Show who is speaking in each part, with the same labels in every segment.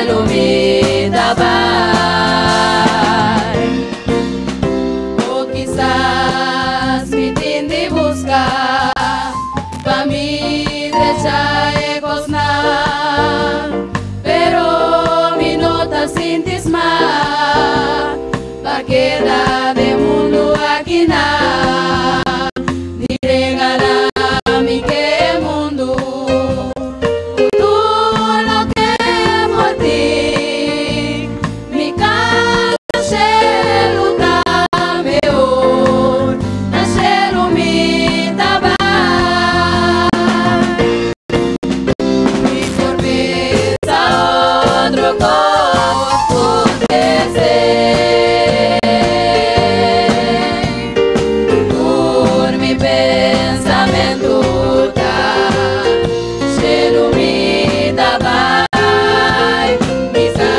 Speaker 1: shelu mi ta bai. O kisas mi tin di buska pa mi drecha e kosnan, pero mi no ta sinti smak pa keda den mundu akinan. Ni regalá mi ke mundu ku tur loke por tin. Mi kas na shelu ta mehor, na shelu mi ta bai. Mi por pensa otro kos ku t'esei. Tur mi pensamentu ta shelu mi ta bai. Mi sa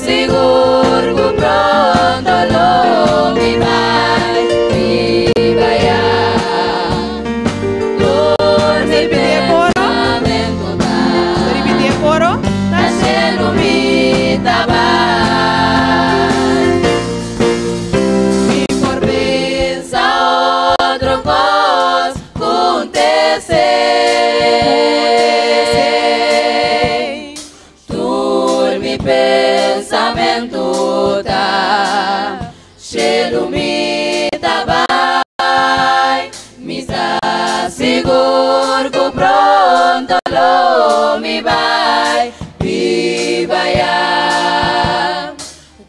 Speaker 1: sigur ku pronto lo mi bai biba ya. Tur mi pensamentu ta na shelu mi ta bai. Mi por pensa otro kos ku t'esei. Tur mi pensamentu ta shelu mi ta bai. Mi sa sigur ku pronto lo mi bai biba ya.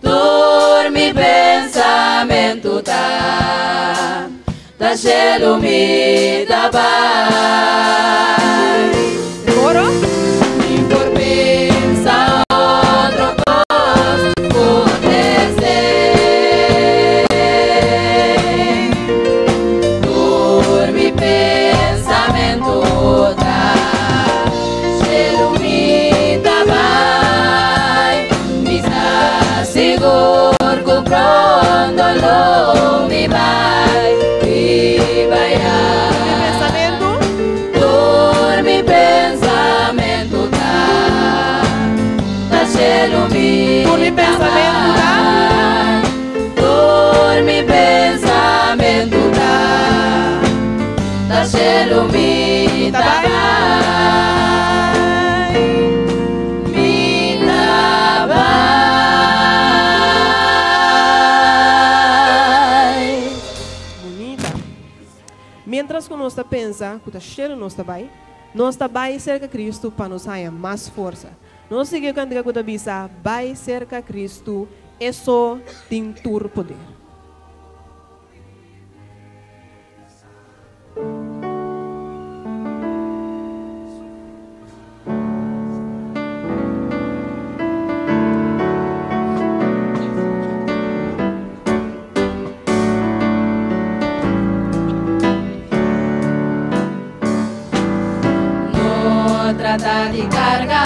Speaker 1: Tur mi pensamentu ta ta shelu mi ta bai.
Speaker 2: Coro?
Speaker 1: Mi por pensa otro kos ku t'esei. Tur mi pensamentu ta shelu mi ta bai. Mi sa sigur ku pronto lo mi bai biba ya.
Speaker 2: Mi pensamentu?
Speaker 1: Tur mi pensamentu ta ta shelu mi
Speaker 2: Tur mi
Speaker 1: ta
Speaker 2: pensamentu ta?
Speaker 1: bai. Tur mi pensamentu ta ta shelu mi
Speaker 2: Ta
Speaker 1: ta
Speaker 2: bai.
Speaker 1: bai. Mi ta bai.
Speaker 2: Bunita. Mientras ku nos ta pensa ku ta shelu nos ta bai, nos ta bai serka Kristu pa nos haña mas forsa. Nos sigui kantika ku ta bisa, Bai serka Kristu, e so tin tur poder.
Speaker 1: No trata di karga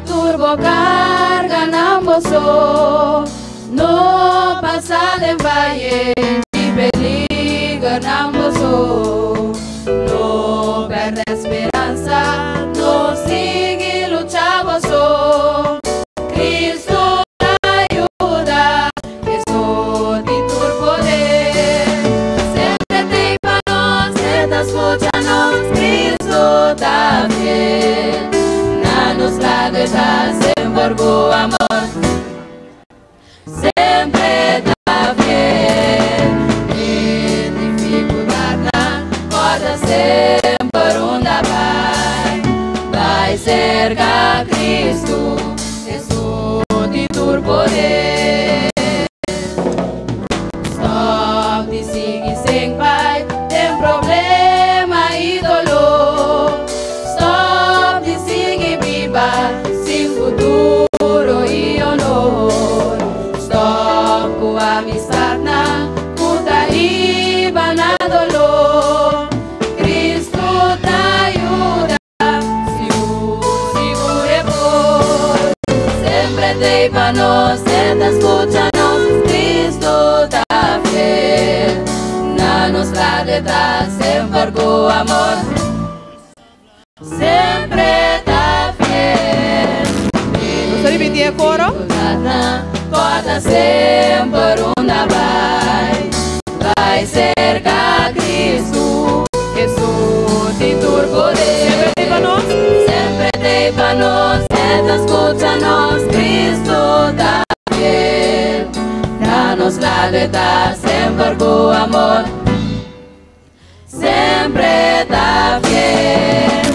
Speaker 1: tur bo karganan bo so. No pasa den vaye di peligernan bo so. No pèrdè speransa, no sigui lucha bo so. Cristo ta yuda, e so tin tur poder. Semper t'ei pa nos, e ta skucha nos, Cristo ta fiel. Na nos lado e ta semper ku amor. Semper ta fiel. Den difikultatnan, kòrda semper unda bai. Bai serka Cristo, e so tin tur poder. Stòp di sigui sin bai den problema i doló. Stòp di sigui biba sin futuro i honor. Stòp ku amistatnan ku ta hiba na doló. Cristo ta yuda, sigur, sigur e por. Semper t'ei pa nos, e ta skucha nos, Cristo ta fiel. Na nos lado e ta semper ku amor. Semper ta fiel.
Speaker 2: Nos ta Ripití e koro.
Speaker 1: Corda semper unda bai, bai serka Cristo, Hesus tin tur poder.
Speaker 2: Semper t'ei pa nos.
Speaker 1: Semper t'ei pa nos, E ta skucha nos, Cristo ta fiel. Na nos lado E ta semper ku amor, semper ta fiel.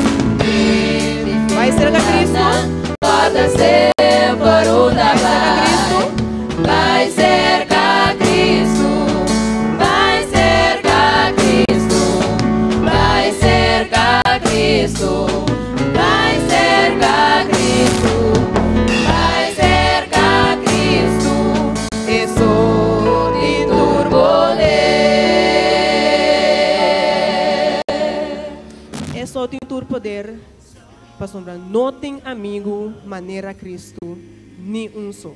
Speaker 2: Bai serka Cristo.
Speaker 1: Corda semper unda
Speaker 2: Bai serka Cristo.
Speaker 1: Bai serka Cristo, bai serka Cristo, bai serka Cristo, bai serka Cristo, bai serka Cristo, Hesus tin tur poder.
Speaker 2: E so tin tur poder, pasobra no tin amigu manera Cristo, ni un so.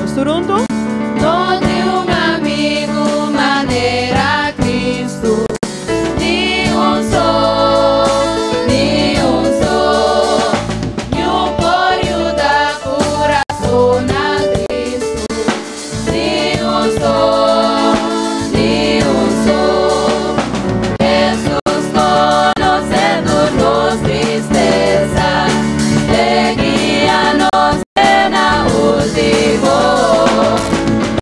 Speaker 2: Nos tur huntu.
Speaker 1: No tin un amigu manera Cristo, ni un so, ni un so. Niun por yuda kurasonnan tristu, ni un so, ni un so. Hesus konosé tur nos tristesa, E guia nos te na último.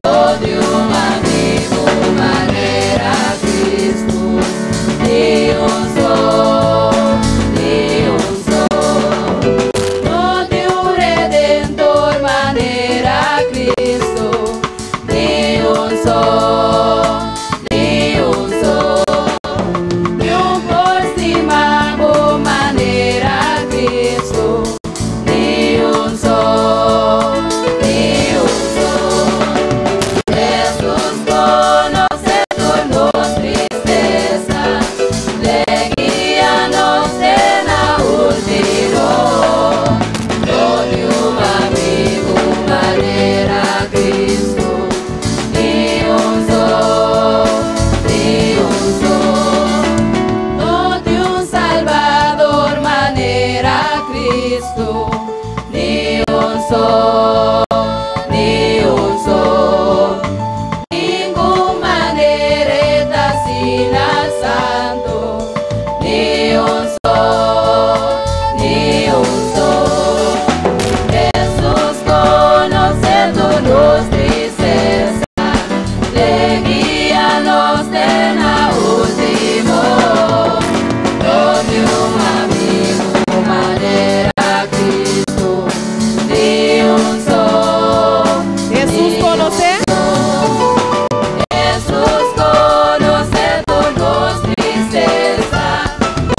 Speaker 1: No tin un amigu manera Cristo, ni un so, ni un so. No tin un redentor manera Cristo, ni un so, ni un so. Niun por stima bo manera Cristo, ni un so, ni un so. Hesus konosé tur nos tristesa, E guia nos te na último. No tin un amigu manera Cristo, ni un so, ni un so. No tin un Salbador manera Cristo, ni un so, ni un so. Ningun manera E ta asina santu, ni un so, ni un so. Hesus konosé tur nos tristesa, E guia nos te na último. No tin un amigu manera Cristo, ni un so.
Speaker 2: Hesus konosé.
Speaker 1: Hesus konosé tur nos tristesa,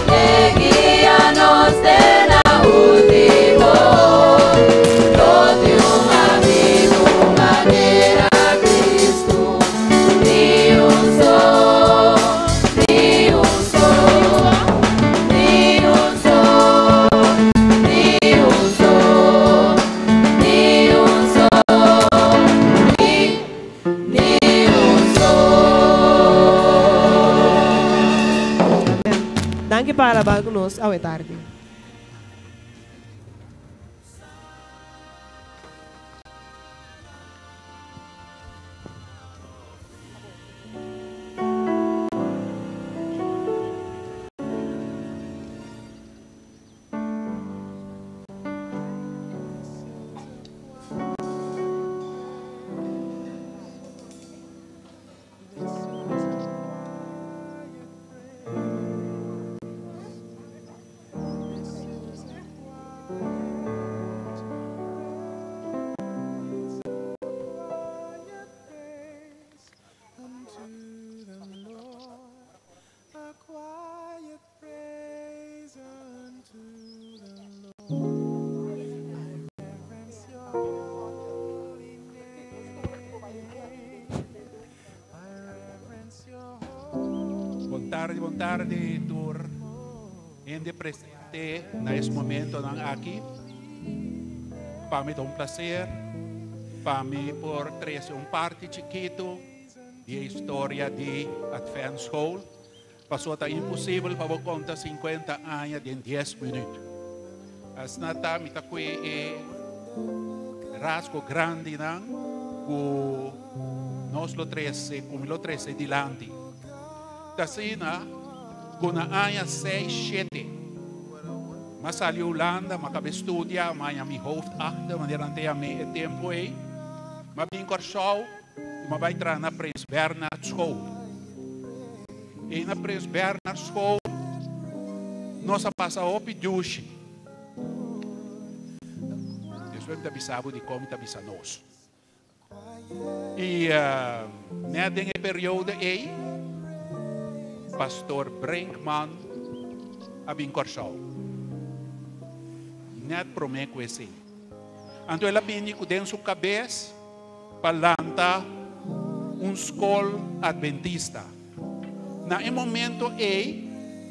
Speaker 1: E guia nos te na último. No tin un amigu manera Cristo, ni un so, ni un so, ni un so, ni un so, ni un so, ni, ni un so.
Speaker 2: Danki pa alabá ku nos awe tardi.
Speaker 3: Bon tardi, bon tardi, tur hende presente na e momentonan aki. Pa mi ta un plaser pa mi por trese un parti chikitu di e historia di Advent School. Pasobra ta imposibel pa bo konta 50 aña den 10 minüt. Asina ta mi ta kue e rasgo grandinan ku nos lo trese, ku mi lo trese dilanti. Ta asina ku na aña seis shete m'a sali Hulanda, m'a kaba studia, m'a haña mi hoofdakte, manera nan ta yam'é e tempu ei. M'a bin Kòrsou i m'a bai traha na Prins Bernhard School. I na Prins Bernhard School nos a pasa hopi dushi. Despues mi ta bisa bo dikon mi ta bisa nos. I net den e periodo ei, Pastor Brinkman a bin Kòrsou. Net promé ku esei. Anto el a bini ku den su kabes pa lanta un skol adventista. Na e momento ei,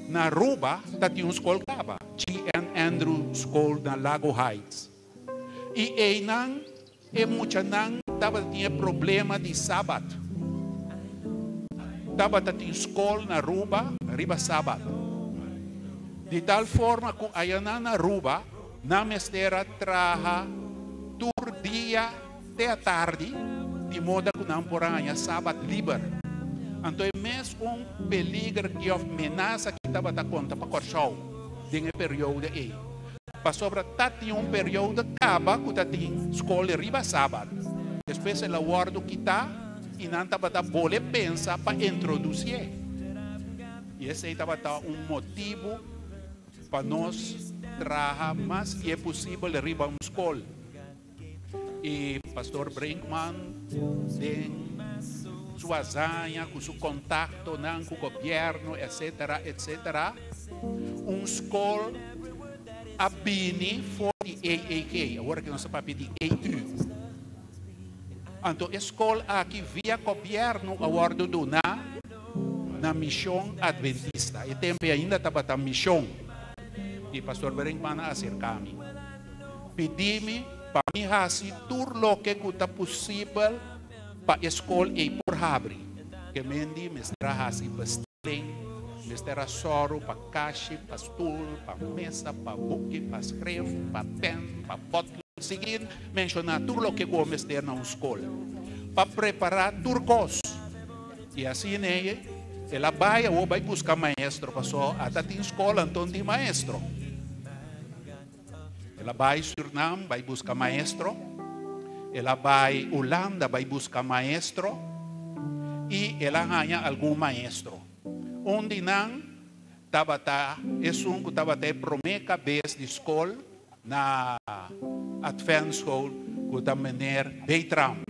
Speaker 3: na Aruba ta tin un skol kaba, GN. Andrew School na Lago Heights. I einan E muchanan tabata tin e problema di Sabat. Tabata tin skol na Aruba riba Sabat. Di tal forma ku ayanan na Aruba nan mester a traha tur dia te atardi di moda ku nan por a haña Sabat liber. Anto e mes un peliger ki òf menasa ki tabata konta pa Kòrsou den e periodo ei. Pasobra ta tin un periodo kaba ku ta tin skol riba sabat. Despues el a wòrdu kitá i nan tabata bole pensa pa introdusié. I esei tabata un motibu pa nos traha mas kie posibel riba un skol. I Pastor Brinkman den su hazaña ku su kontaktonan ku gobièrnu etcetera etcetera un skol a bini for di EEG, awor aki nos ta papia di EU. Anto e skol aki via gobièrnu a wòrdu duná na Mishon Adventista. E tempu ei ainda tabata Mishon. I Pastor Brinkman a aserká mi. Pidi mi pa mi hasi tur loke ku ta pusibel pa e skol ei por habri. Ke mendi mester a hasi bestelling, mester a sòru pa kashi, pa stul, pa mesa, pa buki, pa skref, pa pèn, pa pòtlood, sigui menshoná tur loke ku bo mester na un skol pa prepará tur kos. I asina ei el a bai awor bai buska maestro, pasobra ata tin skol anto tin maestro. El a bai Surnam bai buska maestro, el a bai Hulanda bai buska maestro i el a haña algun maestro. Un di nan tabata esun ku tabata e promé kabes di skol na Adventschool ku ta meneer Beetram.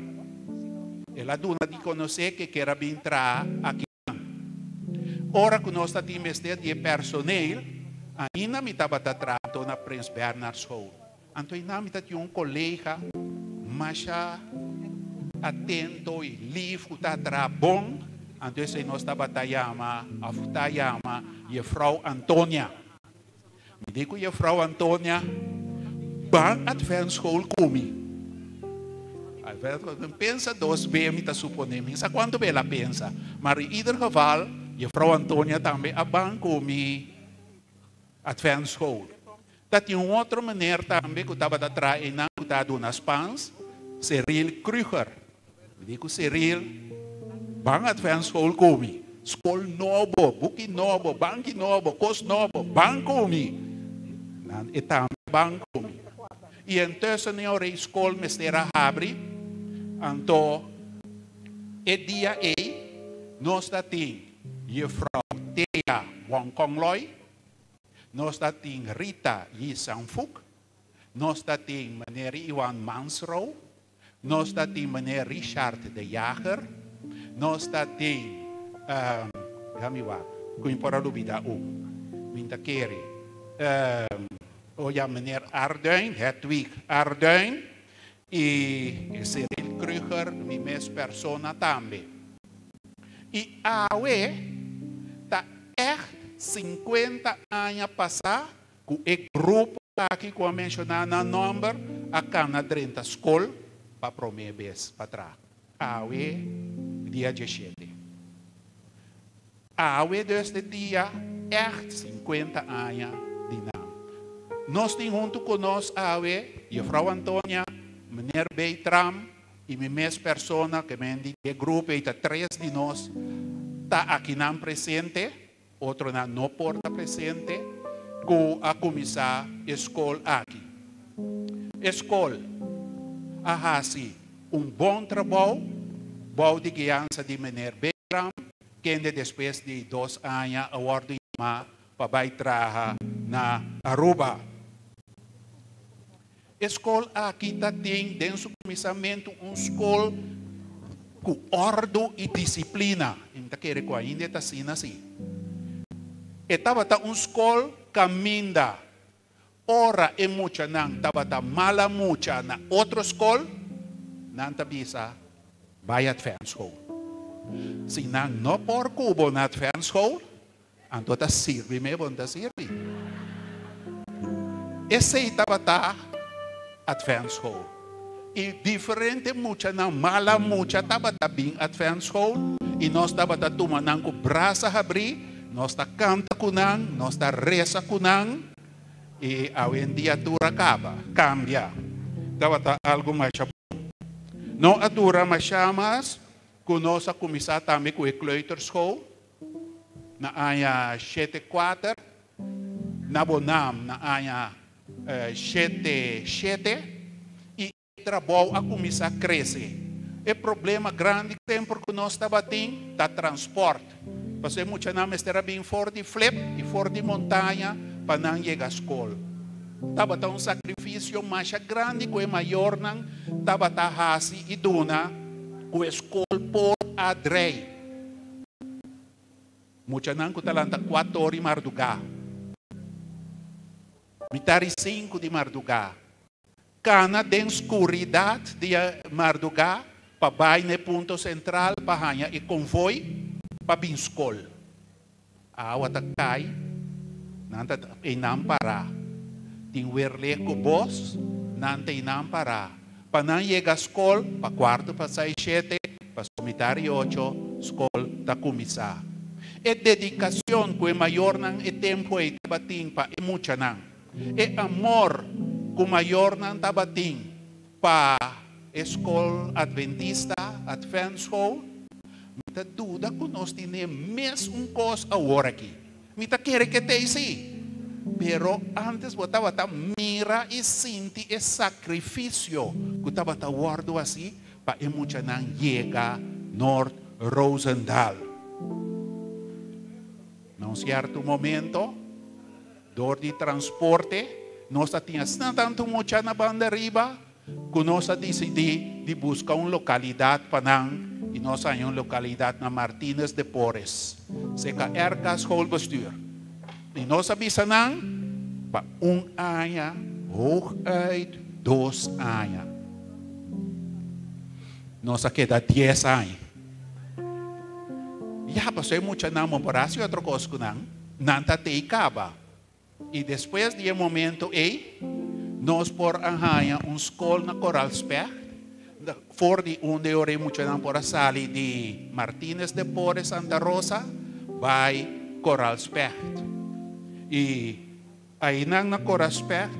Speaker 3: El a duna di konosé ku e kier a bin traha aki. Ora ku nos ta tin mester di e personeel, ainda mi tabata traha na Prins Bernhard School. Anto einan mi ta tin un kolega masha atento i lif ku ta traha bon, anto esei nos tabata yama òf ta yama Jefrou Antonia. Mi di ku Jefrou Antonia, Ban Adventschool ku mi. Pensa dos be mi ta supone, mi sa kuantu be el a pensa, maar in ieder geval Jefrou Antonia tambe a ban ku mi Adventschool. Ta tin un otro meneer tambe ku tabata traha einan ku ta duna Spaans, Cyril Kruger. Mi di ku Cyril, Ban Adventschool ku mi. Skol nobo, buki nobo, banki nobo, kos nobo, ban ku mi. Nan e tambe ban ku mi. I entussen e ora ei skol mester a habri, anto e dia ei nos ta tin Juffrouw Thea Wongkongloi, nos ta tin Rita Yisanfuk, nos ta tin meneer Iwan Mansrow, Nos ta tin meneer Richard de Jager, nos ta tin, déjame wak, ku mi por a lubida un, mi ta kere, oh ya, meneer Arduin, Hedwig Arduin, i Cyril Kruger, mi mes persona tambe. I awe ta ègt 50 aña pasá ku e grupo aki ku a menshoná nan nòmber. a kana drenta skol pa promé bes patras. Awe dia 17. Awe dus e dia echt 50 aña di nan. Nos tin huntu ku nos awe, juffrouw Antonia, meneer Beitram i mi mes persona ke men di e grupo ei ta tres di nos ta akinan presente, otronan no por ta presente, ku a kuminsá e skol aki. E skol a hasi un bon trabou bou di guiansa di meneer Beitram, kende despues di dos aña a wòrdu yamá pa bai traha na Aruba. E skol aki ta tin den su kuminsamentu un skol ku òrdu i disiplina. I mi ta kere ku ainda e ta asina si. E tabata un skol kaminda ora e muchanan tabata mala mucha na otro skol, nan ta bisa bai Adventschool. Si nan no por ku bo na Adventschool, anto ta sirbi me bo no ta sirbi. Esei tabata Adventschool. I diferente muchanan, mala mucha tabata bin Adventschool i nos tabata tuma nan ku brasa habrí, nos ta kanta ku nan, nos ta resa ku nan i awendia tur a kaba, kambia. Tabata algu masha bon. No a dura masha mas ku nos a kuminsá tambe ku e kleuterschool na aña 74, na Bonam na aña 77 i e trabou a kuminsá krese. E problema grandi semper ku nos tabatin ta transpòrt. Pasobra e muchanan mester a bin for di Flip i for di Montaña pa nan yega skol. Tabata un sakrifisio masha grandi ku e mayornan tabata hasi i duna ku e skol por a drei. Muchanan ku ta lanta kuator di mardugá, mitar i sinku di mardugá, kana den skuridat di e mardugá pa bai na e punto sentral pa haña e konvoi pa bin skol. Awa ta kai, nan ta einan pará. Tin werlek ku bos, nan ta einan pará. Pa nan yega skol pa kuarto pasá e shete, pasobra mitar i ocho skol ta kuminsá. E dedikashon ku e mayornan e tempu ei tabatin pa e muchanan, e amor ku mayornan tabatin pa e skol adventista, Adventschool, mi ta duda ku nos tine mes un kos awor aki. Mi ta kere ke t'ei si. Pero antes bo tabata mira i sinti e sakrifisio ku tabata wòrdu hasi pa e muchanan yega Noord Roosendaal. Na un sierto momento, dor di transporte, nos ta tin asina tantu mucha na banda riba ku nos a disidí di buska un lokalidat pa nan i nos a haña un lokalidat na Martínez de Porres, serka RK Schoolbestuur. I nos a bisa nan pa un aña, hooguit dos aña. Nos a keda dies aña. Ya, pasobra e muchanan bo por hasi otro kos ku nan, nan ta tei kaba. I despues di e momento ei, nos por a haña un skol na Koralspecht, for di unda e ora e muchanan por a sali di Martínez de Porres, Santa Rosa, bai Koralspecht. I einan na Koralspecht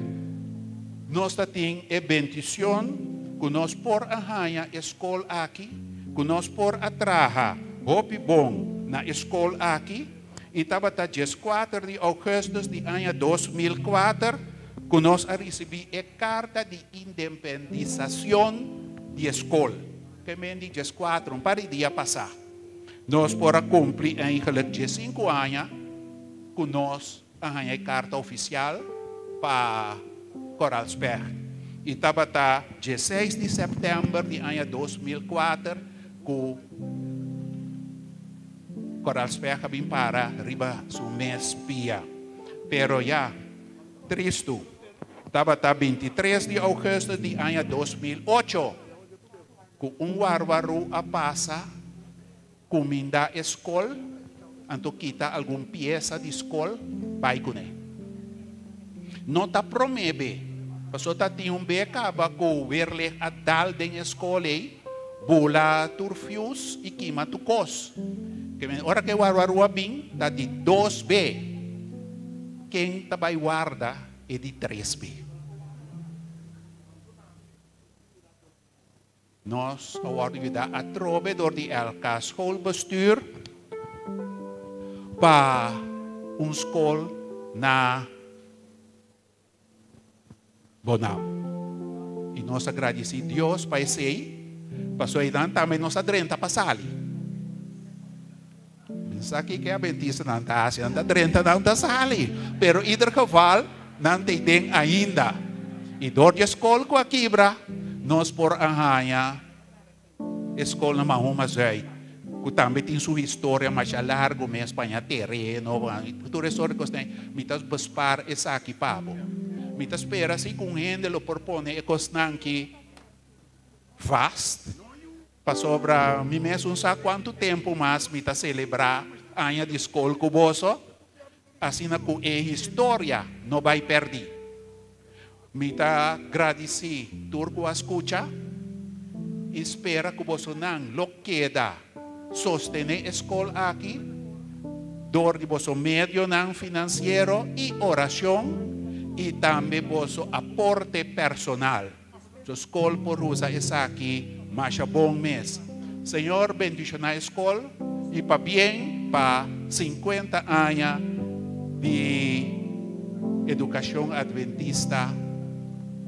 Speaker 3: nos ta tin e bendicion ku nos por a haña e skol aki, ku nos por a traha hopi bon na e skol aki. I tabata 14 di ougùstùs di aña 2004 ku nos a risibí e karta di independisashon di e skol. Ke men di 14, un par di dia pasá. Nos por a kumpli eigenlijk 15 aña ku nos a haña e karta ofisial pa Koralspecht. I tabata 16 di sèptèmber di aña 2004 ku Koralspecht a bin para riba su mes pia. Pero ya, tristu, tabata 23 di ougùstùs di aña 2008 ku un warwarú a pasa kuminda e skol, anto kita algun piesa di skol bai kuné. No ta promé be. Paso ta tin un be kaba ku weerlicht a dal den e skol ei, bula tur fuse i kima tur kos. Ke men ora ku e warwarú a bin ta di dos be. Ken ta bai warda e di tres be? Nos a wòrdu yudá atrobe dor di LK Schoolbestuur pa un skol na Bonam. I nos a gradisí Dios pa esei, pasobra einan tambe nos a drenta pa sali. Mi sa kiko e abentistanan ta hasi, nan ta drenta, nan ta sali, pero ieder geval nan ta den ainda. I dor di e skol ku a kibra, nos por a haña e skol na Mahuma Zuid, ku tambe tin su historia masha largu mes, paña tereno, tur e sort di kosnan. Mi ta bespaar esaki pa bo. Mi ta spera si ku un hende lo por pone e kosnan ki vast. Pasobra mi mes un sa kuantu tempu mas mi ta selebrá aña di skol ku boso, asina ku e historia no bai pèrdí. Mi ta gradisí tur ku a skucha i spera ku bosonan lo keda sostené e skol aki dor di boso medionan finansiero i orashon i tambe boso aporte personal. Su skol por usa esaki masha bon mes. Señor bendiciona e skol y pabien pa 50 aña di educacion adventista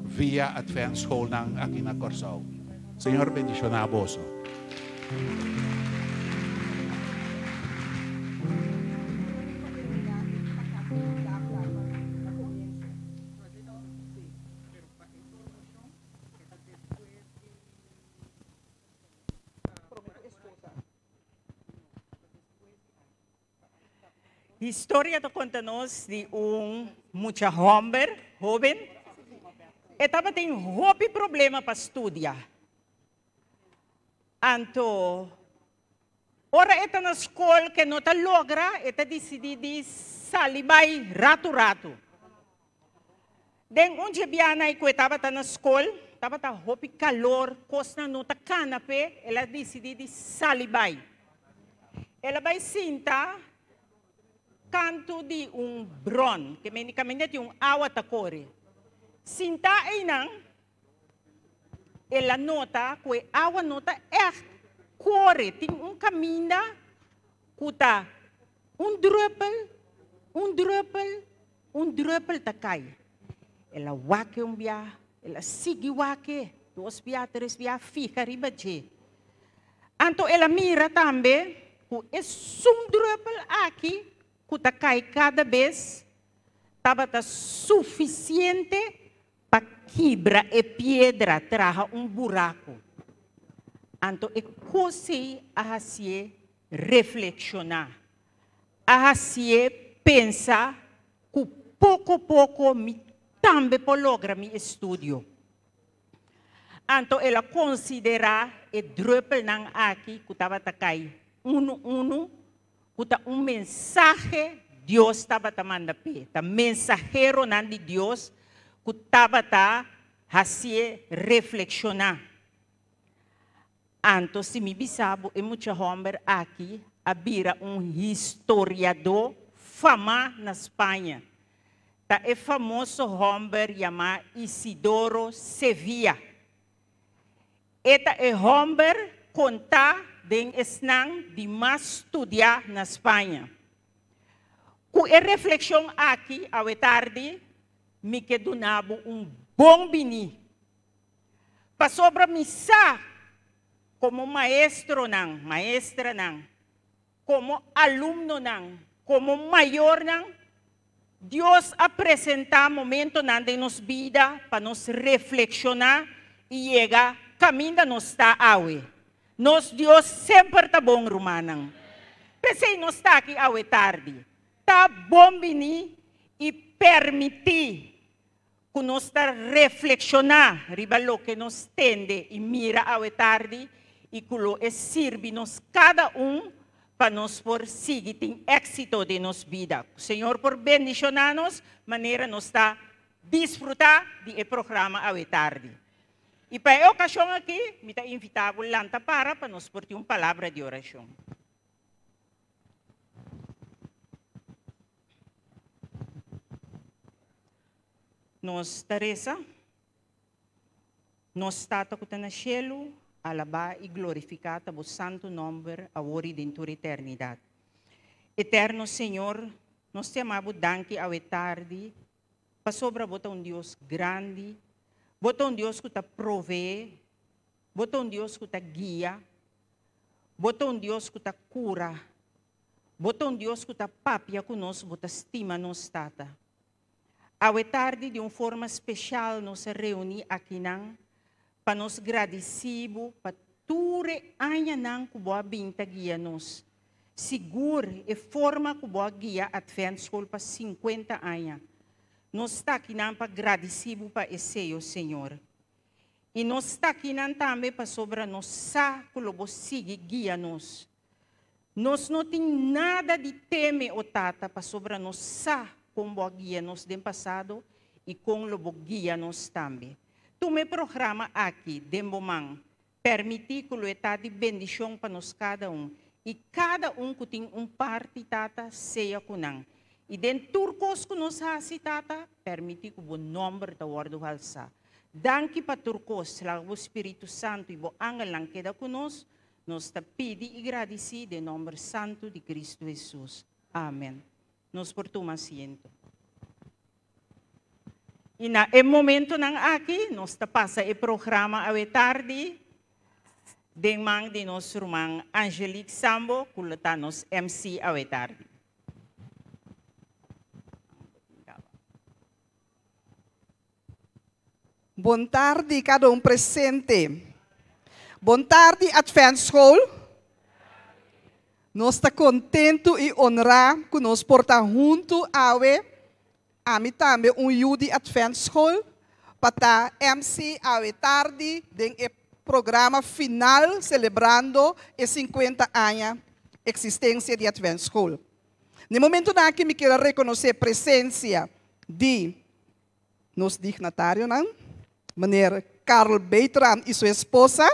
Speaker 3: via Adventschoolnan aki na Kòrsou. Señor bendiciona boso.
Speaker 4: Historia ta konta nos di un mucha hòmber hóben. E tabatin hopi problema pa studia. Anto ora e ta na skol ke no ta logra, e ta disidí di sali bai ratu ratu. Den un dje bianan ku e tabata na skol, tabata hopi kalor, kosnan no ta kana p'e, el a disidí di sali bai. El a bai sinta kantu di un bron, ke mende kaminda tin un awa ta kore. Sintá einan, el a nota ku e awa no ta ègt kore, tin un kaminda ku ta un drùpel, un drùpel, Un drùpel ta kai. El a wak-e un bia, el a sigui wak-e dos bia, tres bia, fiha riba dje. Anto el a mira tambe ku esun drùpel aki ku ta kai kada bes tabata sufisiente pa kibra e piedra, traha un buraku. Anto e kos ei a hasié reflekshoná. A hasié pensa ku poko poko mi tambe por logra mi estudio. Anto el a konsiderá e drùpelnan aki ku tabata kai unu unu, ku ta un mensahe Dios tabata manda p'e, ta mensaheronan di Dios ku tabata hasié reflekshoná. Anto si mi bisa bo e mucha hòmber aki a bira un historiadó famá na Spaña. Ta e famoso hòmber yamá Isidoro Sevilla. E ta e hòmber kontá den esnan di mas studiá na Spaña. Ku e reflekshon aki awe tardi mi ke duna bo un bon biní. Pasobra mi sa, komo maestronan, maestranan, komo alumnonan, komo mayornan, Dios a presentá momentonan den nos bida pa nos reflekshoná i yega kaminda nos ta awe. Nos Dios semper ta bon, rumannan. P'esei nos ta aki awe tardi. Ta bon bini i permití ku nos ta reflekshoná riba loke nos tende i mira awe tardi i ku lo e sirbi nos kada un pa nos por sigui tin éksito den nos bida. Ku Señor por bendishoná nos manera nos ta Disfrutá di e programa awe tardi. I pa e okashon akí, mi ta invitá bo lanta para pa nos por tin un palabra di orashon. Nos ta resa, Nos Tata ku ta na shelu, alabá i glorifiká ta bo santu nòmber awor i den tur eternidat. Eterno Señor, nos ta yama bo danki awe tardi pasobra bo ta un Dios grandi, bo ta un Dios ku ta proveé, bo ta un Dios ku ta guia, bo ta un Dios ku ta kura, bo ta un Dios ku ta papia ku nos, bo ta stima nos, Tata. Awe tardi di un forma speshal nos a reuní akinan pa nos gradisí bo pa tur e añanan ku bo a bin ta guia nos. Sigur e forma ku bo a guia Adventschool pa sinkuenta aña. Nos ta akinan pa gradisí bo pa esei, o Señor. I nos ta akinan tambe pasobra nos sa ku lo bo sigui guia nos. Nos no tin nada di teme, o Tata, pasobra nos sa kon bo a guia nos den pasado i kon lo bo guia nos tambe. Tuma e programa aki den bo man. Permití ku lo e ta di bendishon pa nos kada un, i kada un ku tin un parti, Tata, sea ku nan. I den tur kos ku nos hasi, Tata, permití ku bo nòmber ta wòrdu halsá. Danki pa tur kos. Laga bo Spiritu Santu i bo angelnan keda ku nos. Nos ta pidi i gradisí den nomber santu di Kristu Hesus. Amen. Nos por tuma asiento. I na e momentonan aki nos ta pasa e programa awe tardi den man di nos ruman Angelique Sambo ku lo ta nos MC awe tardi.
Speaker 5: Bon tardi kada un presente. Bon tardi Adventschool. Nos ta kontentu i onrá ku nos por ta huntu awe. Ami tambe un yu di Adventschool pa ta MC awe tardi den e programa final selebrando e 50 aña eksistensia di Adventschool. Na e momentunan aki mi kier a rekonosé presensia di Nos dignatarionan, meneer Carl Beitram y su esposa.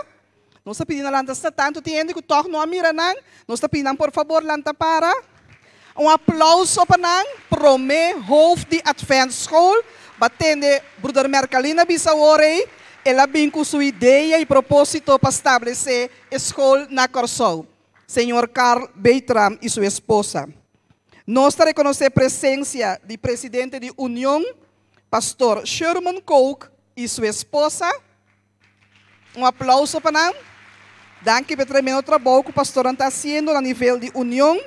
Speaker 5: Nos ta pidi nan lanta sta tanto tin hende cu tog no a mira nan. Nos ta pidi nan por fabor lanta para. Un aplauso pa nan. Prome hoofd di Adventschool ba tende Broeder Mercalina bisa awor ey, el a bin cu su idea y proposito pa stablece e school na Corsou. Señor Carl Beitram y su esposa. Nos ta reconoce presencia di presidente di Union, Pastor Sherman Kook y su esposa. Un aplauso pa nan. Danki pa e tremendo trabou cu pastornan ta haciendo na nivel di Union.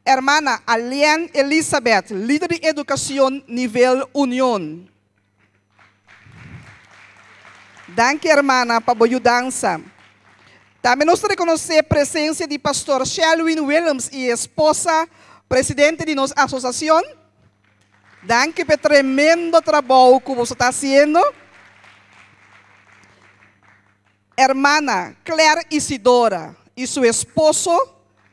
Speaker 5: Hermana Alienne Elizabeth, lider di educacion nivel Union. Danki hermana pa bo yudansa. Tambe nos ta rekonosé presensia di Pastor Shelwin Willems i esposa, presidente di nos asosiashon. Danki pa e tremendo trabou ku boso ta hasiendo. Hermana Claire Isidora i su esposo,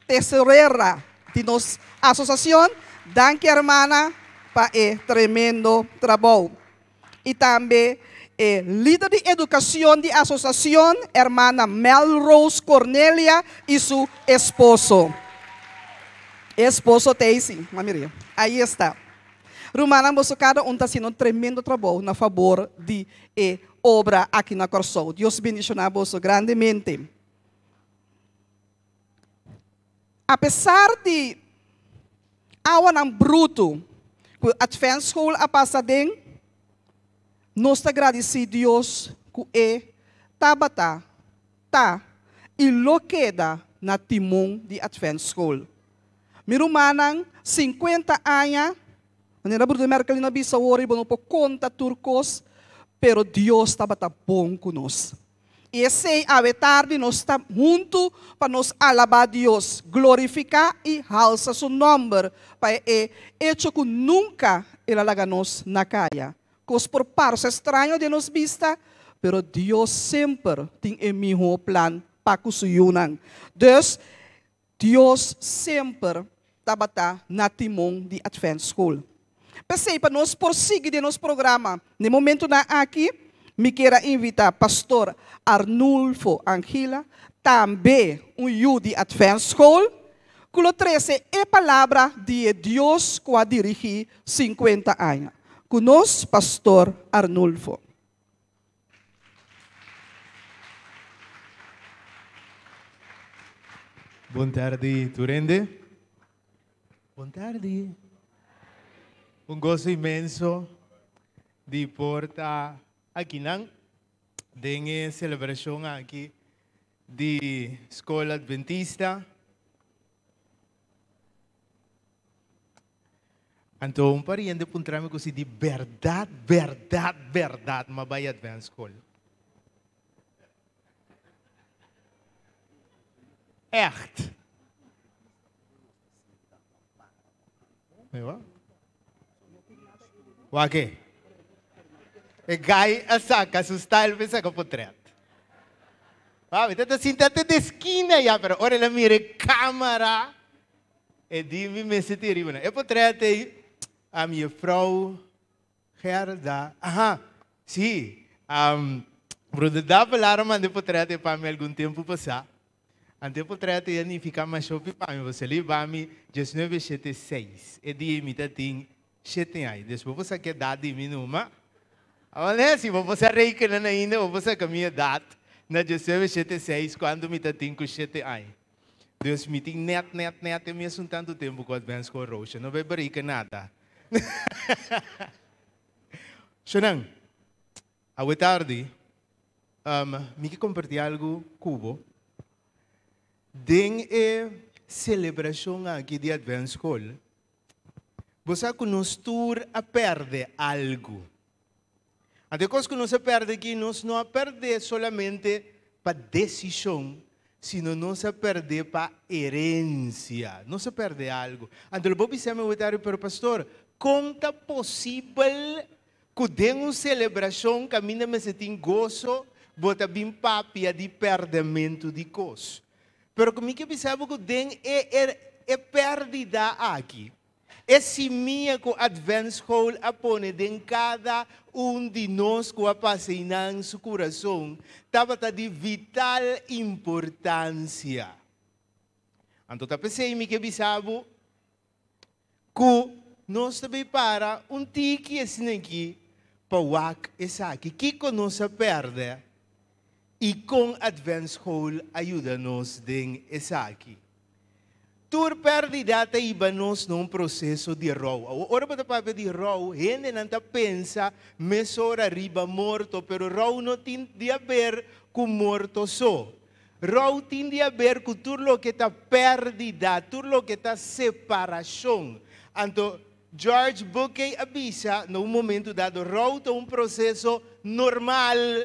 Speaker 5: tesorera di nos asosiashon. Danki hermana pa e tremendo trabou. I tambe e lider di edukashon di asosiashon, hermana Melrose Cornelia i su esposo. E esposo ta ei si, m'a mira ei esta. Rumannan, boso kada un ta hasiendo un tremendo trabou na fabor di e obra aki na Kòrsou. Dios bendishoná boso grandemente. Apesar di awanan brutu ku Adventschool a pasa aden, nos ta gradisí Dios ku e tabata, ta i lo keda na timon di Adventschool. Mi rumannan, 50 aña, manera Bruder Merkelin a bisa awor, bo no por konta tur kos, pero Dios tabata bon ku nos. I esei awe tardi nos ta huntu pa nos alabá Dios, glorifiká i halsa su nòmber pa e echo ku nunka el a laga nos na kaya. Kos por parse straño den nos bista, pero Dios semper tin e mihó plan pa ku su yunan. Dus, Dios semper tabata na timon di Adventschool. P'esei pa nos por sigui den nos programa n'e momentunan aki, mi kier a invitá Pastor Arnulfo Angila, tambe un yu di Adventschool, ku lo trese e palabra di e Dios ku a dirigí sinkuenta aña. Ku nos, Pastor Arnulfo.
Speaker 6: Bon tardi tur hende. Bon tardi. Un goso inmenso di por ta akinan den e celebracion aki di School Adventista. Anto un pariente puntra mi ku si di berdad, berdad, berdad m'a bai Advent School. Echt. Wak e. E guy a saca su style pa e saca potret. Wak, mi ta sinta te de esquina ya, pero ora el a mira e camara, e di mi mester tira riba nan. E potret ei, a mi juffrouw Gerda, aha, si, Broeder Davelaar a manda e potret ei pa mi algun tempu pasá. Anto e potret ei a nifiká masha hopi pa mi, pasobra el a hiba mi diesnuebe shete seis. E dia ei mi ta tin shete aña. Dus bo por sa ki edat di mi numa. Awor ne, si bo por sa rekenen ainda, bo por saka mi edat na diesnuebe shete seis kuantu mi ta tin ku shete aña. Dus mi tin nèt, nèt, nèt e mesun tantu tempu ku Advance School Roosje. No bai bereken nada. Shonan, awe tardi mi ke kompartí algu ku bo. Den e selebrashon aki di Advance School, bo sa ku nos tur a pèrdè algu. Anto e kos ku nos a pèrdè aki, nos no a pèrdè solamente pa desishon, sino nos a pèrdè pa herensia. Nos a pèrdè algu. Anto lo bo bisa mi awor pero pastor, kon ta posibel ku den un selebrashon kaminda mester tin goso, bo ta bin papia di pèrdèmentu di kos? Pero ku mi ke bisa bo ku den e e pèrdida aki, E simia ku Adventsschool a pone den kada un di nos ku a pasa einan su kurason tabata di vital importansia. Anto ta p'esei mi ke bisa bo ku nos ta bay para un tiki asin'aki pa wak esaki. Kiko nos a pèrdè i kon Adventsschool a yuda nos den esaki? Tur pèrdida ta hiba nos na un proseso di rou. Awor, ora bo ta papia di rou, hendenan ta pensa mesora riba morto, pero rou no tin di haber ku morto so. Rou tin di haber ku tur loke ta pèrdida, tur loke ta separashon. Anto, George Buckey a bisa na un momentu dado, rou ta un proseso normal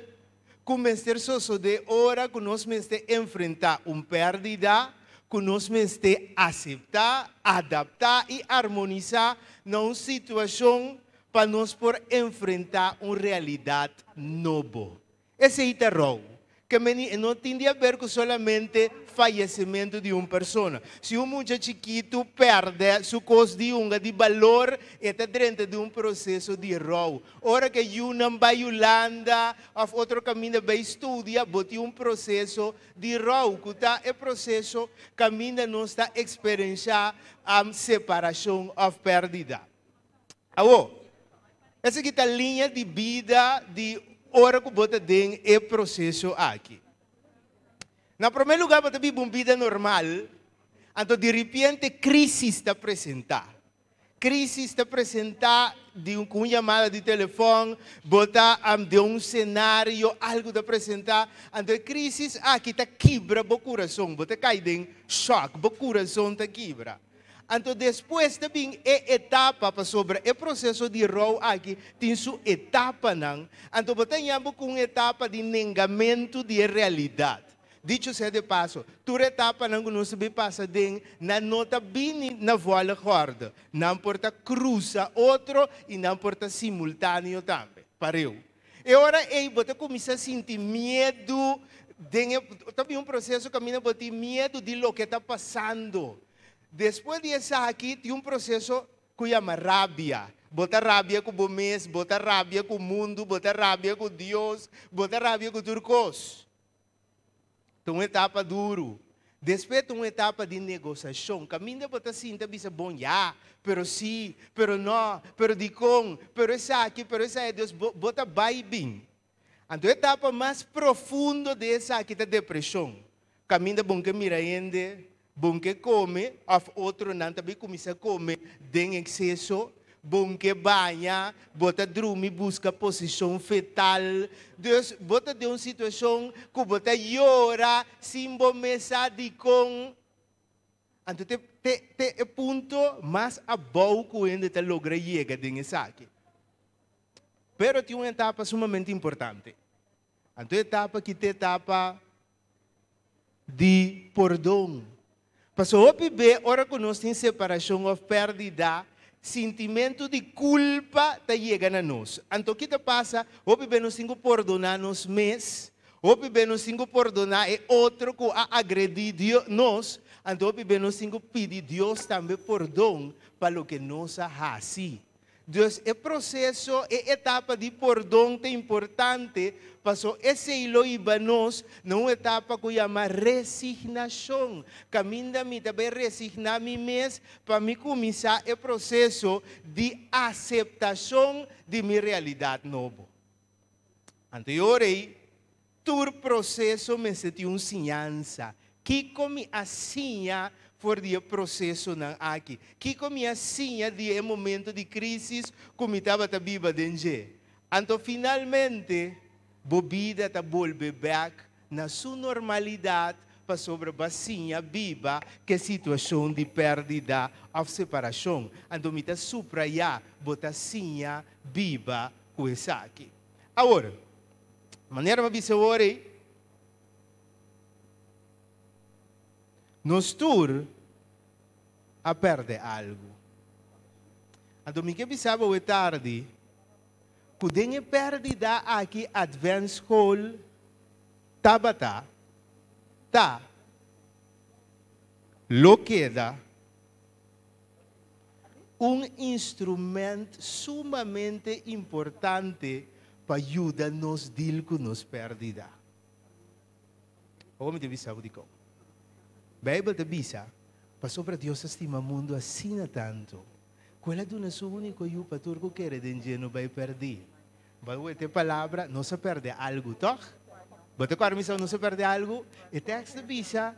Speaker 6: ku mester sosodé ora ku nos mester enfrentá un pèrdida ku nos mester aseptá, adaptá i armonisá na un situashon pa nos por enfrentá un realidat nobo. Esei ta rou. Ke meni e no tin di haber ku solamente fayesimentu di un persona. Si un mucha chikitu pèrdè su kos di hunga di balor, e ta drenta den un proseso di rou. Ora ku e yunan bai Hulanda òf otro kaminda bai studia, bo tin un proseso di rou, ku ta e proseso kaminda nos ta eksperenshá separashon òf pèrdida. Awor, esaki ta liña di bida di ora ku bo ta den e proseso aki. Na promé lugá bo ta biba un bida normal, anto diripiente krísis ta presentá. Krísis ta presentá di un ku un yamada di telefòn, bo ta den un senario, algu ta presentá, anto e krísis aki ta kibra bo kurason, bo ta kai den shòk, bo kurason ta kibra. Anto despues ta bin e etapa, pasobra e proseso di rou aki tin su etapanan, anto bo ta haña bo ku un etapa di nengamentu di e realidat. Dicho sea de paso, tur etapanan ku nos ta bin pasa den, nan no ta bini na volgorde. Nan por ta krusa otro i nan por ta simultáneo tambe, pareu. E ora ei bo ta kuminsá sinti miedu den e, ta bin un proseso kaminda bo tin miedu di loke ta pasando. Despues di esaki tin un proseso ku yama rabia. Bo ta rabia ku bo mes, bo ta rabia ku mundu, bo ta rabia ku Dios, bo ta rabia ku tur kos. Ta un etapa duru. Despues ta un etapa di negosiashon. Kaminda bo ta sinta bisa bon ya, pero si, pero no, pero dikon, pero esaki, pero esaya. Dus bo bo ta bai bin. Anto e etapa mas profundo di esaki ta depreshon. Kaminda bon ke mira hende, bon ke kome òf otronan ta bin kuminsá kome den ekseso, bon ke baña, bo ta drumi buska posishon fetal. Dus bo ta den un situashon ku bo ta yora sin bo mes sa dikon. Anto te te te e punto mas abou ku hende ta logra yega den esaki. Pero tin un etapa sumamente importante. Anto e etapa ki ta etapa di pordon. Pasobra hopi be ora ku nos tin separashon òf pèrdida, sintimentu di kulpa ta yega na nos. Anto ki ta pasa? Hopi be nos tin ku pordoná nos mes, hopi be nos tin ku pordoná e otro ku a agredí nos, anto hopi be nos tin ku pidi Dios tambe pordon pa loke nos a hasi. Dus e proseso, e etapa di pordon ta importante paso esei lo hiba nos na un etapa ku yama resignashon, kaminda mi ta bai resigná mi mes pa mi kuminsá e proseso di aseptashon di mi realidat nobo. Anto e ora ei Tur proseso mester tin un siñansa. Kiko mi a siña for di e prosesonan aki? Kiko mi a siña di e momento di krísis ku mi tabata biba den dje? Anto finalmente bo bida ta bolbe bèk na su normalidat pasobra bo a siña biba ku e situashon di pèrdida òf separashon. Anto mi ta suprayá, bo ta siña biba ku esaki. Awor, manera mi a bisa awor ei, nos tur a pèrdè algu. Anto mi ke bisa bo awe tardi ku den e pèrdida aki Advent School tabata, ta, lo keda un instrument sumamente importante pa yuda nos deal ku nos pèrdida. Awor mi ta bisa bo dikon. Beibel ta bisa, Pasobra Dios a stima mundu asina tantu, ku el a duna su úniko Yu pa tur ku kere den dje no bai pèrdí. Bo a weta e palabra, nos a pèrdè algu, tòg? Bo ta kòrda mi sa nos a pèrdè algu? E tèks ta bisa,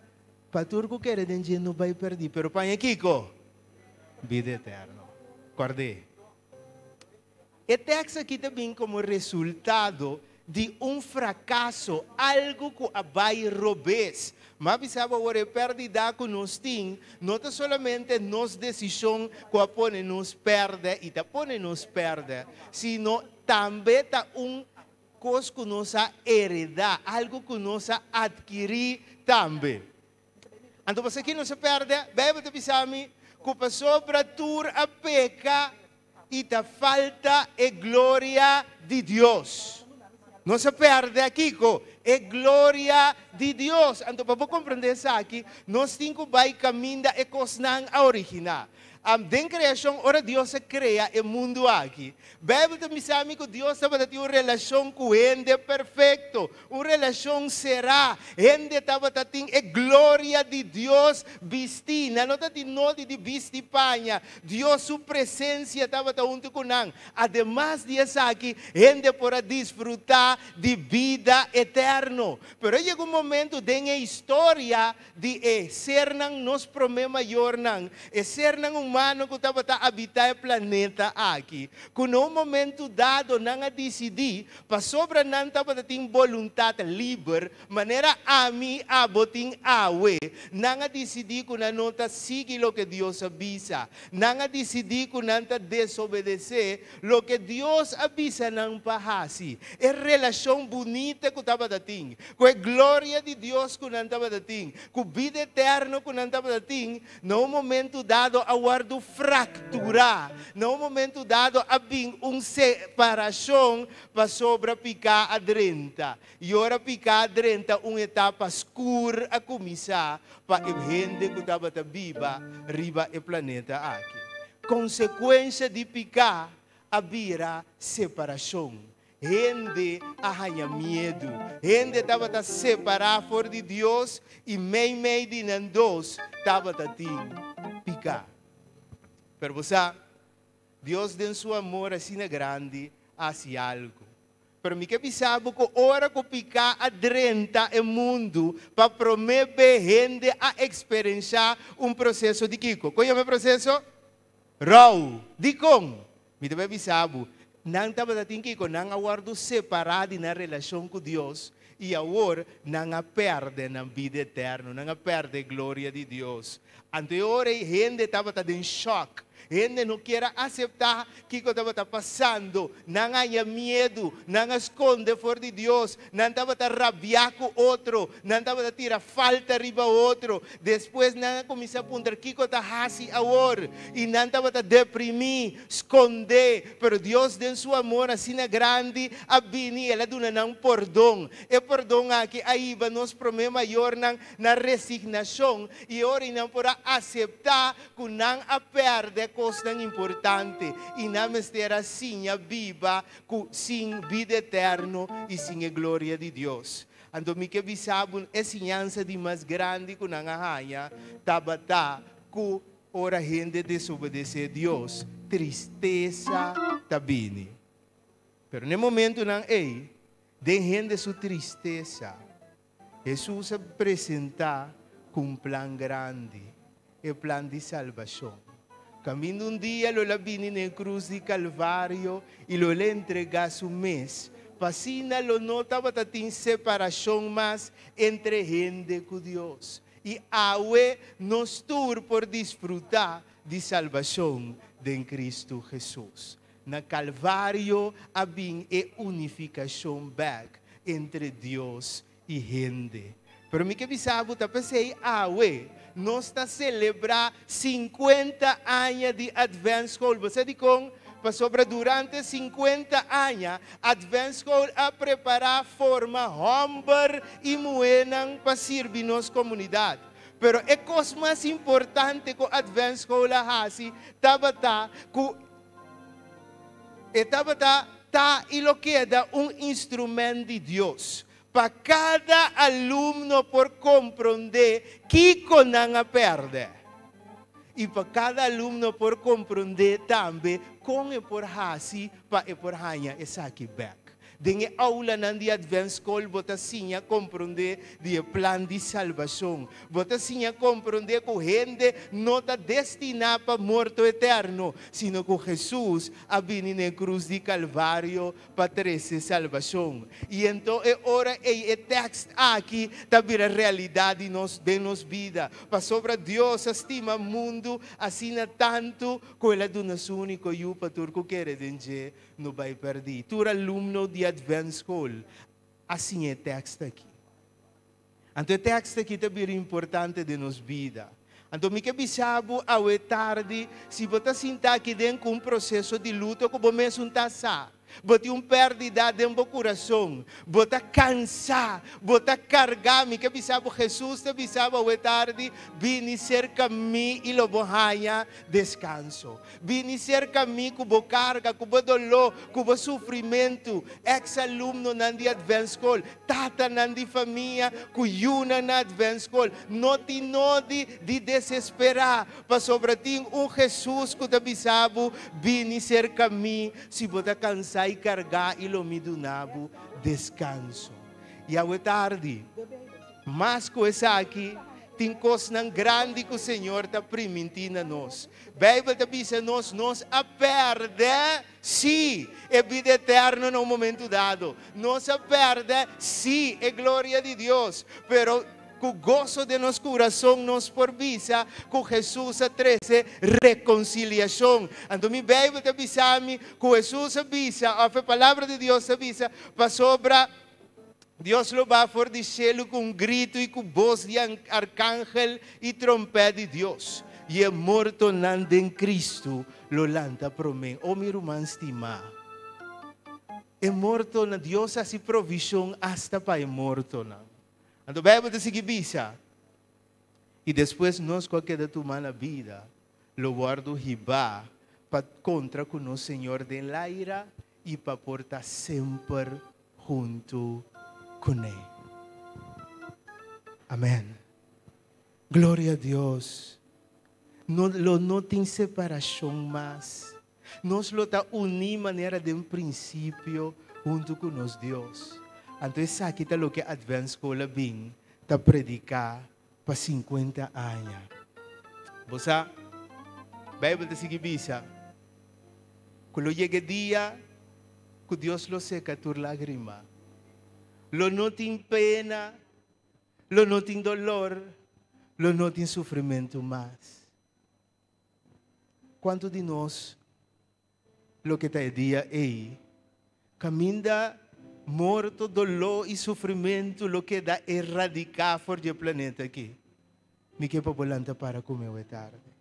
Speaker 6: Pa tur ku kere den dje no bai pèrdí, pero paña kiko? Bida eterno. Kòrd'é. E tèks akí ta bin komo resultado di un frakaso, algu ku a bai robes. M'a bisa bo awor, e pèrdida ku nos tin no ta solamente nos desishon ku a pone nos pèrdè i ta pone nos pèrdè, sino tambe ta un Kos ku nos a heredá, algu ku nos a atkirí tambe. Anto pasaki nos a pèrdè? Beibel ta bisa mi ku pasobra tur a peka i ta falta e gloria di Dios. Nos a pèrdè kiko? E gloria di Dios. Anto pa bo komprendé esaki, nos tin ku bai kaminda e kosnan a originá. Den kreashon, ora Dios a krea e mundu aki, Beibel ta bisa mi ku Dios tabata tin un relashon ku hende perfekto, un relashon será. Hende tabata tin e gloria di Dios bistí. Nan no tatin nodi di bisti paña. Dios su presensia tabata huntu ku nan. Ademas di esaki, hende por a disfrutá di bida eterno. Pero a yega un momentu den e historia di e sernan nos promé mayornan, e sernan humano ku tabata abitá e planeta aki, ku na un momentu dado nan a disidí, pasobra nan tabata tin boluntat liber, manera ami abo tin awe, nan a disidí ku nan no ta sigui loke Dios a bisa. Nan a disidí ku nan ta desobedesé loke Dios a bisa nan pa hasi. E relashon bunita ku tabata tin Ku e gloria di Dios ku nan tabata tin, ku bida eterno ku nan tabata tin, na un momentu dado a wòrdu frakturá. Na un momentu dado a bin un separashon pasobra piká a drenta. I ora piká a drenta un etapa skur a kuminsá pa e hende ku tabata biba riba e planeta aki. Konsekuensha di piká. a bira separashon. Hende a haña miedu. Hende tabata separá for di Dios i meimei di nan dos tabata tin piká. Pero bo sa, Dios den su amor asina grandi a hasi algu. Pero mi ke bisa bo ku ora ku piká a drenta e mundu pa promé be hende a eksperenshá un proseso di kiko? Kon yama e proseso? Rou. Dikon? Mi ta bai bisa bo, nan tabata tin kiko? Nan a wòrdu separá di nan relashon ku Dios i awor nan a pèrdè nan bida eterno, nan a pèrdè e gloria di Dios. Anto e ora ei hende tabata den shòk. Hende no kier a aseptá kiko tabata pasando. Nan a haña miedu, nan a skonde for di Dios, nan tabata rabiá ku otro, nan tabata tira falta riba otro. Despues nan a kuminsá puntra kiko ta hasi awor, i nan tabata deprimí, skondé. Pero Dios den su amor asina grandi a bini i el a duna nan pordon. E pordon aki a hiba nos promé mayornan na resignashon i ora i nan por a aseptá ku nan a pèrdè kosnan importante i nan mester a siña biba ku sin bida eterno i sin e gloria di Dios. Anto mi ke bisa bo e siñansa di mas grandi ku nan a haña tabata ku ora hende desobedesé Dios, tristesa ta bini. Pero na e momentunan ei, den hende su tristesa, Hesus a presentá ku un plan grandi, e plan di salbashon. Kaminda un dia lo el a bini na e krus di Kalvario i lo el a entregá su mes, pa asina lo no tabata tin separashon mas entre hende ku Dios. I awe nos tur por disfrutá di salbashon den Kristu Hesus. Na Kalvario a bin e unifikashon bèk entre Dios i hende. Pero mi ke bisa bo ta p'esei awe nos ta selebrá sinkuenta aña di Adventsschool. Bo sa dikon? Pasobra durante sinkuenta aña Adventsschool a prepará forma hòmber i muhénan pa sirbi nos komunidat. Pero e kos mas importante ku Adventsschool a hasi tabata ku E tabata, ta i lo keda un instrument di Dios pa kada alumno por komprondé kiko nan a pèrdè i pa kada alumno por komprondé tambe kon e por hasi pa e por haña esaki bèk. Den e aulanan di Adventskol bo ta siña komprondé di e plan di salbashon. Bo ta siña komprondé ku hende no ta destiná pa morto eterno, sino ku Hesus a bini na e krus di Kalvario pa trese salbashon. I anto e ora ei e tèkst aki ta bira realidat di nos den nos bida, Pasobra Dios a stima mundu asina tantu ku el a duna su úniko Yu pa tur ku kere den dje No bai pèrdí. Tur alumno di Adventsschool a siña e tèkst akí. Anto e tèkst akí ta bira importante den nos bida. Anto mi ke bisa bo awe tardi, si bo ta sinta aki den ku un proseso di luto ku bo mesun ta sa, bo tin un pèrdida den bo kurason, bo ta kansá, bo ta kargá, mi ke bisa bo, Hesus ta bisa bo awe tardi, Bini serka mi i lo bo haña deskanso. Bini serka mi ku bo karga, ku bo doló, ku bo sufrimentu. Eks-alumnonan di Adventskol, tatanan di famia ku yunan na Adventskol, no tin nodi di desesperá, pasobra tin un Hesus ku ta bisa bo, Bini serka mi si bo ta kansá i kargá i lo mi duna bo deskanso. I awe tardi, mas ku esaki, tin kosnan grandi ku Señor ta primintí na nos. Beibel ta bisa nos, nos a pèrdè, sí, e bida eterno na un momentu dado. Nos a pèrdè, sí, e gloria di Dios. Pero ku goso den nos kurason nos por bisa ku Hesus a trese rekonsiliashon. Anto mi Beibel ta bisa mi ku Hesus a bisa, òf e Palabra di Dios ta bisa, pasobra Dios lo baha for di shelu ku un gritu i ku bos di arkangel i trompèt di Dios, i e mortonan den Kristu lo lanta promé. O mi ruman stimá, e mortonan, Dios hasi provishon asta pa e mortonan. Anto Beibel ta sigui bisa, I despues nos ku a keda tumá na bida lo wòrdu hibá. Pa kontra ku nos Señor den laira i pa por ta semper huntu kuné. Amèn. Gloria a Dios. No, lo no tin separashon mas. Nos lo ta uní manera den prinsipio huntu ku nos Dios. Anto esaki ta loke Advent School a bin ta prediká pa 50 aña. Bo sa, Beibel ta sigui bisa ku lo yega e dia ku Dios lo seka tur lágrima. Lo no tin pena, lo no tin dolor, lo no tin sufrimentu mas. Kuantu di nos lo ke ta e dia ei, kaminda morto, doló i sufrimentu lo keda eradiká for di e planeta akí? Mi ke pa bo lanta para ku mi awe tardi.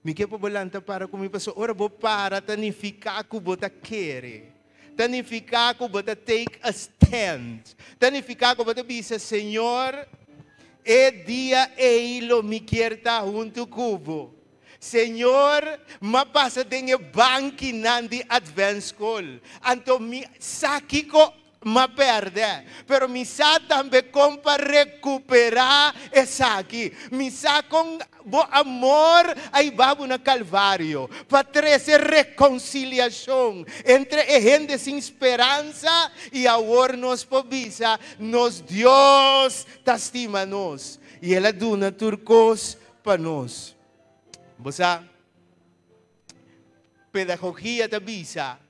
Speaker 6: Mi ke pa bo lanta para ku mi pasobra ora bo para ta nifiká ku bo ta kere. Ta nifiká ku bo ta take a stand. Ta nifiká ku bo ta bisa, Señor, e dia ei lo mi kier ta huntu ku bo. Señor, m'a pasa den e bankinan di Adventskol, anto mi sa kiko m'a pèrdè, pero mi sa tambe kon pa rekuperá esaki. Mi sa kon bo amor a hiba bo na Kalvario pa trese rekonsiliashon entre e hende sin speransa i awor nos por bisa, Nos Dios ta stima nos i el a duna tur kos pa nos. Bo sa, pedagogia ta bisa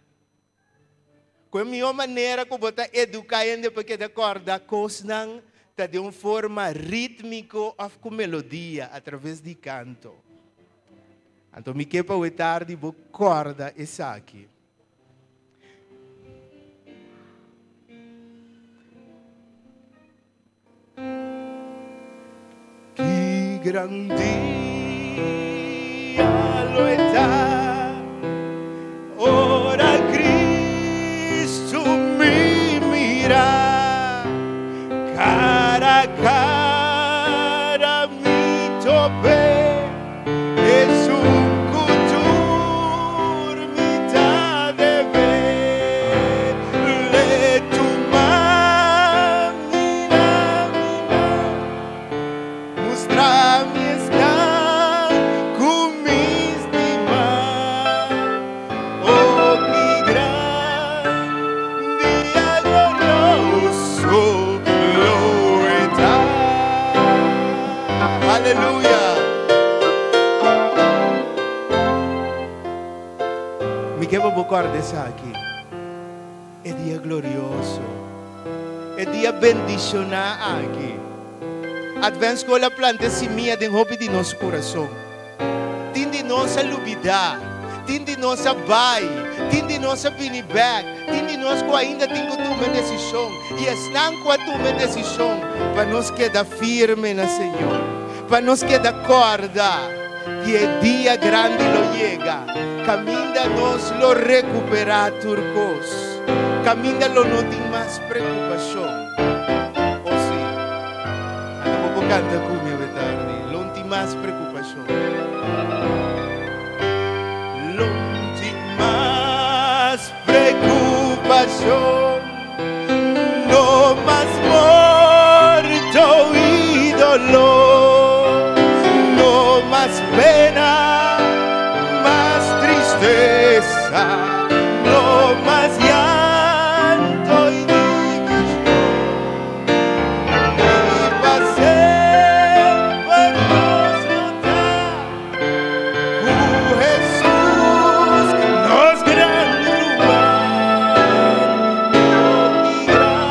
Speaker 6: ku e mihó manera ku bo ta eduká hende pa keda kòrda kosnan ta den un forma rítmiko òf ku melodia atraves di kanto. Anto mi ke pa awe tardi bo kòrda esaki. Ki gran dia lo e ta ora Cristo mi mira cara a cara mi tope esun cu tur mi ta debe le tuma mi na mi man, mustra mi esnan cu mi stima. Oh, ki gran dia glorioso lo e ta. Aleluya! Mi ke pa bo corda esaki. E dia glorioso, e dia bendishoná aki. Advent School a planta e simia den hopi di nos kurason. Tin di nos a lubidá, tin di nos a bai, tin di nos a bini bèk, tin di nos ku ainda tin ku tuma e desishon. I esnan ku a tuma e desishon, pa nos keda firme na Señor, pa nos keda kòrda di e dia grandi lo yega, kaminda nos lo rekuperá tur kos, kaminda lo no tin mas preokupashon. O sí, anda bo por kanta ku mi awe tardi, lo no tin mas preokupashon. Lo no tin mas preokupashon, no mas morto i dolor, no mas pena, mas tristesa, no mas llanto i divishon. I pa semper nos lo ta ku Hesus, nos gran ruman. Oh, ki gran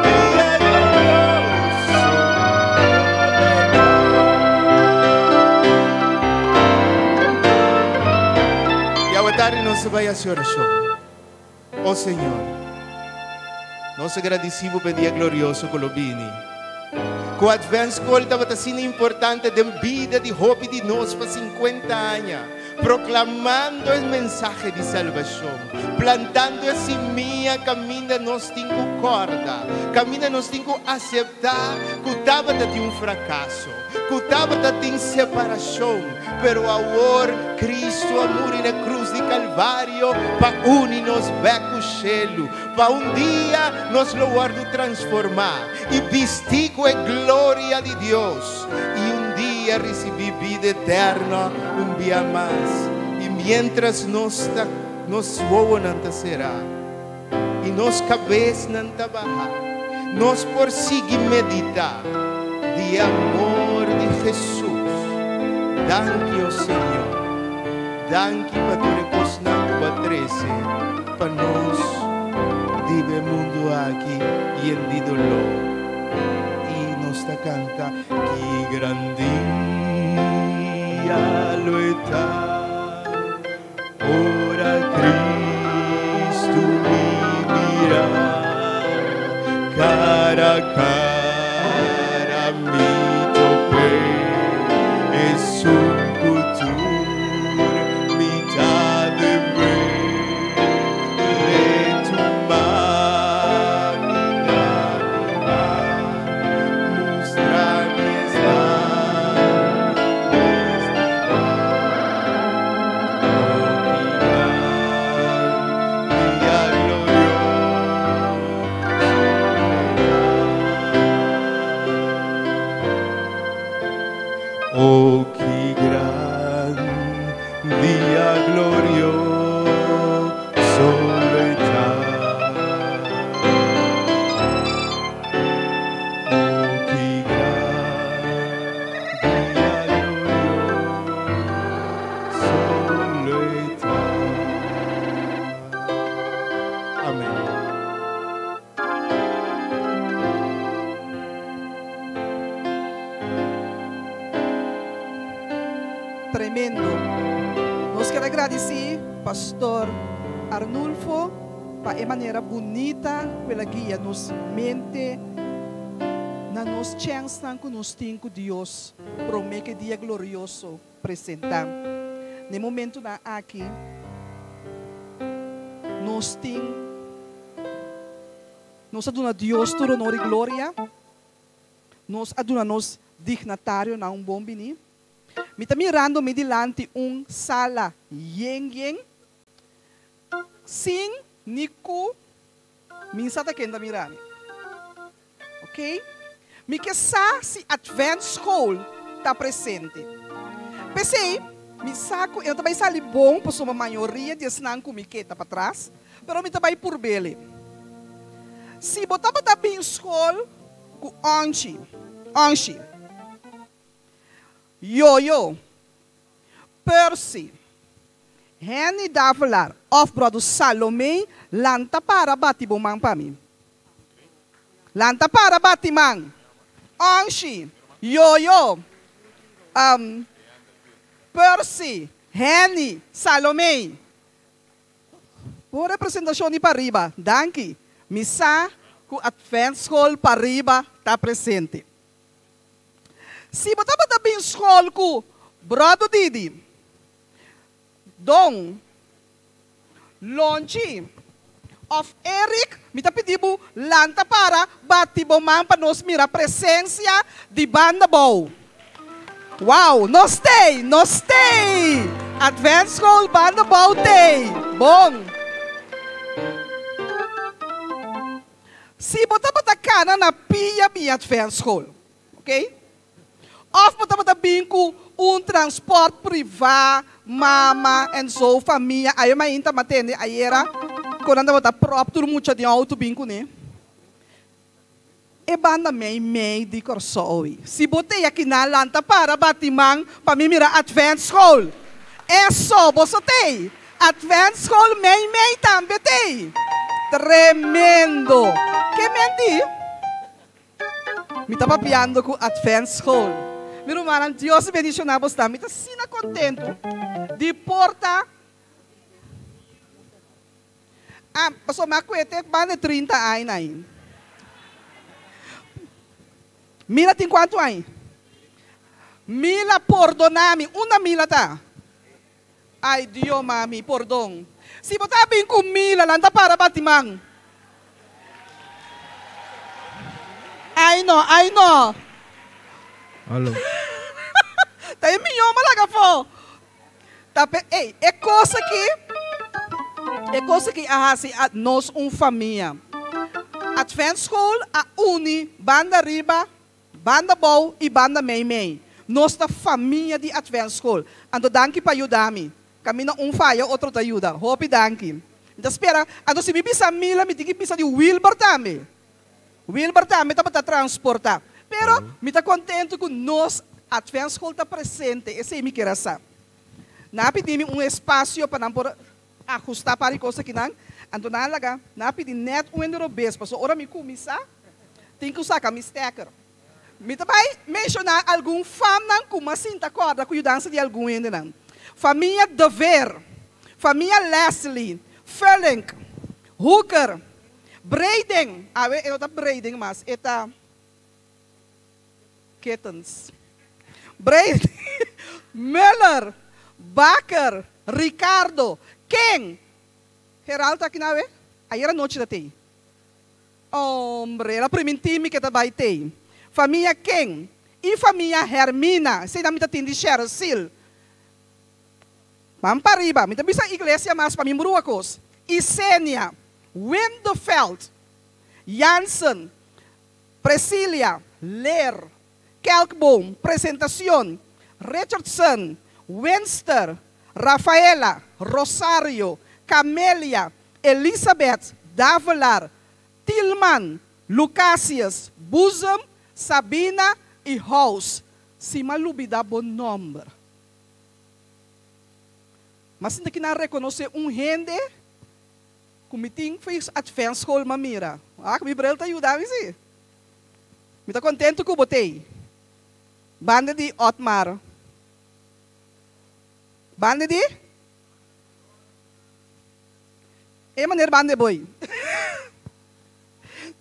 Speaker 6: dia glorioso I awe tardi nos ta bai hasi orashon. O Señor, nos ta gradisí Bo pa e dia glorioso ku lo bini. Ku Advent School tabata asina importante den bida di hopi di nos pa 50 aña. Proklamando e mensahe di salbashon, plantando e simia kaminda nos tin ku kòrda, kaminda nos tin ku aseptá ku tabata tin un frakaso, ku tabata tin separashon, pero awor Kristu a muri na krus di Kalvario pa uni nos bèk ku shelu, pa un dia nos lo wòrdu transformá i bistí ku e gloria di Dios. I un dia risibí bida eterno un bia mas. I miéntras nos ta, nos wowonan ta será i nos kabesnan ta bahá, nos por sigui meditá di e amor di Hesus. Danki, o Señor. Danki pa tur e kosnan ku bo a trese pa nos riba e mundu aki yen di doló. I nos ta kanta, Ki gran dia lo e ta, ora Cristo mi mira, cara a cara mi top'é, esun ku tur mi ta deb'é. Oh, ki gran dia glorioso lo e ta. Oh, ki gran dia glorioso lo e ta. Amen.
Speaker 5: Tremendo. Nos kier a gradici Pastor Arnulfo pa e manera bunita cu el a guia nos mente na nos chensnan cu nos tin cu Dios prome cu e dia glorioso presenta. Na e momentonan aki nos tin nos a duna Dios tur honor y gloria. Nos a duna nos dignatarionan un bon bini. Mi ta mirando mi dilanti un sala yen yen, sin ni ku mi sa ta ken ta mira mi. Ok, mi ke sa si Advent School ta presente. P'esei, mi sa ku e no ta bai sali bon pasobra mayoria di esnan ku mi ke ta patras, pero mi ta bai purb'el. Si bo tabata bin skol ku Onchi, Onshi, Yoyo, Percy, Henny Davelaar of Bròder Salomé lanta para bati bo man pa mi. Lanta para bati man. Onshi, Yoyo, Percy, Henny, Salomé. Bon representashon di pariba. Danki. Mi sa ku Adventschool Pariba ta presente. Si bo tabata bin skol ku Bròder Didi, Don, Lonchi òf Eric, mi ta pidi bo lanta para bati bo man pa nos mira presensia di banda bou. Wow! Nos t'ei! Nos t'ei! Adventschool banda bou t'ei! Bon! Si bo tabata kana na pia bin Adventschool, ok? Of bo tabata bin ku un transport privá, mama en zo, famia, ayo mainta m'a tende ayera ku nan tabata pròp tur mucha den outo bin kuné. E banda mei mei di Kòrsou. Si bo t'ei akinan lanta para bati man pa mi mira Adventschool. Eso, boso t'ei. Adventschool mei mei tambe t'ei. Tremendo. Ke men di? Mi ta papiando ku Adventschool. Mi rumannan, Dios bendishoná bosnan. Mi ta asina kontentu di por ta. Ah, pasobra mi a kuete mas de 30 aña ain. Mila tin kuantu aña? Mila pordona mi, unda Mila ta? Ay Dios mami, pordon. Si bo ta bin ku Mila, lanta para bati man. Ay no, ay no.
Speaker 6: Hallo.
Speaker 5: Ta e mihó m'a laga afó. Ta pe, ey, e kos aki, e kos aki a hasi a nos un famia. Adventschool a uni banda riba, banda abou i banda mei mei. Nos ta famia di Adventschool. Anto danki pa yuda mi. Kaminda un faya otro ta yuda. Hopi danki. Mi ta spera, anto si mi bisa Mila mi tin ki bisa di Wilber tambe. Wilber tambe tabata transporta. Pero mi ta contento cu nos Adventschool ta presente, esey mi kier a sa. Nan a pidi mi un espacio pa nan por ahusta par di cos akinan, anto nan a laga, nan a pidi net un hende robes, pasobra ora mi cuminsa tin cu saca mi stekker. Mi ta bay menciona algun famnan cu m'a sinta corda cu yudansa di algun hendenan. Famia De Veer, famia Leslie, Vullink, Hooker, Breiding, awe e no ta breiding mas, e ta kittens. Breiding, Muller, Bakker, Ricardo, Ken? Gerald ta aki na awe? Ayer anochi ta tei. Hombre, el a primintí mi ke ta bai tei. Famia Ken i famia Hermina, eseinan mi ta tin di Cheryl Seal. Ban pariba, mi ta bisa iglesia mas pa mi brua kos. Isenia, Windeveld, Jansen, Presilia, Leer, Kelkboom, Presentacion, Richardson, Winster, Rafaela, Rosario, Camelia, Elizabeth, Davelaar, Tilman, Lucasius, Boezem, Sabina i House. Si m'a lubida bo nomber. M'a sinti ki nan rekonosé un hende ku mi tin for Adventschool m'a mira. Wak, mi bril ta yuda mi si. Mi ta kontentu ku bo t'ei. Banda di Otmar. Banda di? E maner banda e boi.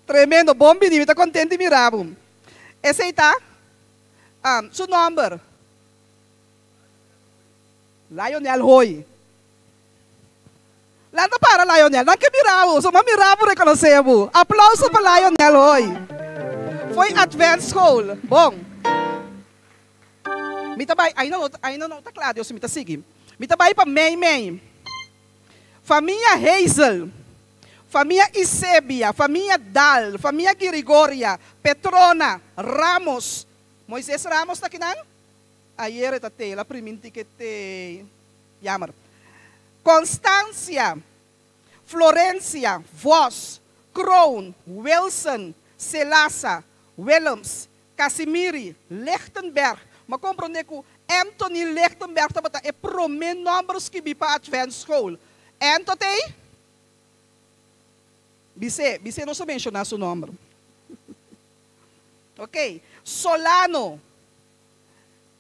Speaker 5: Tremendo, bon bini, mi ta kontentu di mira bo. Esei ta su nòmber. Lionel Hoy. Lanta para Lionel, nan ke mira bo, so m'a mira bo rekonosé bo. Aplauso pa Lionel Hoy. Fo'i Adventschool. Bon. Mi ta bai, ainda no, ainda no ta kla Dios, mi ta sigui. Mi ta bai pa mei mei. Famia Hazel, famia Isebia, famia Dahl, famia Girigoria, Petrona, Ramos. Moises Ramos ta kinan? Ayer e ta te, el a priminti ke te. Jammer. Constancia, Florencia, Vos, Kroon, Wilson, Selasa, Willems, Casimiri, Lichtenberg. M'a komprondé ku Anthony Lichtenberg tabata e promé nòmber skibí pa Adventschool. Anto t'ei? Bis'é, bis'é nos a menshoná su nòmber. Oké. Solano.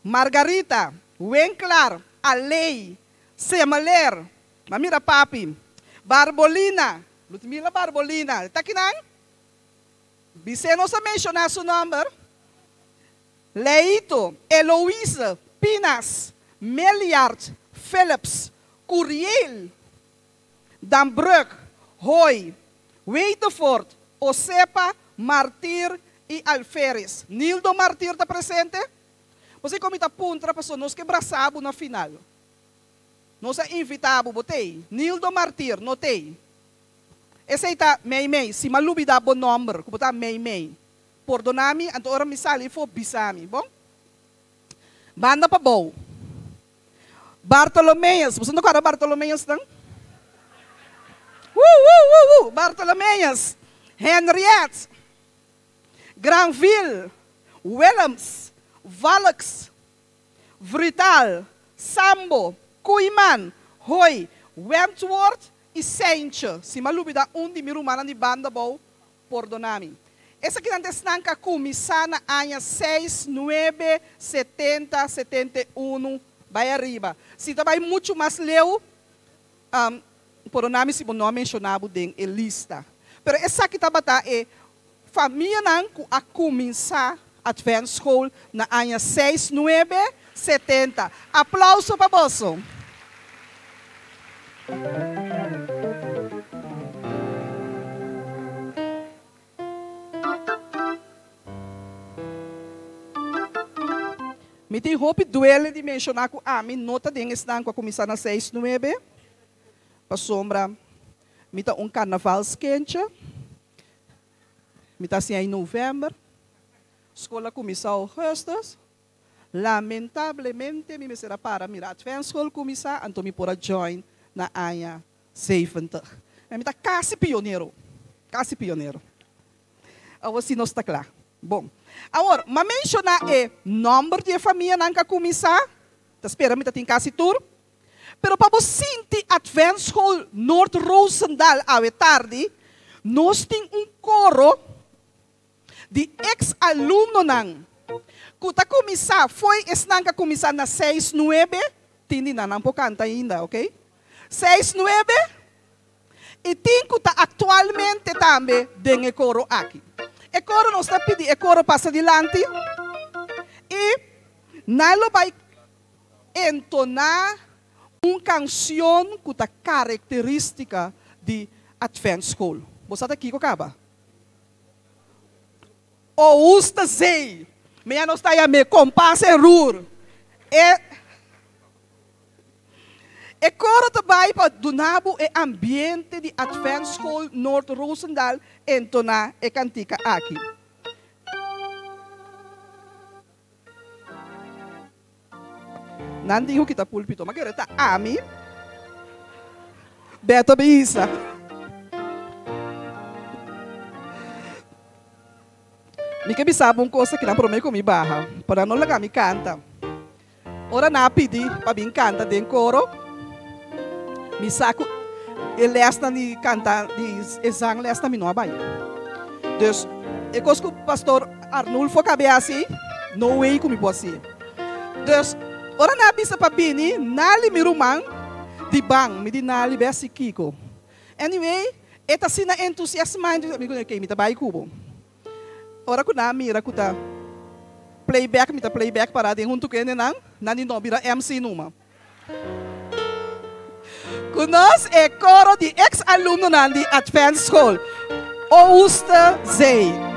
Speaker 5: Margarita, Winklaar, Aley, Semeler, m'a mira papi, Barbolina, Ludmila Barbolina, e ta kinan? Bis'é nos a menshoná su nòmber, Leito, Eloise, Pinas, Meliard, Phillips, Curiel, Dambrug, Hoy, Weitefort, Osepa, Martir i Alferes. Nildo Martir ta presente? Bo sa kon mi ta puntra pasobra nos ke brasa bo na final. Nos a invita bo, bo t'ei? Nildo Martir, no t'ei. Esei ta meimei. Si m'a lubida bo nomber, ku bo ta meimei, pordona mi, anto ora mi sali afó bisa mi, bon? Banda pa bou. Bartolomeus, boso no kòrda Bartolomeus nan? Woo woo woo woo! Bartolomeus, Henriette, Granville, Willems, Valks, Vrutal, Sambo, Koeiman, Hoy, Wentworth i Seintje. Si m'a lubidá un di mi rumannan di banda bou, Pordona mi. Esakinan ta esnan ku a kuminsá na aña seis, nuebe, 70, 71, bai ariba. Si ta bai muchu mas leu, pordona mi si bo no a menshoná bo den e lista. Pero esaki tabata e famianan ku a kuminsá Adventschool na aña seis, nuebe, 70. Aplauso pa boso. Mi tin hopi duele di menshoná ku ami no ta den esnan ku a kuminsá na seis nuebe, pasobra mi ta un karnavalskindje. Mi ta siña in novèmber, skol a kuminsá ougùstùs. Lamentablemente mi mester a para mira Adventsschool kuminsá, anto mi por a join na aña 70. Mi ta kasi pionero, kasi pionero. Awor si nos ta kla. Bon. Awor, m'a menshoná e nòmber di e famianan ku a kuminsá. Ta spera mi ta tin kasi tur. Pero pa bo sinti Adventsschool Noord Roosendaal awe tardi, nos tin un koro di eks alumnonan ku ta kuminsá fo'i esnan ku a kuminsá na seis nuebe, tin di nan nan por kanta ainda, ok, seis nuebe, i tin ku ta aktualmente tambe den e koro aki. E koro nos ta pidi e koro pasa dilanti i nan lo bai Entoná un kansion ku ta karakterístika di Adventsschool. Bo sa ta kiko kaba? Oosterzee. Mea nos ta yam'é Kompas en Roer. E e koro ta bai pa duna bo e ambiente di Adventsschool Noord Roosendaal entoná e kantika aki. Nan dijo kita pulpito, ma kere ta ami. Beto bisa. Mi ke bisa bo un cosa kinan prome ku mi baha, pa nan no laga mi kanta. Ora nan a pidi pa bin kanta den koro, mi sa ku e lesnan di kanta, di e zanglesnan mi no a bai. Dus e kos ku pastor Arnulfo kabe hasi, no way ku mi por hasi. Dus, ora nan a bisa pa bini, Nali mi ruman di ban, mi di Nali bai hasi kiko? Anyway, e ta asina entusiasmá, mi ku okay, mi ta bai ku bo. Ora ku nan a mira ku ta playback, mi ta playback pará den huntu ku hendenan, nan di no bira MC numa. Ku nos e koro di eks alumnonan di Adventsschool Oosterzee.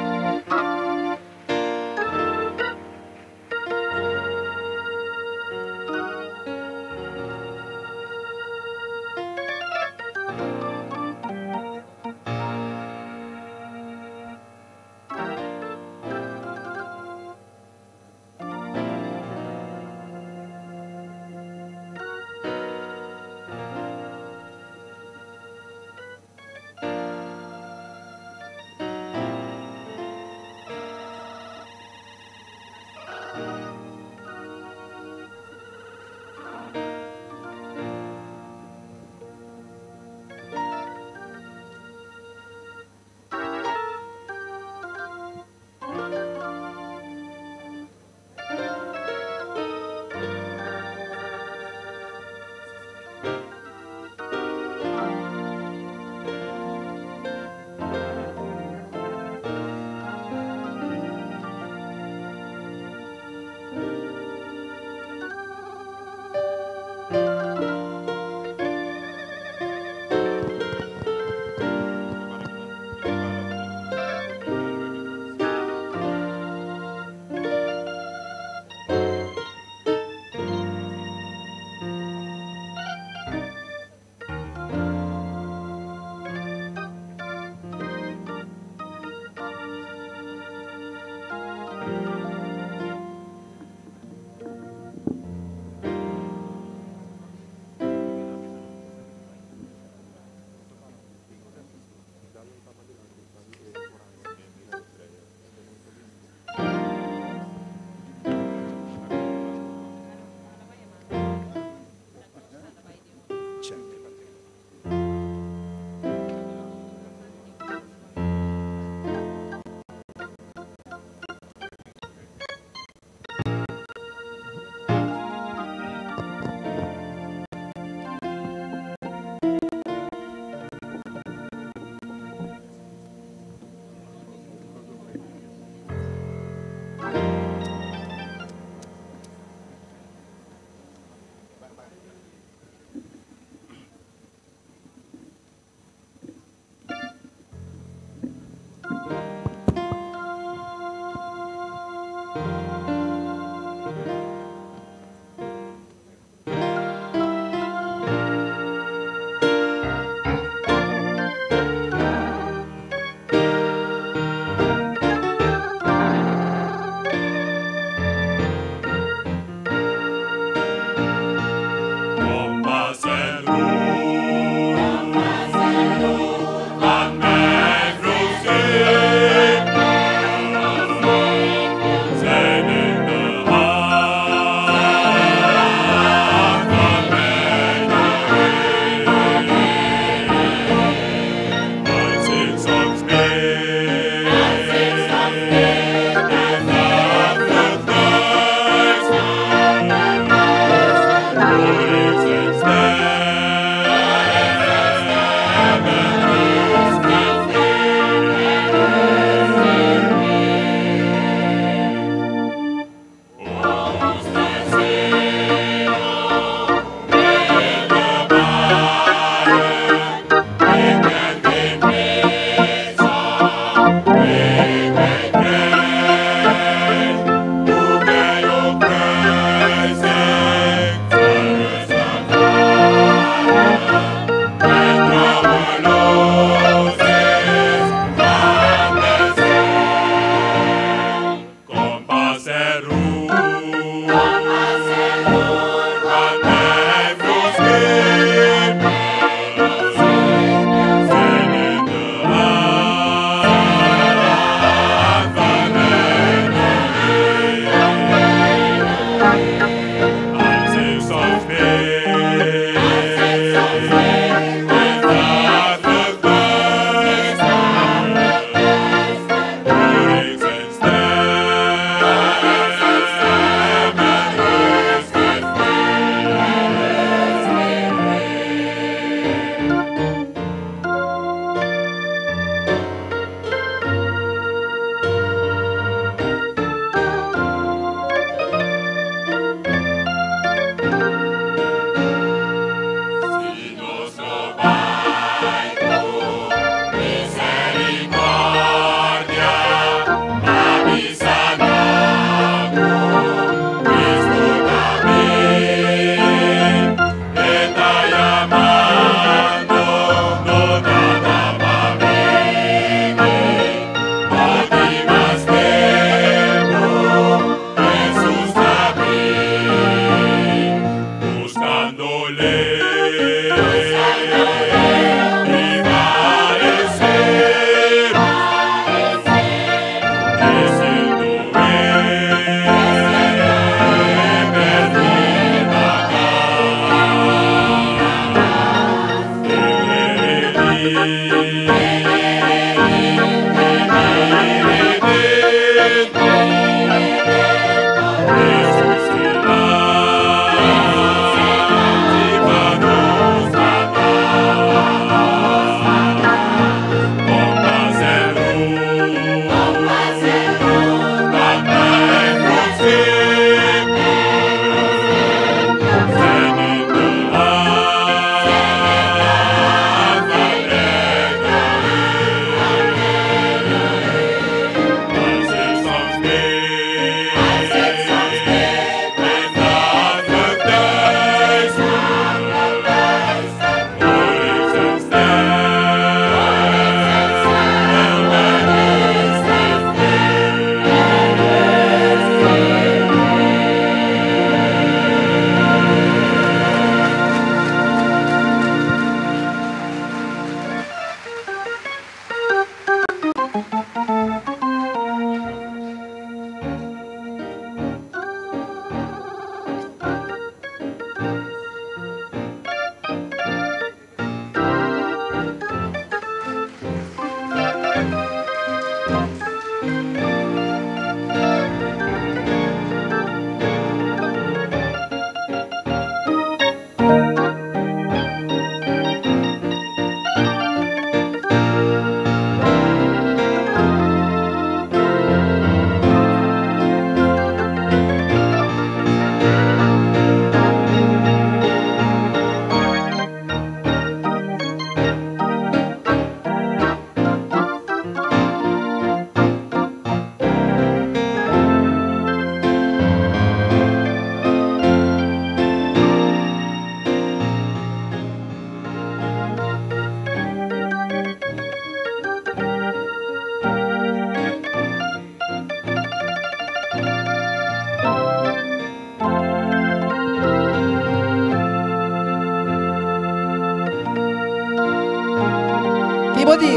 Speaker 5: Ki bo di?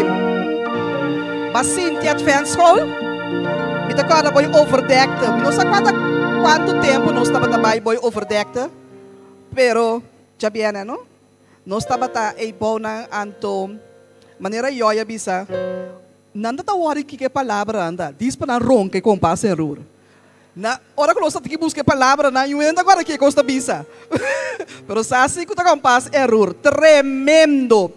Speaker 5: Ba sinti Adventschool? Mi ta kòrda boy overdekte. Mi no sa kuanta kuantu tempu nos tabata bai boy overdekte, pero djabiènè no. Nos tabata ei bounan anto manera Yoy a bisa. Nan no ta worry kiko e palabranan ta, dis pa nan ronka e kompas en roer. Na ora ku nos ta tiki buska e palabranan, yu hende ta kòrda kiko kos ta bisa. Pero sa si ku ta kompas en roer. Tremendo!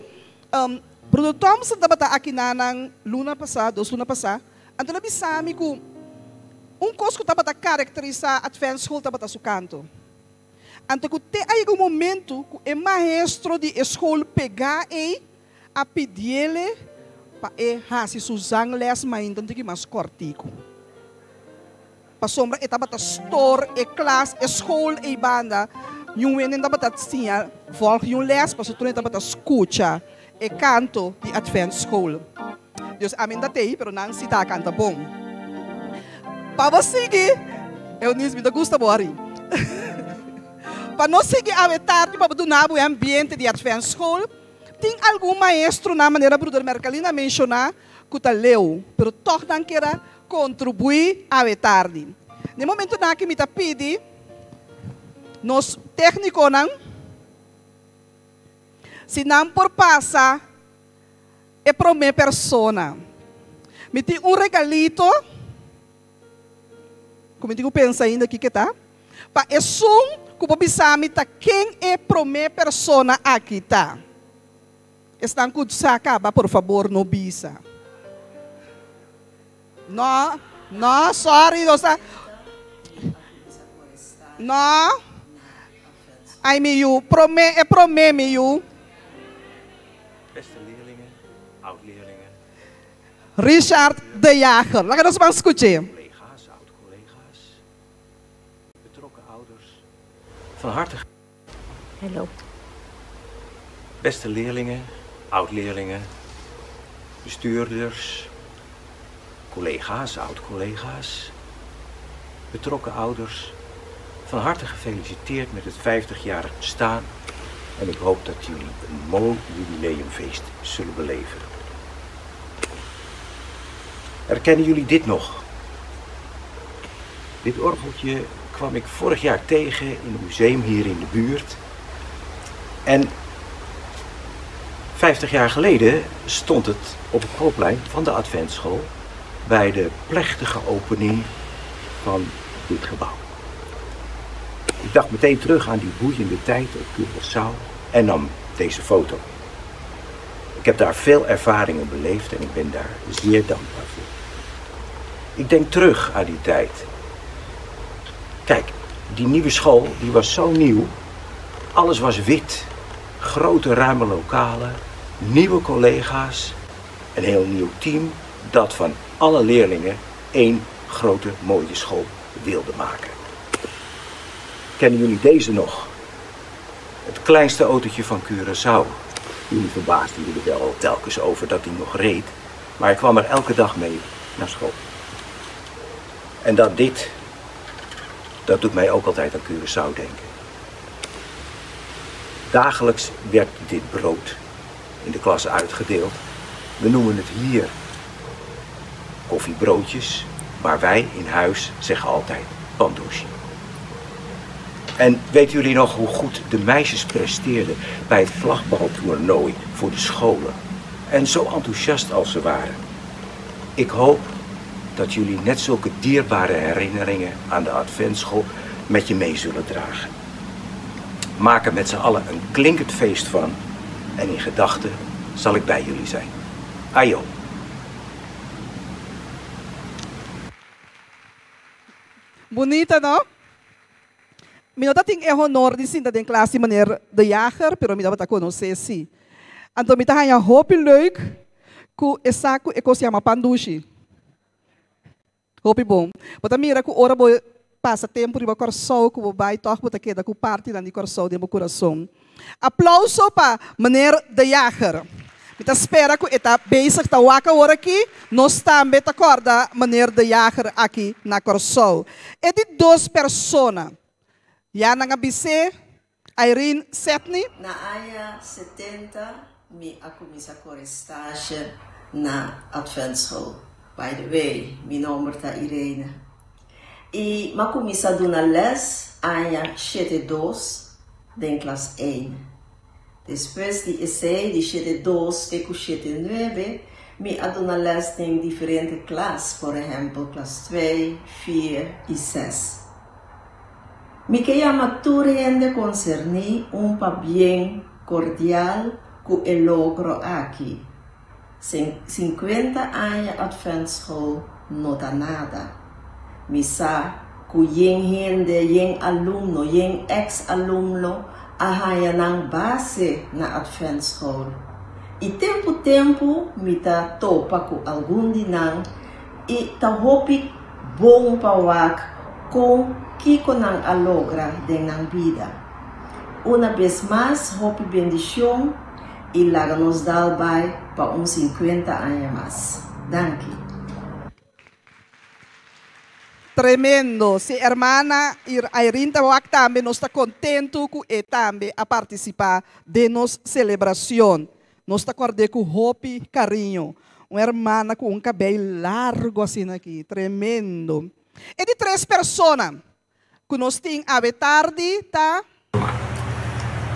Speaker 5: Bruder Thompson tabata aki na nan luna pasá, dos luna pasá, anto el a bisa mi ku un kos ku tabata karakterisá Advent School tabata su kanto. Anto ku te a yega un momentu ku e maestro di e skol pegá ei a pidiele pa e hasi su zangles mainta un tiki mas kòrtiku. Pasobra e tabata stor e klas, e skol ei banda, niun hende no tabata siña vòlg niun lès pasobra tur hende tabata skucha e kanto di Advent School. Dios ami no ta tei pero nan si ta kanta bon. Pa bo sigui, Eunice mi ta gusta bo ari. Pa no sigui awe tardi pa bo duna bo e ambiente di Advent School, Tin algun maestronan, manera Bruder Mercalina a menshoná, ku ta leu, pero tòg nan kier a kontribuí awe tardi. Na e momentunan aki mi ta pidi nos téknikonan si nan por pasa e promé persona. Mi tin un regalito ku mi tin ku pensa ainda kiko e ta, pa esun ku por bisa mi ta ken e promé persona aki ta. Esnan ku sa kaba por fabor no bisa. No, no, sorry, nos ta, no, ay mi yu, promé, e promé mi yu.
Speaker 7: Beste leerlingen, oud-leerlingen.
Speaker 5: Richard de Jager. Laga nos ban skuch'é.
Speaker 7: Collega's, oud-collega's, betrokken ouders, van harte.
Speaker 8: Hello.
Speaker 7: Beste leerlingen, oud-leerlingen, bestuurders, collega's, oud-collega's, betrokken ouders, van harte gefeliciteerd met het 50-jarig bestaan en ik hoop dat jullie een mooi jubileumfeest zullen beleven. Herkennen jullie dit nog? Dit orgeltje kwam ik vorig jaar tegen in een museum hier in de buurt. En 50 jaar geleden stond het op het voorplein van de Adventsschool bij de plechtige opening van dit gebouw. Ik dacht meteen terug aan die boeiende tijd op Curaçao en nam deze foto. Ik heb daar veel ervaringen beleefd en ik ben daar zeer dankbaar voor. Ik denk terug aan die tijd. Kijk, die nieuwe school die was zo nieuw. Alles was wit. Grote ruime lokalen, nieuwe collega's, een heel nieuw team dat van alle leerlingen één grote mooie school wilde maken. Kennen jullie deze nog? Het kleinste autootje van Curaçao. Jullie verbaasden jullie wel telkens over dat hij nog reed, maar ik kwam er elke dag mee naar school. En dat dit, dat doet mij ook altijd aan Curaçao denken. Dagelijks werd dit brood in de klas uitgedeeld. We noemen het hier koffiebroodjes, maar wij in huis zeggen altijd pandoesje. En weten jullie nog hoe goed de meisjes presteerden bij het vlagbaltoernooi voor de scholen? En zo enthousiast als ze waren. Ik hoop dat jullie net zulke dierbare herinneringen aan de Adventsschool met je mee zullen dragen. Maak er met z'n allen een klinkend feest van en in gedachten zal ik bij jullie zijn. Ajo.
Speaker 5: Bunita, no? Mi no tatin e honor di sinta den klas di meneer De Jager, pero mi tabata konosé sí. Anto mi ta haña hopi leuk ku e sa ku e kos yama pan dushi. Hopi bon. Bo ta mira ku ora bo pasa tempu riba Kòrsou ku bo bai tòg bo ta keda ku partinan di Kòrsou den bo kurason. Aplauso pa meneer De Jager. Mi ta spera ku e ta bezig ta wak awor aki. Nos tambe ta kòrda meneer De Jager aki na Kòrsou. E di dos persona. Ya nan a bis'é, Irene Setny.
Speaker 9: Na aña setenta mi a kuminsá kore stasje na Adventsschool. By the way, mi nomber ta Irene. I m'a kuminsá duna lès aña shete dos den klas ein. Despues di esei, di shete dos te ku shete nuebe, Mi a duna les den diferente klas, por ehèmpel klas twee, vier i ses. Mi ke yama tur hende konserní un pabien kordial ku e logro aki. Sinkuenta aña Adventschool no ta nada. Mi sa ku yen hende, yen alumno, yen eks-alumno a haña nan base na Adventschool. I tempu tempu mi ta topa ku algun di nan i ta hopi bon pa wak kon kiko nan a logra den nan bida. Una bes mas hopi bendishon i laga nos dal bai pa un sinkuenta aña mas. Danki.
Speaker 5: Tremendo. Si hermana Irene ta wak tambe nos ta contento cu e tambe a participa den nos celebracion. Nos ta cord'e cu hopi cariño. Un hermana cu un cabey largo asina aki. Tremendo. E di tres persona cu nos tin awe tardi ta.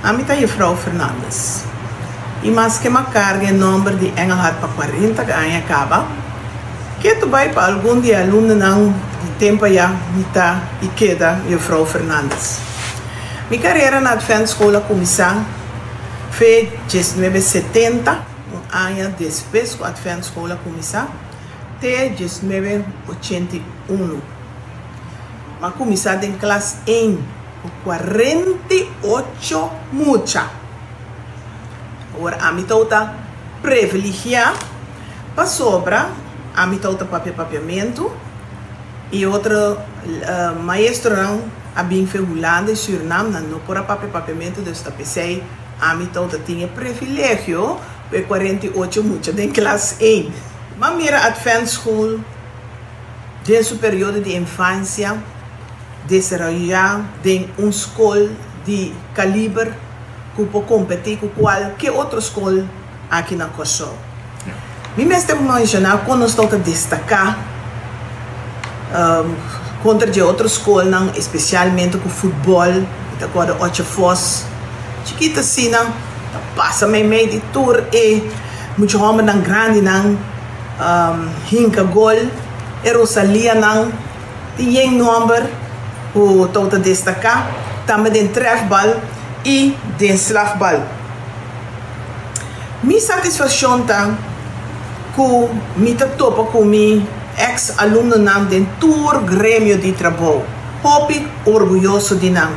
Speaker 8: Ami ta Juffrouw Fernandez. I maske m'a carga e nomber di Engelhard pa cuarenta aña caba, ketu bai pa algun di e alumnonan di tempo aya mi ta i keda Juffrouw Fernandez. Mi carera na Adventschool a cuminsa fe diesnuebe setenta, un aña despues cu Adventschool a cuminsa, te diesnuebe ochenta i unu. M'a kuminsá den klas ein ku 48 mucha. Awor ami tabata previligiá pasobra ami tabata papia papiamentu i otro maestronan a bin fe Hulanda i Sürnam, nan no por a papia papiamentu, dus ta p'esei ami tabata tin e previlegio ku e 48 mucha den klas ein. M'a mira Adventschool. Den su periodo di infansia desaroyá den un skol di kaliber ku por kompetí ku kualke otro skol aki na Kòrsou. Mi mester menshoná kon nos tabata destaká kontra dje otro skolnan, espesialmente ku futbòl. Mi ta kòrda Ocho Fòs chikito asina ta pasa meimei di tur e mucha hòmbernan grandinan. Hinka gol, e Rosalianan tin yen nomber ku tou ta destaká, tambe den trèfbal i den slagbal. Mi satisfakshon ta ku mi ta topa ku mi eks alumnonan den tur gremio di trabou. Hopi orguyoso di nan.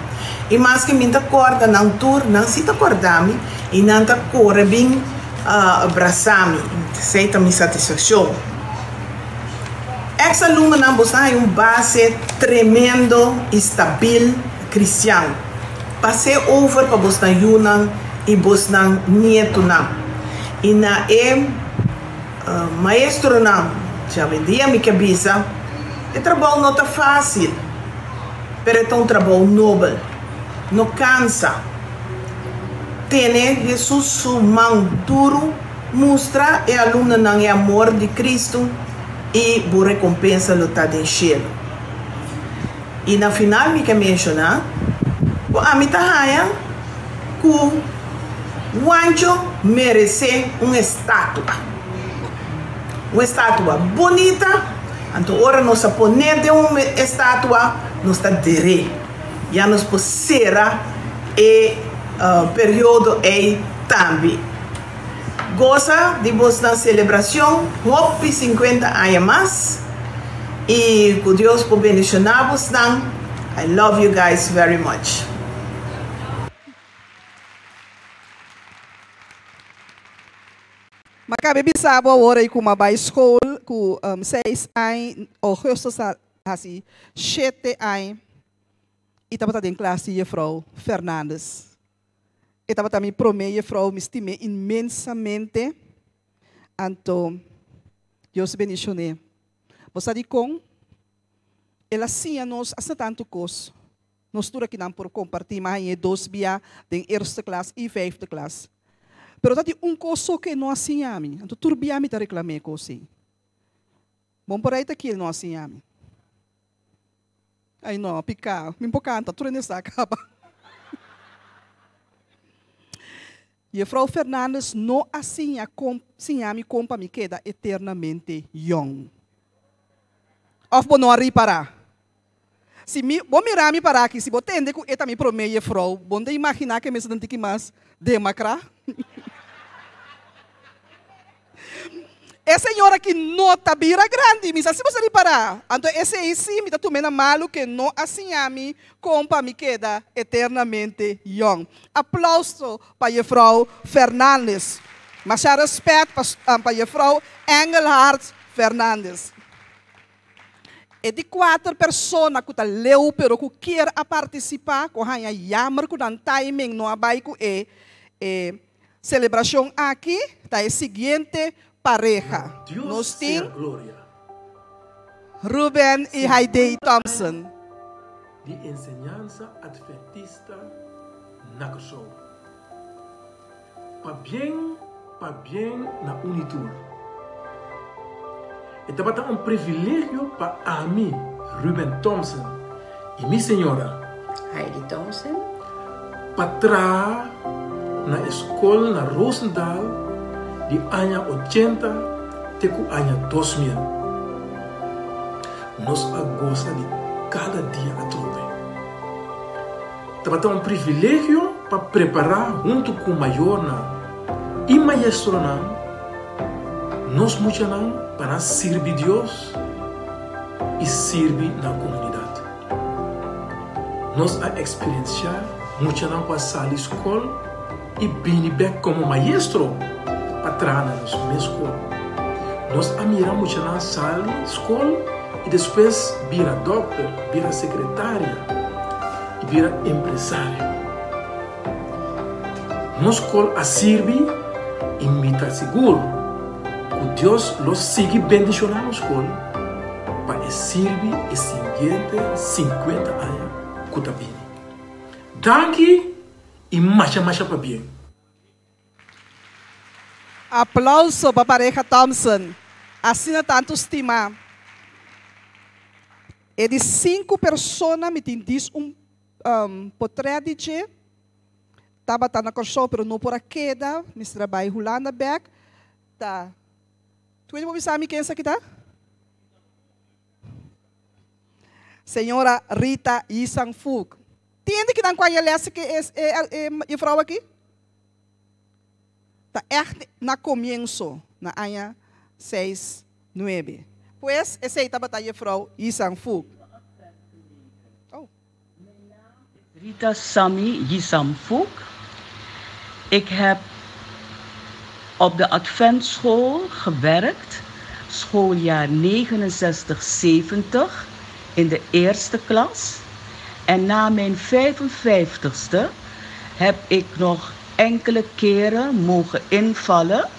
Speaker 8: I maske mi ta kòrda nan tur, nan si ta kòrda mi i nan ta kore bin. A brasa mi. Esei ta mi satisfakshon. Eks alumnonan, boso a haña un base tremendo i stabil kristian. Pas'é over pa bosnan yunan i bosnan nietunan. I na e maestronan, djawendia mi ke bisa, e trabou no ta fásil, pero e ta un trabou nobel. No kansa. Tene Hesus su man duru, mustra e alumnonan e amor di Kristu i bo rekompensa lo ta den shelu. I na final mi ke menshoná ku ami ta haña ku Wancho meresé un estatua. Un estatua bunita, anto ora nos a pon'é den un estatua nos ta der'é. Ya nos por sera e periodo ei tambe. Gosa di bosnan selebracion hopi 50 aña mas y cu Dios por bendiciona bosnan. I love you guys very much.
Speaker 5: Ma cabe bisa bo awor ei cu ma bay school cu seis aña, augustus a Hasi shete aña i tabata den klas di Jefrou Fernandes. E tabata mi promé jefrou, mi stim'é inmensamente. Anto Dios bendishon'é. Bo sa dikon? El a siña nos asina tantu kos. Nos tur akinan por kompartí, mi a hañ'é dos bia den eerste klas i vijfde klas. Pero ta tin un kos so ku e no a siña mi. Anto tur bia mi ta reklam'é e kos ei. Bon por ahí ta kiel no a siña mi. Ay no, piká. Mi por kanta, tur hende sa kaba. Juffrouw Fernandes no a siña kon siña mi kon pa mi keda eternamente yòn. Òf bo no a ripará? Si mi, bo mira mi pará aki, si bo tende ku e ta mi promé juffrouw, bo no ta imaginá ku e mester ta un tiki mas demakrá? E señora aki no ta bira grandi, mi sa si bo sa ripará. Anto esei sí mi ta tum'é na malu ku e no a siña mi kon pa mi keda eternamente yòn. Aplauso pa Juffrouw Fernandes. Masha respet pa pa Juffrouw Engelhard Fernandes. E di kuater persona ku ta leu pero ku kier a partisipá ku haña yammer ku nan timing no a bai ku e e Selebrashon aki ta e siguiente pareha.
Speaker 10: Na Dios
Speaker 5: Nos
Speaker 10: sea
Speaker 5: tin
Speaker 10: gloria.
Speaker 5: Ruben i Haidee
Speaker 10: 50
Speaker 5: Thompson.
Speaker 10: aña di enseñansa adventista na Kòrsou. Pabien, pabien na un i tur. E tabata un privilegio pa ami, Ruben Thompson, i mi señora,
Speaker 11: Heidi Thompson,
Speaker 10: pa traha na e skol na Roosendaal di aña ochenta te ku aña 2000. Nos a gosa di kada dia atrobe. Tabata un privilegio pa prepará huntu ku mayornan i maestronan nos muchanan pa nan sirbi Dios i sirbi nan komunidat. Nos a eksperensiá muchanan ku a sali skol i bini bèk komo maestro pa traha na nos mes skol. Nos a mira muchanan sali skol i despues bira dòkter, bira sekretaria i bira empresario. Nos skol a sirbi i mi ta sigur ku Dios lo sigui bendishoná nos skol pa e sirbi e siguiente 50 aña ku ta bini. Danki i masha masha pabien!
Speaker 5: Aplauso pa pareha Thompson. Asina tantu stima. E di sinku persona mi tin dis un potrèt di dje. Tabata na Kòrsou pero no por a keda, mester a bai Hulanda bèk. Ta Twin bo bisa mi ken esaki ta? Señora Rita Yisan Fuk. Tin hende ki nan ku a yalesa ke es e e jefrouw aki? Ta ègt na komienso na aña seis nuebe. Pues esei tabata jefrouw Yisan Fuk. Oh.
Speaker 12: Mijn naam is Rita Sammy Yisan Fuk. Ik heb op de Adventschool gewerkt, schooljaar 69-70 in de eerste klas. En na mijn 55ste heb ik nog enkele keren mogen invallen.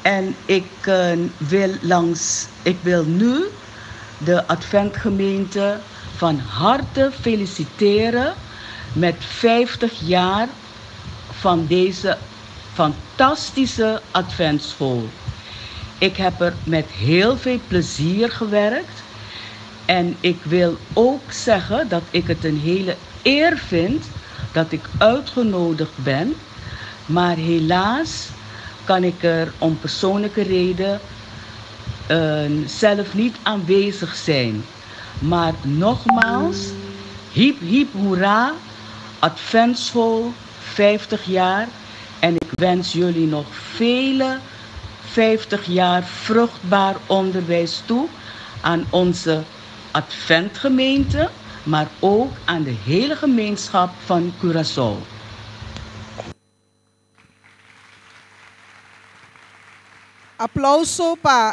Speaker 12: En ik, uh, wil langs, ik wil nu de Adventgemeente van harte feliciteren met 50 jaar van deze fantastische Adventschool. Ik heb er met heel veel plezier gewerkt. En ik wil ook zeggen dat ik het een hele eer vind dat ik uitgenodigd ben. Maar helaas kan ik er om persoonlijke reden uh, zelf niet aanwezig zijn. Maar nogmaals, hiep hiep hoera, Adventschool 50 jaar. En ik wens jullie nog vele 50 jaar vruchtbaar onderwijs toe aan onze Adventgemeente, maar ook aan de hele gemeenschap van Curaçao.
Speaker 5: Aplauso pa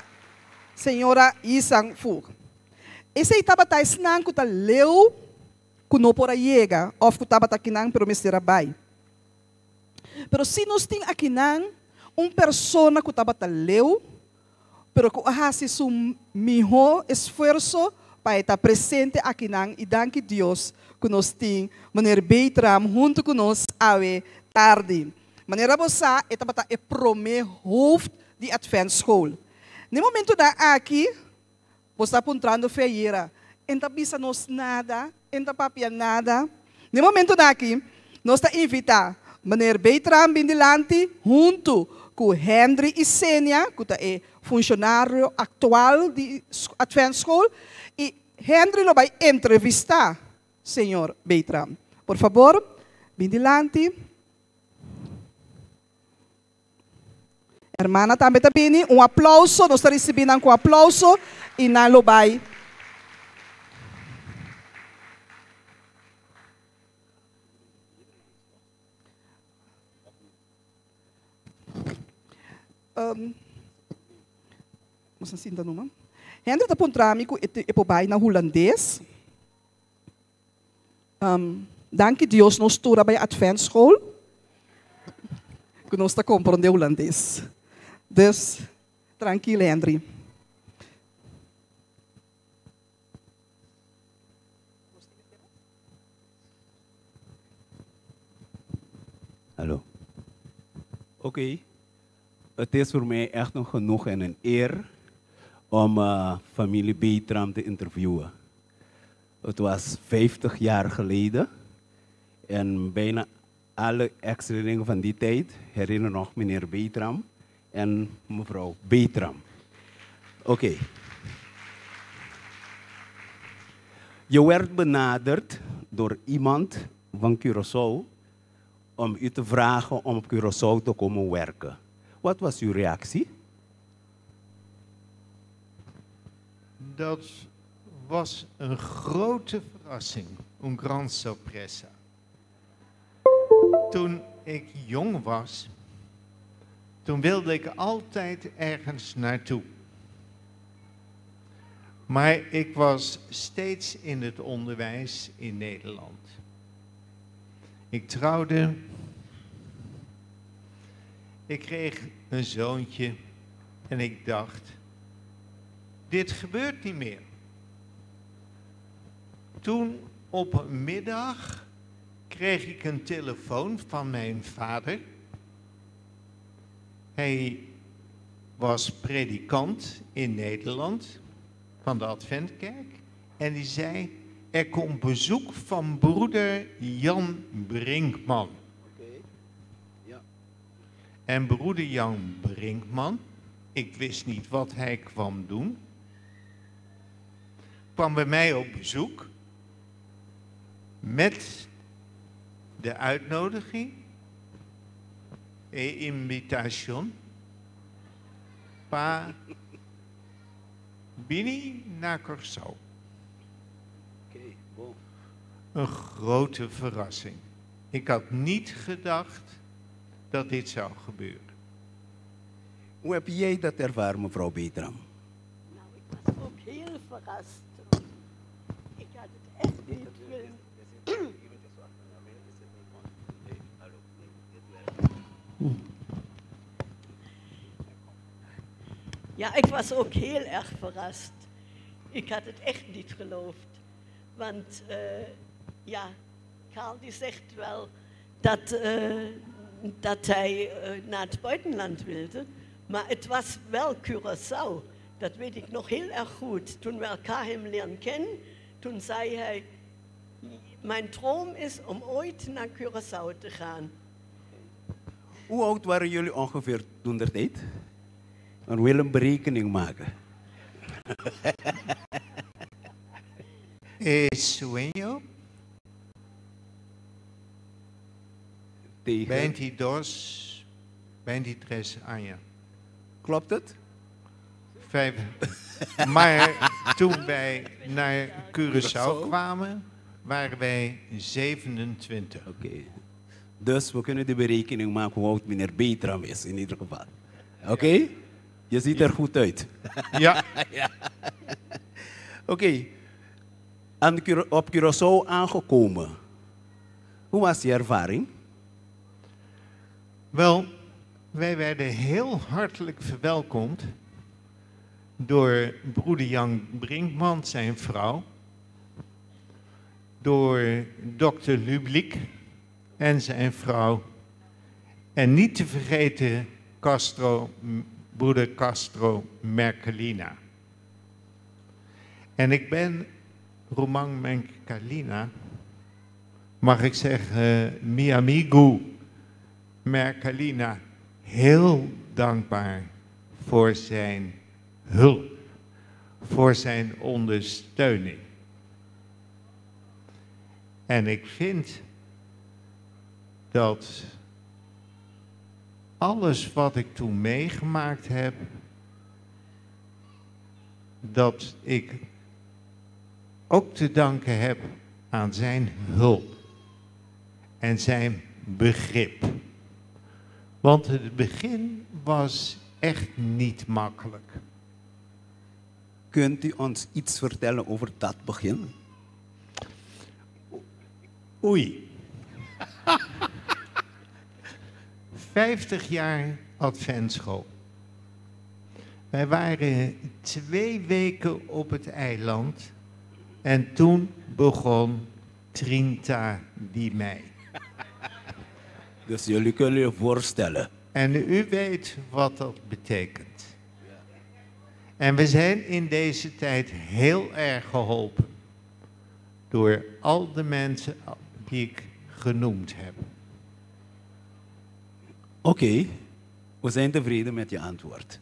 Speaker 5: señora Yisan Fug. Esei tabata esnan ku ta leu ku no por a yega òf ku tabata akinan pero mester a bai. Pero si nos tin akinan un persona ku tabata leu pero ku a hasi su mihó esfuerso pa e ta presente akinan i danki Dios ku nos tin Meneer Beetram huntu ku nos awe tardi. Manera bo sa e tabata e promé hoofd di Adventschool. Na e momentunan aki bo sta puntrando Feira, e no ta bisa nos nada, e no ta papia nada. Na e momentunan aki nos ta invitá. Meneer Betram bin dilanti huntu ku Henry Isenia, ku ta e funshonario aktual di Adventschool, i Henry lo bai entrevistá señor Betram. Por fabor, bin dilanti. Hermana tambe ta bini. Un aplouso, nos ta risibí nan ku aplouso i nan lo bai. Um, nos a sinta numa. Henry ta puntra mi ku e por bai na hulandes. Um, danki Dios nos tur a bai Adventschool, ku nos ta komprondé hulandes. Dus, trankil Henry.
Speaker 11: Hallo. Oké. Het is voor mij echt een genoegen en een eer om familie Betram te interviewen. Het was 50 jaar geleden en bijna alle ex-leerlingen van die tijd herinneren nog meneer Betram en mevrouw Betram. Oké. Je werd benaderd door iemand van Curaçao om u te vragen om op Curaçao te komen werken. Wat was uw reactie?
Speaker 6: Dat was een grote verrassing, een gran sorpresa. Toen ik jong was, toen wilde ik altijd ergens naartoe. Maar ik was steeds in het onderwijs in Nederland. Ik trouwde. Ik kreeg een zoontje en ik dacht, dit gebeurt niet meer. Toen op een middag kreeg ik een telefoon van mijn vader. Hij was predikant in Nederland van de Adventkerk. En die zei, er komt bezoek van broeder Jan Brinkman.
Speaker 11: Ja.
Speaker 6: En broeder Jan Brinkman, ik wist niet wat hij kwam doen, kwam bij mij op bezoek met de uitnodiging, e invitation, pa bini na Curaçao. Een grote verrassing. Ik had niet gedacht dat dit zou gebeuren.
Speaker 11: Hoe heb jij dat ervaren, mevrouw Betram?
Speaker 13: Nou, ik was ook heel verrast. Ik had het echt niet willen. Ja, ik was ook heel erg verrast. Ik had het echt niet geloofd. Want ja, Karl die zegt wel dat hij naar het buitenland wilde. Maar het was wel Curaçao. Dat weet ik nog heel erg goed. Toen we elkaar hebben leren kennen, toen zei hij, mijn droom is om ooit naar Curaçao te gaan.
Speaker 11: Hoe oud waren jullie ongeveer toen der tijd? We willen een berekening maken.
Speaker 6: Sueño.
Speaker 11: Tegen?
Speaker 6: 22, 23 años.
Speaker 11: Klopt het?
Speaker 6: 5. Maar toen wij naar Curaçao kwamen, waren wij 27.
Speaker 11: Oké. Dus we kunnen de berekening maken hoe oud meneer Betram is, in ieder geval. Oké? Je ziet er goed uit.
Speaker 6: Ja.
Speaker 11: Ja. Oké. Op Curaçao aangekomen. Hoe was die ervaring?
Speaker 6: Wel, wij werden heel hartelijk verwelkomd door broeder Jan Brinkman, zijn vrouw, door dokter Lublik en zijn vrouw, en niet te vergeten broeder Castro Merkelina. En ik ben Román Merkelina, mag ik zeggen, mi amigo.
Speaker 14: Mercalina heel dankbaar voor zijn hulp, voor zijn ondersteuning. En ik vind dat alles wat ik toen meegemaakt heb, dat ik ook te danken heb aan zijn hulp en zijn begrip. Want het begin was echt niet makkelijk.
Speaker 11: Kunt u ons iets vertellen over dat begin?
Speaker 14: Oei. 50 jaar Adventsschool. Wij waren 2 weken op het eiland en toen begon Trinta di Mei.
Speaker 11: Dus jullie kunnen je voorstellen.
Speaker 14: En u weet wat dat betekent. En we zijn in deze tijd heel erg geholpen door al de mensen die ik genoemd heb.
Speaker 11: Oké, we zijn tevreden met je antwoord.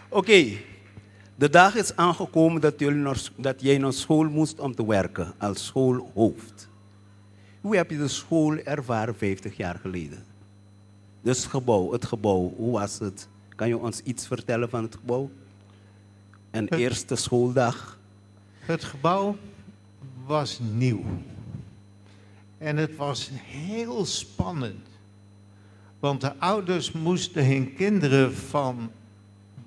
Speaker 11: Oké, de dag is aangekomen dat jij naar school moest om te werken als schoolhoofd. Hoe heb je de school ervaren 50 jaar geleden? Dus het gebouw, hoe was het? Kan je ons iets vertellen van het gebouw? En eerste schooldag?
Speaker 14: Het gebouw was nieuw. En het was heel spannend. Want de ouders moesten hun kinderen van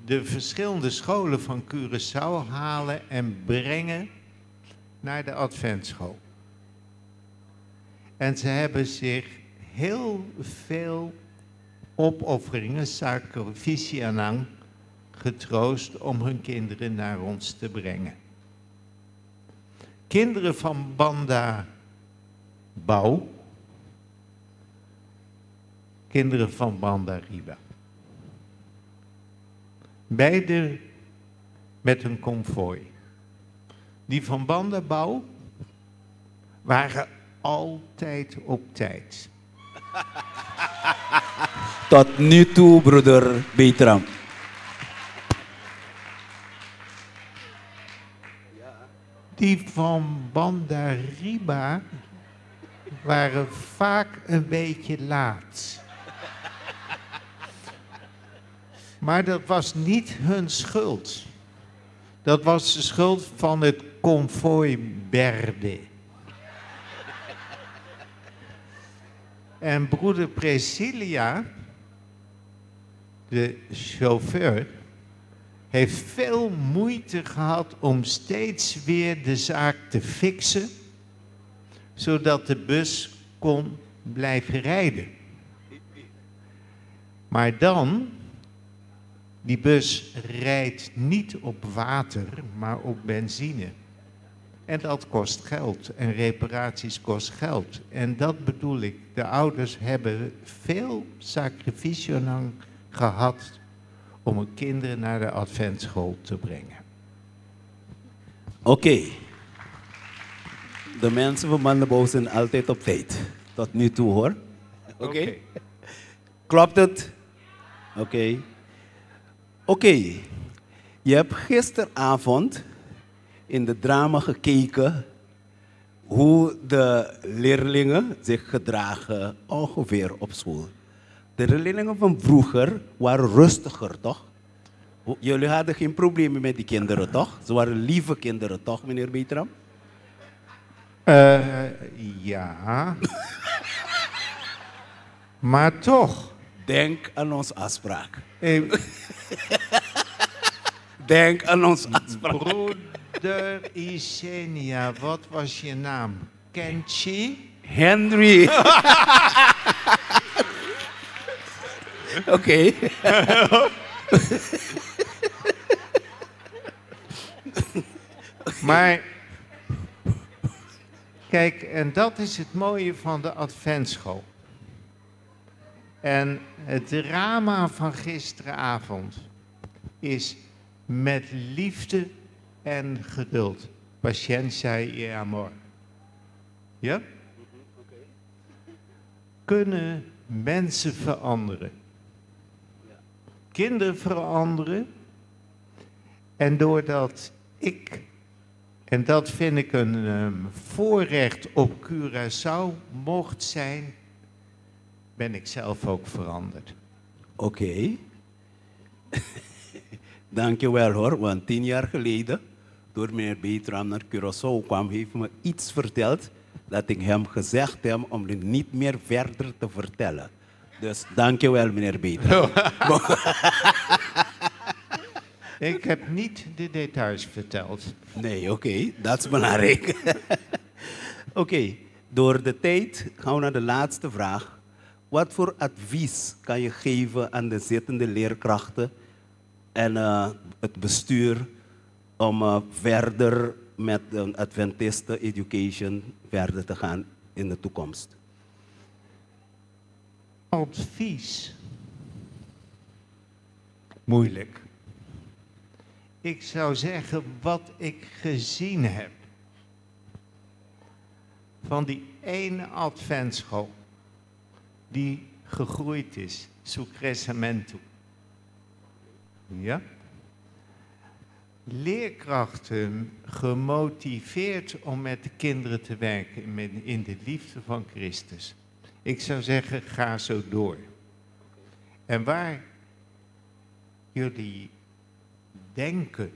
Speaker 14: de verschillende scholen van Curaçao halen en brengen naar de Adventsschool. En ze hebben zich heel veel opofferingen, sacrificianang, getroost om hun kinderen naar ons te brengen. Kinderen van Banda Bouw, kinderen van Banda Riba. Beide met een konvooi. Die van Banda Bouw waren altijd op tijd.
Speaker 11: Tot nu toe, broeder Betram.
Speaker 14: Die van Banda Riba waren vaak een beetje laat. Maar dat was niet hun schuld. Dat was de schuld van het konvooi Berde. En broeder Priscilla, de chauffeur, heeft veel moeite gehad om steeds weer de zaak te fixen, zodat de bus kon blijven rijden. Maar dan, die bus rijdt niet op water, maar op benzine. En dat kost geld. En reparaties kost geld. En dat bedoel ik. De ouders hebben veel sacrificio gehad om hun kinderen naar de Adventsschool te brengen.
Speaker 11: Oké. De mensen van Bandabouw zijn altijd op tijd. Tot nu toe hoor. Oké.
Speaker 14: Oké.
Speaker 11: Klopt het? Oké. Oké. Je hebt gisteravond in de drama gekeken hoe de leerlingen zich gedragen ongeveer op school. De leerlingen van vroeger waren rustiger, toch? Jullie hadden geen problemen met die kinderen, toch? Ze waren lieve kinderen, toch, meneer Betram?
Speaker 14: Ja. Maar toch.
Speaker 11: Denk aan onze afspraak. Denk aan onze afspraak.
Speaker 14: Broeder Isenia, wat was je naam? Kenchi?
Speaker 11: Henry. Oké.
Speaker 14: Maar, kijk, en dat is het mooie van de Adventsschool. En het drama van gisteravond is met liefde en geduld. Paciencia y amor. Ja? Kunnen mensen veranderen. Kinderen veranderen. En doordat ik, en dat vind ik een voorrecht op Curaçao mocht zijn, ben ik zelf ook veranderd.
Speaker 11: Oké. Dankjewel hoor, want 10 jaar geleden, toen meneer Betram naar Curaçao kwam, heeft me iets verteld dat ik hem gezegd heb om het niet meer verder te vertellen. Dus dankjewel meneer Betram.
Speaker 14: Ik heb niet de details verteld.
Speaker 11: Nee, oké, dat is belangrijk. Oké, door de tijd gaan we naar de laatste vraag. Wat voor advies kan je geven aan de zittende leerkrachten en het bestuur om verder met de Adventisten education verder te gaan in de toekomst?
Speaker 14: Advies. Moeilijk. Ik zou zeggen wat ik gezien heb. Van die ene adventsschool die gegroeid is, Su Kresementu. Ja? Leerkrachten gemotiveerd om met de kinderen te werken in de liefde van Christus. Ik zou zeggen, ga zo door. En waar jullie denken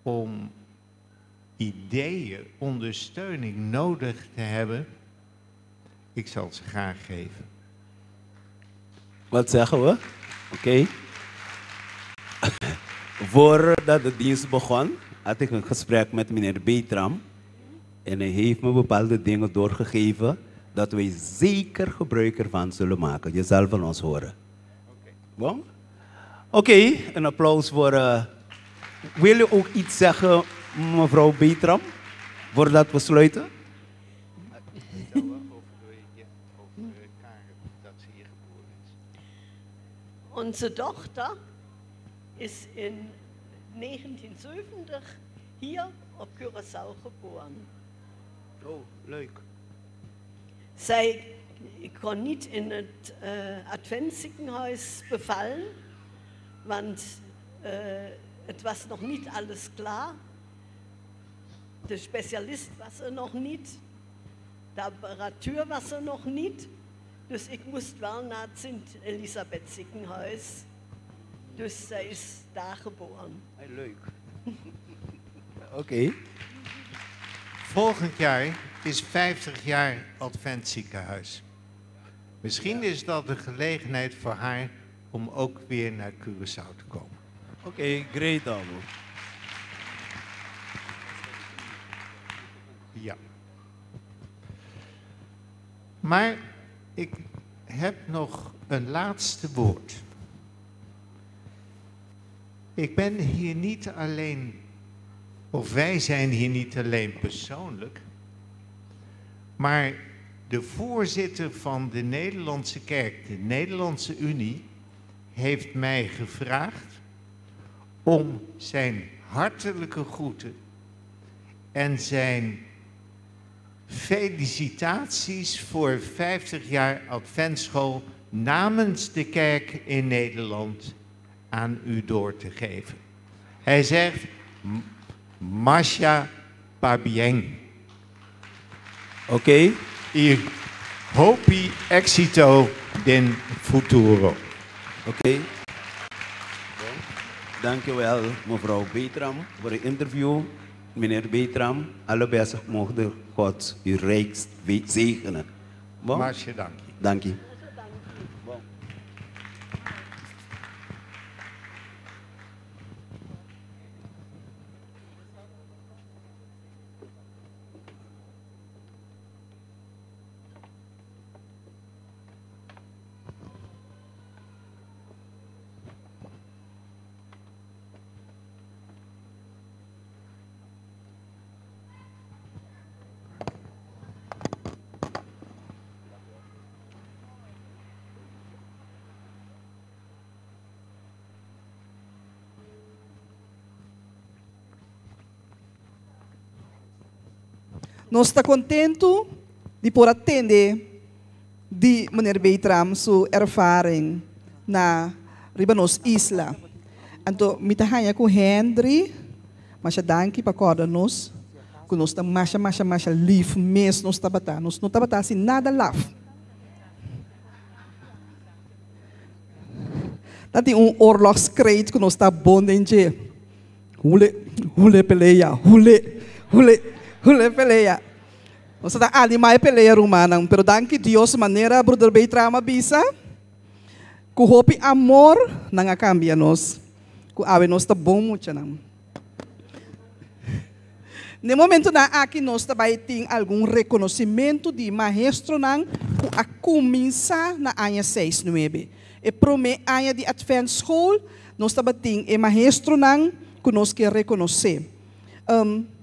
Speaker 14: om ideeën, ondersteuning nodig te hebben, ik zal ze graag geven.
Speaker 11: Wat zeggen we? Oké. Voordat de dienst begon, had ik een gesprek met meneer Betram. En hij heeft me bepaalde dingen doorgegeven dat wij zeker gebruik ervan zullen maken. Je zal van ons horen. Bon? Oké, een applaus voor. Wil u ook iets zeggen, mevrouw Betram, voordat we sluiten?
Speaker 14: Dat ze hier geboren is.
Speaker 13: Onze Tochter is in 1970 hier op Curaçao geboren.
Speaker 11: Oh, leuk.
Speaker 13: Zij kon niet in het Adventsziekenhuis bevallen, want het was nog niet alles klaar. De specialist was er nog niet, de apparatuur was er nog niet. Dus ik moest wel naar het Sint Elisabeth ziekenhuis. Dus zij is daar geboren.
Speaker 11: Hey, leuk. Oké.
Speaker 14: Volgend jaar is 50 jaar Adventziekenhuis. Misschien is dat de gelegenheid voor haar om ook weer naar Curaçao te komen.
Speaker 11: Oké, great, Amo.
Speaker 14: Ja. Maar ik heb nog een laatste woord. Ik ben hier niet alleen, of wij zijn hier niet alleen persoonlijk, maar de voorzitter van de Nederlandse Kerk, de Nederlandse Unie, heeft mij gevraagd om zijn hartelijke groeten en zijn felicitaties voor 50 jaar Adventsschool namens de kerk in Nederland aan u door te geven. Hij zegt, Masha Pabien.
Speaker 11: Oké.
Speaker 14: I hopi exito den futuro.
Speaker 11: Oké. Dankjewel, mevrouw Betram, voor het interview. Meneer Betram, alle beste mogen God u rijk zegenen. Bon?
Speaker 14: Masha, dank je.
Speaker 11: Dank je.
Speaker 5: Nos ta kontentu di por atendé di meneer Betram su ervaring na riba nos isla. Anto mi ta haña ku Henry, masha danki pa kòrda nos, ku nos ta masha masha masha lif mes nos tabata. Nos no tabata hasi nada laf. Ta tin un oorlogskreet ku nos ta bon den dje. Hule, hule pelea, hule, hule, hule pelea. Nos ta animá e pelea rumannan, pero danki Dios manera Broeder Beitram a bisa, ku hopi amor nan a kambia nos, ku awe nos ta bon muchanan. Na e momentunan aki nos ta bai tin algun rekonosimentu di maestronan ku a kuminsá na aña seis nuebe. E promé aña di Adventschool nos tabatin e maestronan ku nos ke rekonosé.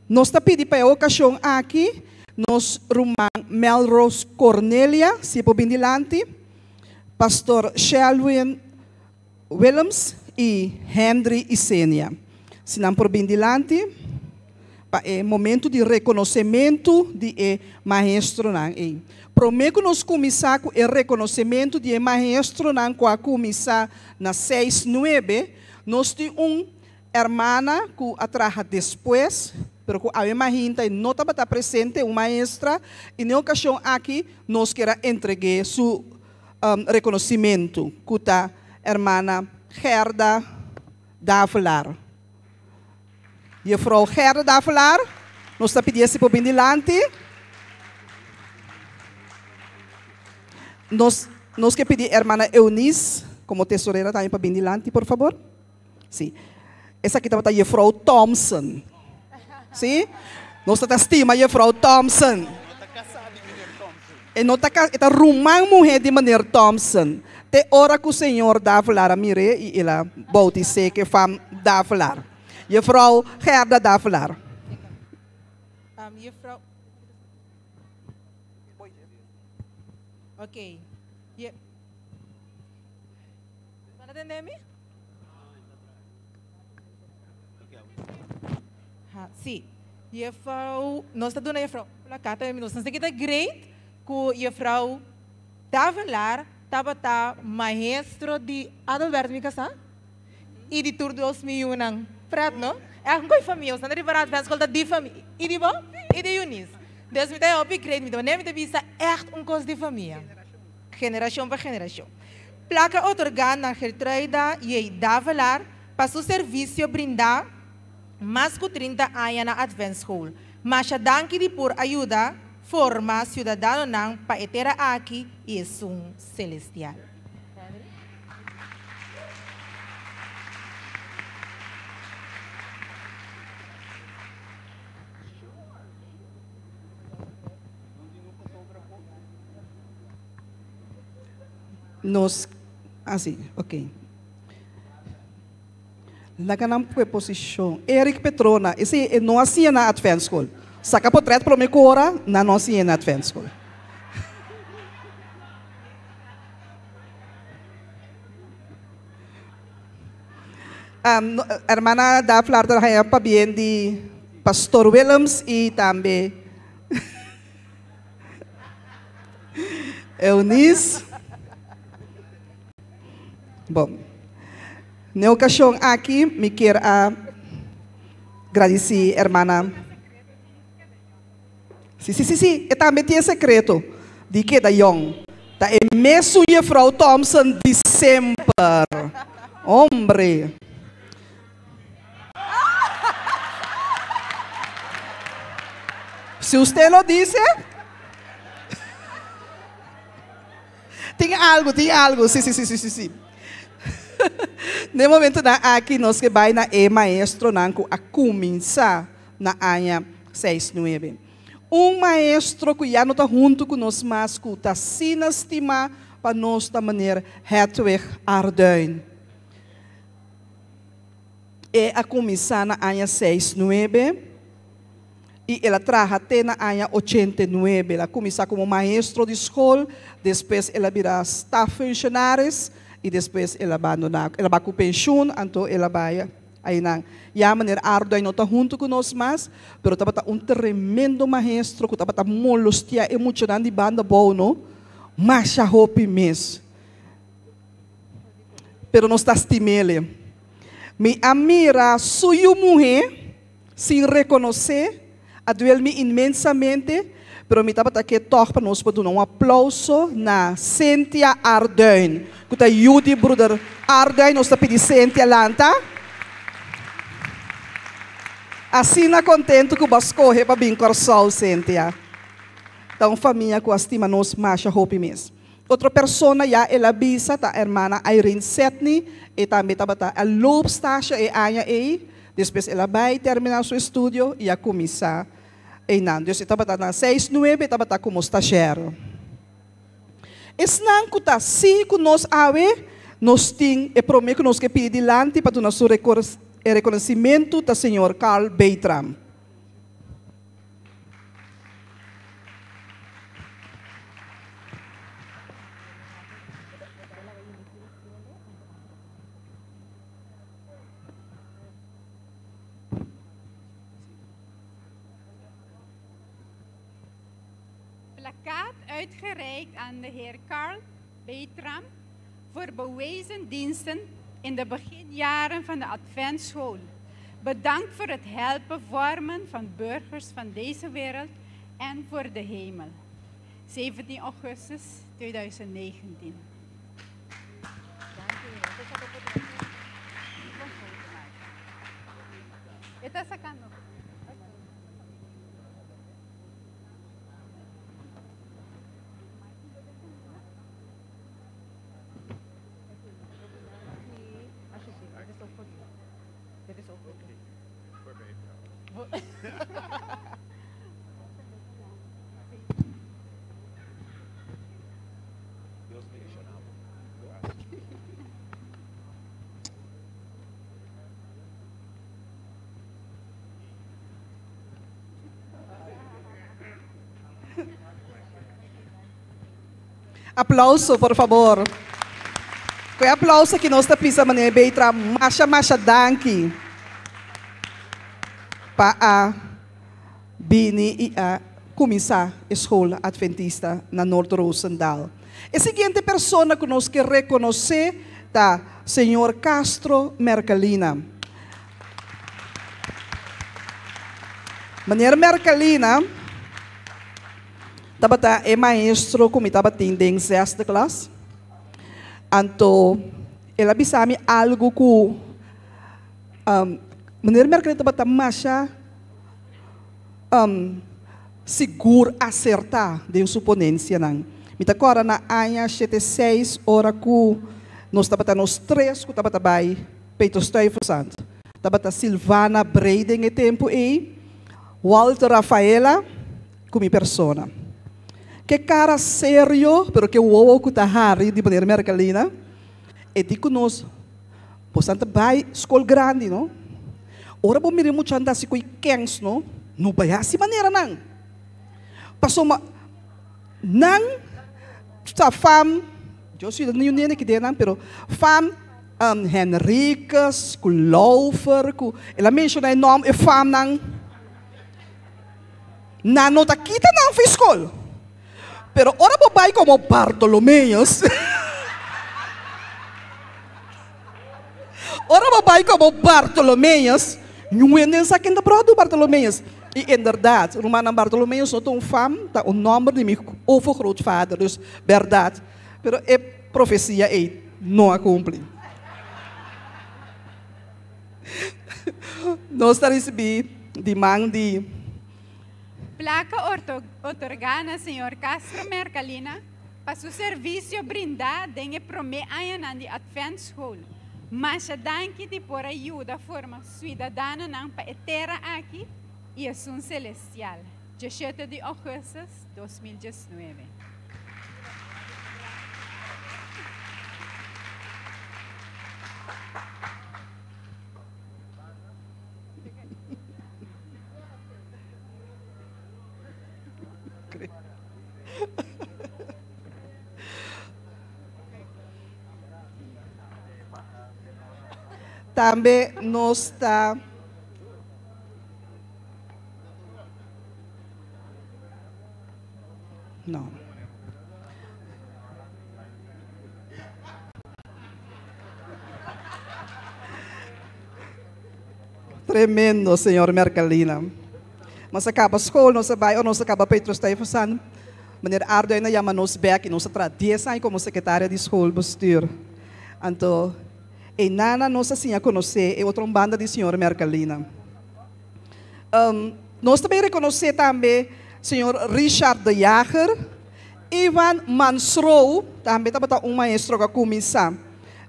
Speaker 5: Nos ta pidi pa e okashon aki nos ruman Melrose Cornelia, si e por bin dilanti, Pastor Shelwin Willems i Henry Isenia, si nan por bin dilanti pa e momentu di rekonosementu di e maestronan ei. Promé ku nos kuminsá ku e rekonosementu di e maestronan ku a kuminsá na seis nuebe, nos tin un Hermana ku a traha despues, pero ku awe mahinta e no tabata presente, un maestra, i n'e okashon aki nos kier a entreg'é su rekonosimentu, ku ta Hermana Gerda Davelaar. Jefrou Gerda Davelaar, nos ta pidié si por bin dilanti. Nos nos ke pidi Hermana Eunice komo tesorera tambe pa bin dilanti, por fabor. Sí. Esaki tabata Jefrou Thompson. Sí. Nos ta ta stima Jefrou Thompson. E no ta e ta ruman muhé di meneer Thompson. Te ora ku señor Davelaar a mir'é i el a boutis'é ku e fam Davelaar. Jefrou Gerda Davelaar.
Speaker 15: Jefrou. Oké. Bo ta tende mi? Ha, sí. Juffrouw, nos ta duna juffrouw plakata, nos ta kita great ku juffrouw Davelaar tabata maestro di Adelbert mi kasá i di tur dos mi yunan. Pret no? Echt un koi famia, nos ta riba Advent School ta di famia. I di bo? I di Eunice. Dus mi ta hopi great, mi ta mi ta bisa echt un kos di famia. Generashon pa generashon. Plaka otorgá na Gertruida J. Davelaar pa su servisio brindá mas ku 30 aña na Adventschool. Masha danki di por a yuda forma siudadanonan pa e tera aki i esun selestial.
Speaker 5: Nos, ah sí, ok. Laga nan pue posishon. Eric Petrona, esei e no a siña na Adventschool. Saka potret prome ku ora, nan no a siña na Adventschool. Um, hermana Daflar ta haña pabien di Pastor Willems i tambe Eunice. Bon. Na e okashon aki mi kier a gradisí hermana. Sí, sí, sí, sí, e tambe tin e sekreto di keda yòn. Ta e mesun Jefrou Thompson di semper. Hombre. Si usted lo dice. Tin algo, tin algo. Sí, sí, sí, sí, sí, sí. Na e momentonan aki nos ke bai na e maestronan ku a kuminsá na aña seis nuebe. Un maestro ku ya no ta huntu ku nos mas ku ta asina stimá pa nos ta meneer Hedwig Arduin. E a kuminsá na aña seis nuebe i el a traha te na aña ochenta i nuebe. El a kuminsá komo maestro di skol, despues el a bira staffunctionaris i despues el a bandoná, el a bai ku penshun, anto el a bai einan. Ya meneer Arduin no ta huntu ku nos mas, pero tabata un tremendo maestro ku tabata molostiá e muchanan di banda bou no. masha hopi mes. Pero nos ta stim'ele. Mi a mira su yu muhé sin rekonosé, a duel mi inmensamente, pero mi tabata ke tòg pa nos por duna un aplauso na Cynthia Arduin, ku ta yu di Bruder Arduin. Nos ta pidi Cynthia lanta. Asina kontentu ku bo a skohe pa bin Kòrsou, Cynthia. Ta un famia ku a stima nos masha hopi mes. Otro persona ya el a bisa ta hermana Irene Setney, e tambe tabata a loopstage e aña ei, despues el a bai termina su estudio y a cuminsa einan. Dus e tabata na seis nuebe e tabata como stagiaire. Esnan cu ta si cu nos awe, nos tin e prome cu nos ke pidi dilanti pa duna su reconocimento ta señor Carl Beitram.
Speaker 16: Plakkaat uitgereikt aan de heer Carl Beitram voor bewezen diensten in de beginjaren van de Adventsschool. Bedankt voor het helpen vormen van burgers van deze wereld en voor de hemel. 17 augustus 2019. Está sacando.
Speaker 15: Dit is ook goed.
Speaker 3: Dios bendiciona bo.
Speaker 5: Aplauso, por fabor. Ku e aplauso aki nos ta pisa manera Beitra masha masha danki pa a bini i a kuminsá e skol Adventista na Noord Roosendaal. E siguiente persona ku nos ke rekonosé ta señor Castro Merkelina. Meneer Merkelina tabata e maestro ku mi tabatin den zesde klas. Anto el a bisa mi algu ku Meneer Merkelina tabata masha sigur asertá den su ponensianan. Mi ta kòrda na aña shete seis ora ku nos tabata nos tres ku tabata bai Peter Stuyvesant. Tabata Silvana Brey den e tempu ei, Walter Rafaela ku mi persona. Ke kara serio pero ke wowo ku ta hari di Meneer Merkelina, e di ku nos, Bosan ta bai skol grandi no? Ora bo mira e muchanan ta hasi ku e kens no, no bai hasi manera nan. Pasobra nan ta fam, Dios yuda niun nene ki den nan, pero fam Henriquez ku Laufer ku el a menshoná e nòm e famnan nan no ta kita nan for skol pero ora bo bai komo Bartolomeus ora bo bai komo Bartolomeus niun hende sa ken ta bròdu Bartolomeus i inderdat rumannan Bartolomeus no ta un fam ta un nòmber di mi overgrootvader dus bèrdat Pero e profesia ei no a kumpli. Nos ta risibí di man di.
Speaker 16: Plaka otorgá na señor Castro Mercalina pa su servisio brindá den e promé añanan di Adventschool. Masha danki di por a yuda forma suidadanonan pa e tera aki i esun selestial. Djeshete di ougùstus 2019.
Speaker 5: Tambe nos ta. No. Tremendo, señor Mercalina. Mas a kaba skol, nos a bai, ora nos a kaba Petrus Stuyvesant, meneer Arduin a yama nos bek i nos a traha dies aña komo sekretaria di schoolbestuur. Anto, einan nos a siña konosé e otro un banda di señor Mercalina. Nos ta bay reconoce tambe señor Richard de Jager, Ivan Mansrow, tambe tabata un maestro cu a cuminsa,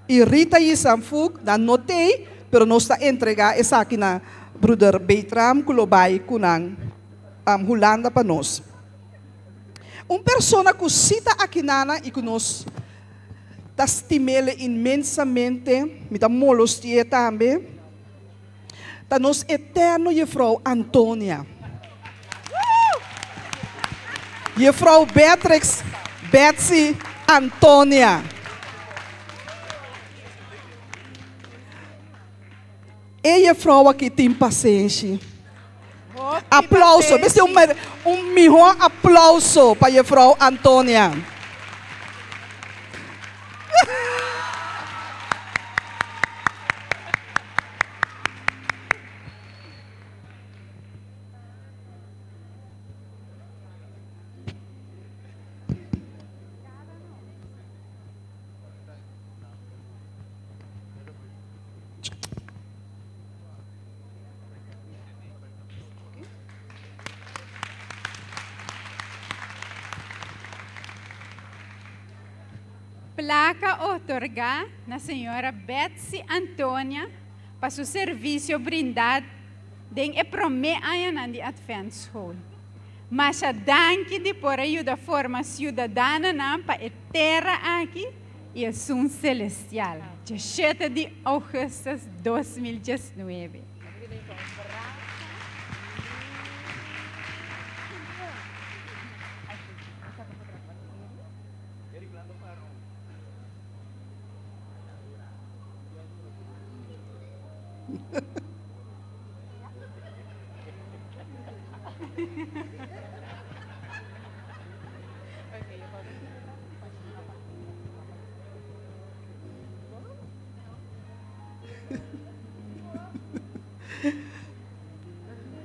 Speaker 5: y Rita Yisanfuk, nan no tey, pero nos ta entrega esaki na broeder Beitram cu lo bay cu nan Hulanda pa nos. Un persona cu si ta akinana y cu nos ta stimele inmensamente, mi ta molosti'e tambe, Ta nos eterno Juffrouw Antonia. Juffrouw Beatrix Betsy Antonia. E juffrouw aki tin pasenshi. Aplauso. Mester un, un mihó aplauso pa juffrouw Antonia.
Speaker 16: Plaka otorgá na señora Betsy Antonia pa su servisio brindá den e promé añanan di Adventschool. Masha danki di por a yuda forma siudadanonan pa e tera aki i esun selestial. Djeshete di ougùstùs 2019.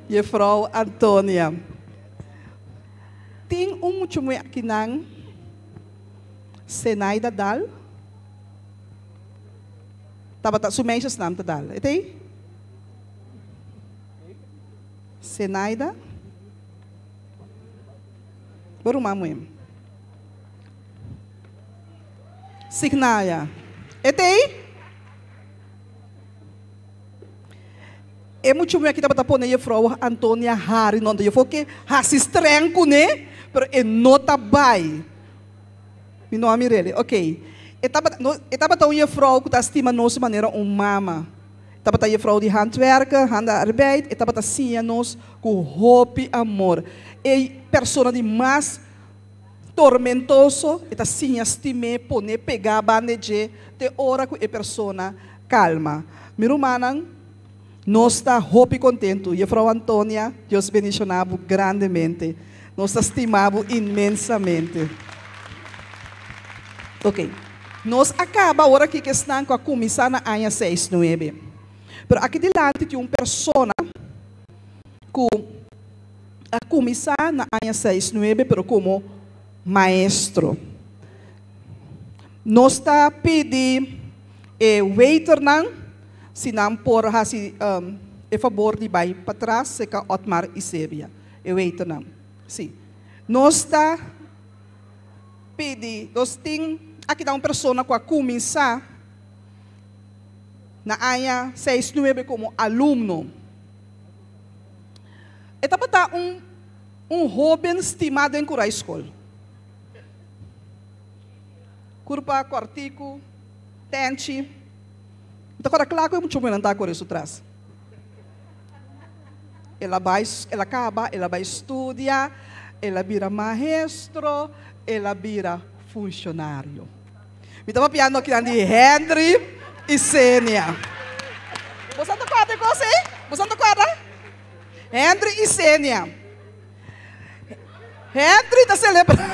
Speaker 5: Juffrouw Antonia. Tin un mucha muhé akinan, Senaida Dal. Tabata, su meisjesnaam ta Dal. E ta ei? Senaida. Bo ruman muhé. Signaya. E ta ei? E mucha muhé aki tabata pone Juffrouw Antonia hari nonta. Juffrouw ke hasi streng kuné, pero e no ta bai. Mi no a mir'el. Ok. E tabata, no, e tabata un juffrouw ku ta stima nos manera un mama. Tabata juffrouw di handwerken, handarbeid. E tabata siña nos ku hopi amor. E persona di mas tormentoso, e ta siña stim'é, pon'é pegá banda dje te ora ku e persona kalma. Mi rumannan, nos ta hopi kontentu. Juffrouw Antonia, Dios bendishoná bo grandemente. Nos ta stima bo inmensamente. Ok. Nos a kaba ora aki ku esnan ku a kuminsá na aña seis nuebe. Pero aki dilanti tin un persona ku a kuminsá na aña seis nuebe pero komo maestro. Nos ta pidi e waiternan si nan por hasi e fabor di bai patras serka Otmar Isebia. E waiternan. Si. Nos ta pidi, nos tin aki ta un persona ku a kuminsá na aña seis nuebe komo alumno. E tabata un un hóben stimá den Kurai Skol. Kurpa kòrtiku, tènchi. Mi ta kòrda kla ku e mucha muhénan ta kore su tras. El a bai, el a kaba, el a bai studia, el a bira maestro, el a bira funshonario. Mi ta papiando akinan di Henry i Senia. Boso ta kòrda e kos ei? Boso ta kòrda? Henry i Senia. Henry ta selebrá.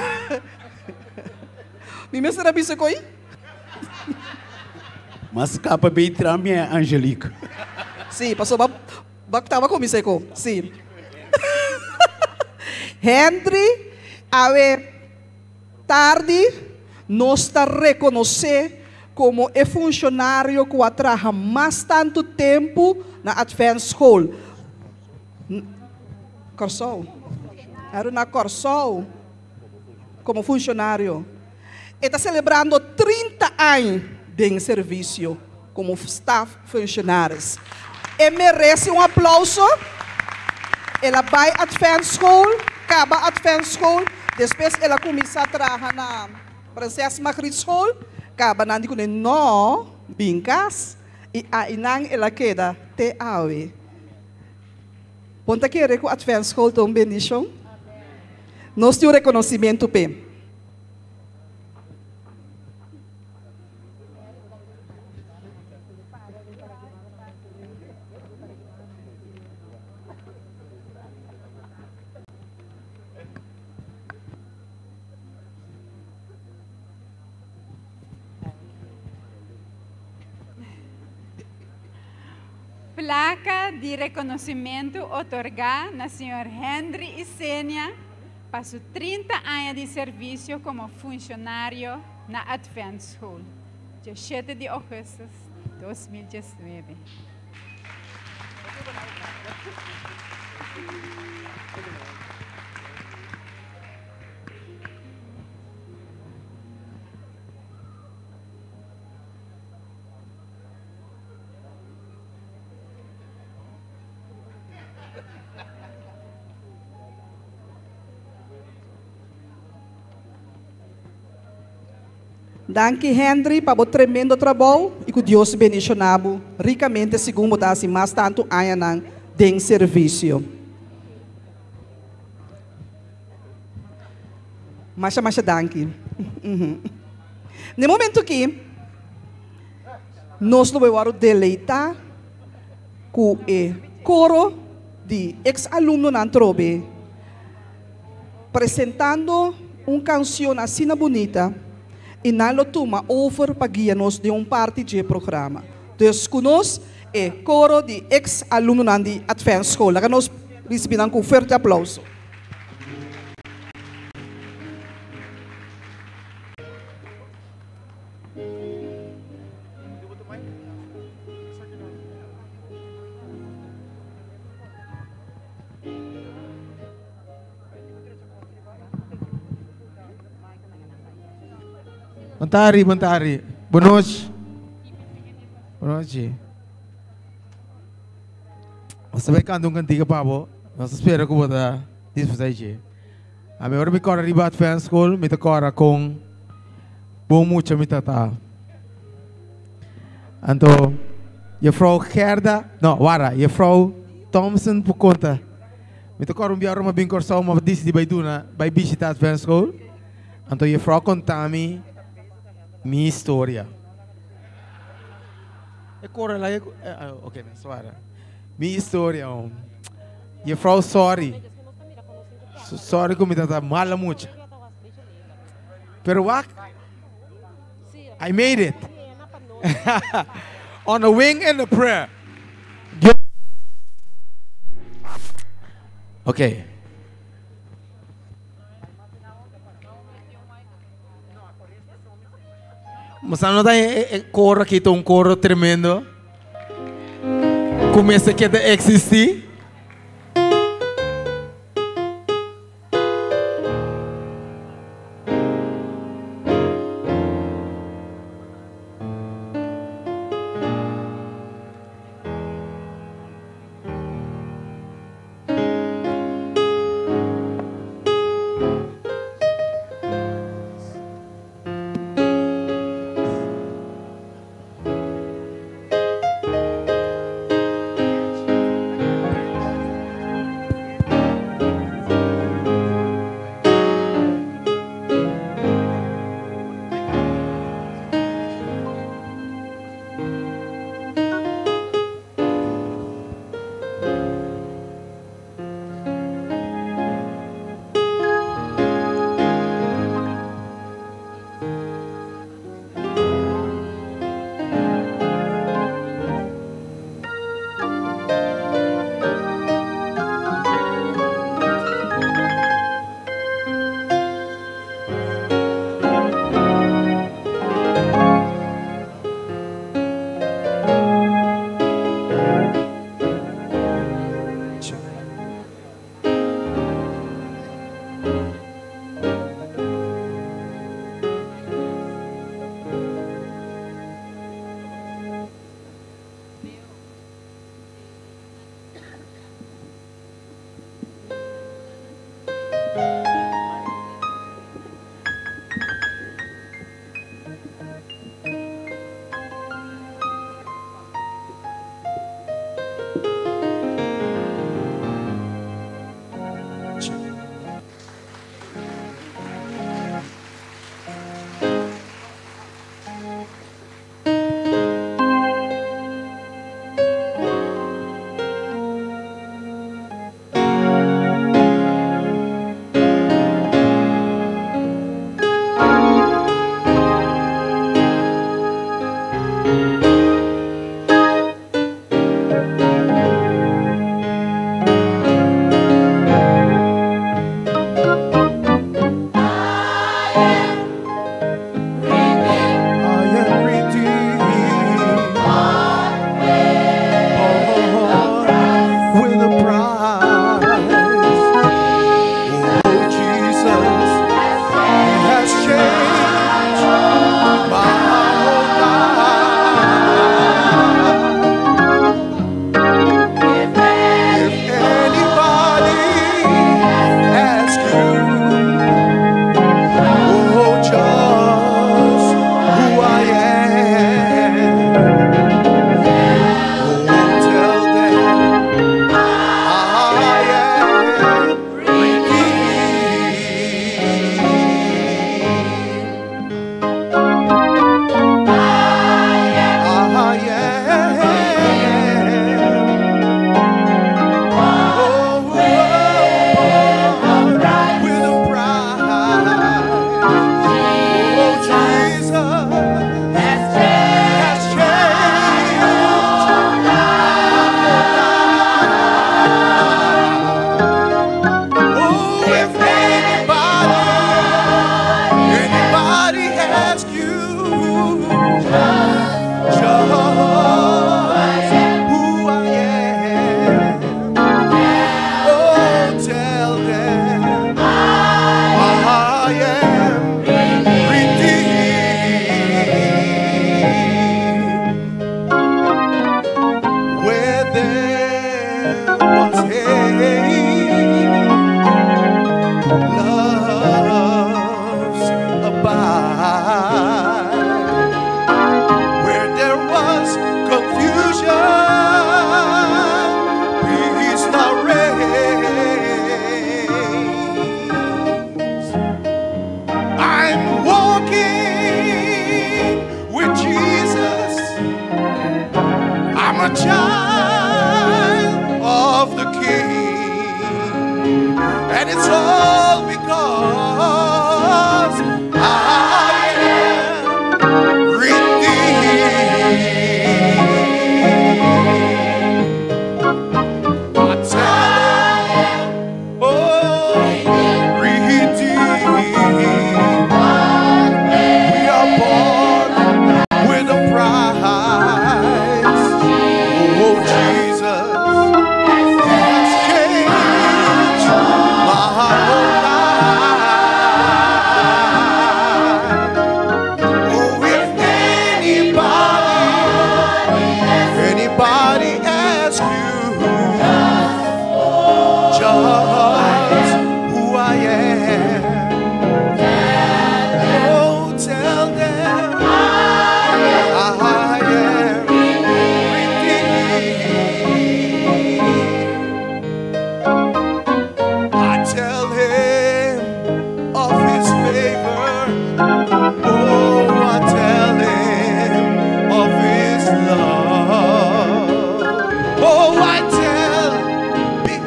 Speaker 5: Mi mester a bisa koi?
Speaker 11: Mas kapa bei tramia Angelique.
Speaker 5: Sí, pasobra. Tava kuminsá ku, si. Henry, awe tardi, nos ta rekonosé komo e funshonario ku a traha mas tantu tempu na Advent School. Kòrsou. Era na Kòrsou komo funshonario. E ta selebrando 30 aña di servisio komo staf functionaris. E meresé un aplouso. El a bai Advent School, kaba Advent School, despues el a kuminsá traha na Prinses Margriet School, kaba nan di kuné no, bin kas, i einan el a keda te awe. Bo ta kere ku Advent School ta un bendishon? Nos tin un rekonosementu p'e.
Speaker 16: Plaka di rekonosementu otorgá na señor Henry Isenia pa su 30 aña di servisio komo funshonario na Advent School, 17 di ougùstùs 2019.
Speaker 5: Danki Henry pa bo tremendo trabou i ku Dios bendishoná bo rikamente segun bo ta hasi mas tantu añanan den servisio. Masha masha danki. Na e momento aki nos lo bai wòrdu deleitá ku e koro di eks alumnonan trobe presentando un kanshon asina bunita i nan lo tuma over pa guia nos den un parti dje programa. Dus ku nos e koro di eks alumnonan di Advent School. Laga nos risibí nan ku un fuerte aplouso.
Speaker 17: Bon tardi, bon tardi. Bon nochi. Bon nochi. Nos ta bai kanta un kantika pa bo. Nos ta spera ku bo ta disfrutá dje. Ami ora mi kòrda riba Advent School, mi ta kòrda kon bon mucha mi ta. Anto juffrouw Gerda, no, wara, juffrouw Thompson por konta. Mi ta kòrda un bia ora mi a bin Kòrsou, mi a disidí bai duna, bai bishitá Advent School. Anto juffrouw a konta mi mi historia. E kore la, ok, wara. Mi historia, juffrouw sorry. Sorry ku mi ta mala mucha. Pero wak, I made it. On a wing and a prayer. Okay. Mas no ta e koro aki ta un koro tremendo. Ku mester keda eksistí.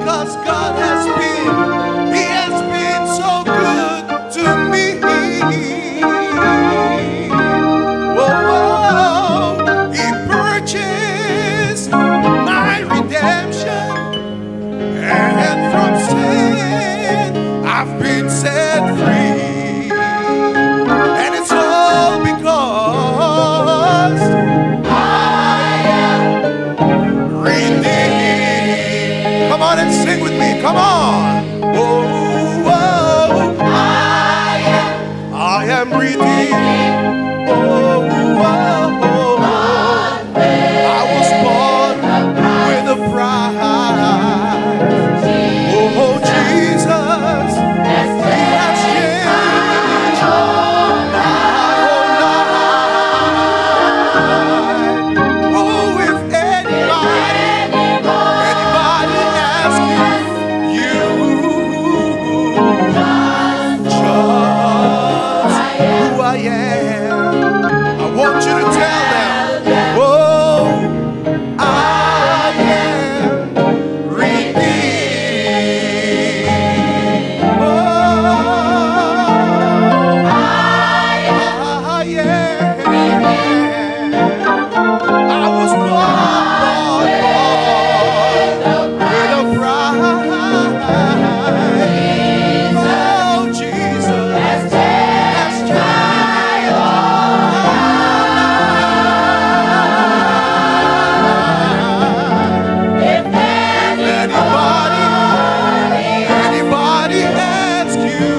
Speaker 18: Because God has been, He has been so good to me. Whoa, He purchased my redemption, and from sin I've been set free. And it's all because I am redeemed. Come on and sing with me. Come on. Oh, oh, I am redeemed. Oh, oh, oh, I was bought with a price. Oh, Jesus, He has changed my whole life. Oh, if anybody, anybody asks you, just who I am, I want you to tell them, oh, I am redeemed. Oh, I am. I was bought, bought, bought with a price. Oh, Jesus has changed If anybody, anybody asks you,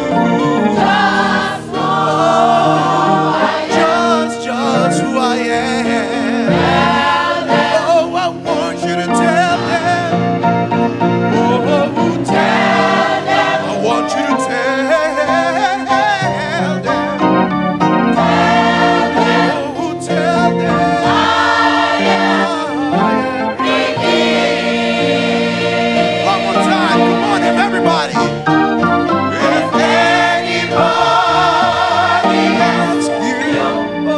Speaker 18: just who I am. Oh, I want you to tell them. Oh, tell them. I want you to tell them. Oh, tell them. I am redeemed. One more time, come on, if everybody. If anybody asks you, oh,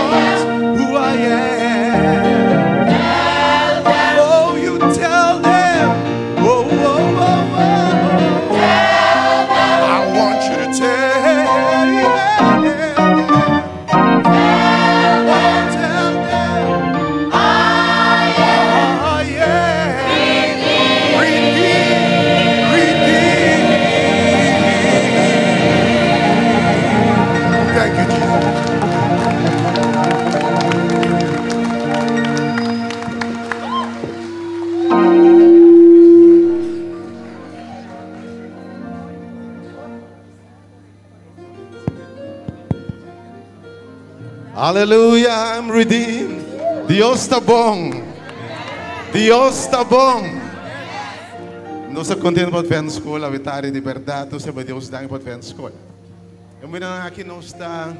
Speaker 18: just who I am. Oh, you tell them. Oh, oh, oh, oh. I want you to tell them. Oh, tell them. I am redeemed, redeemed. Thank you, Jesus.
Speaker 19: Hallelujah, I'm redeemed. Dios ta bon. Dios ta bon. Nos ta kontentu pa Advent School, awe tardi di berdat, nos ta yama Dios danki pa Advent School. E momentonan aki nos ta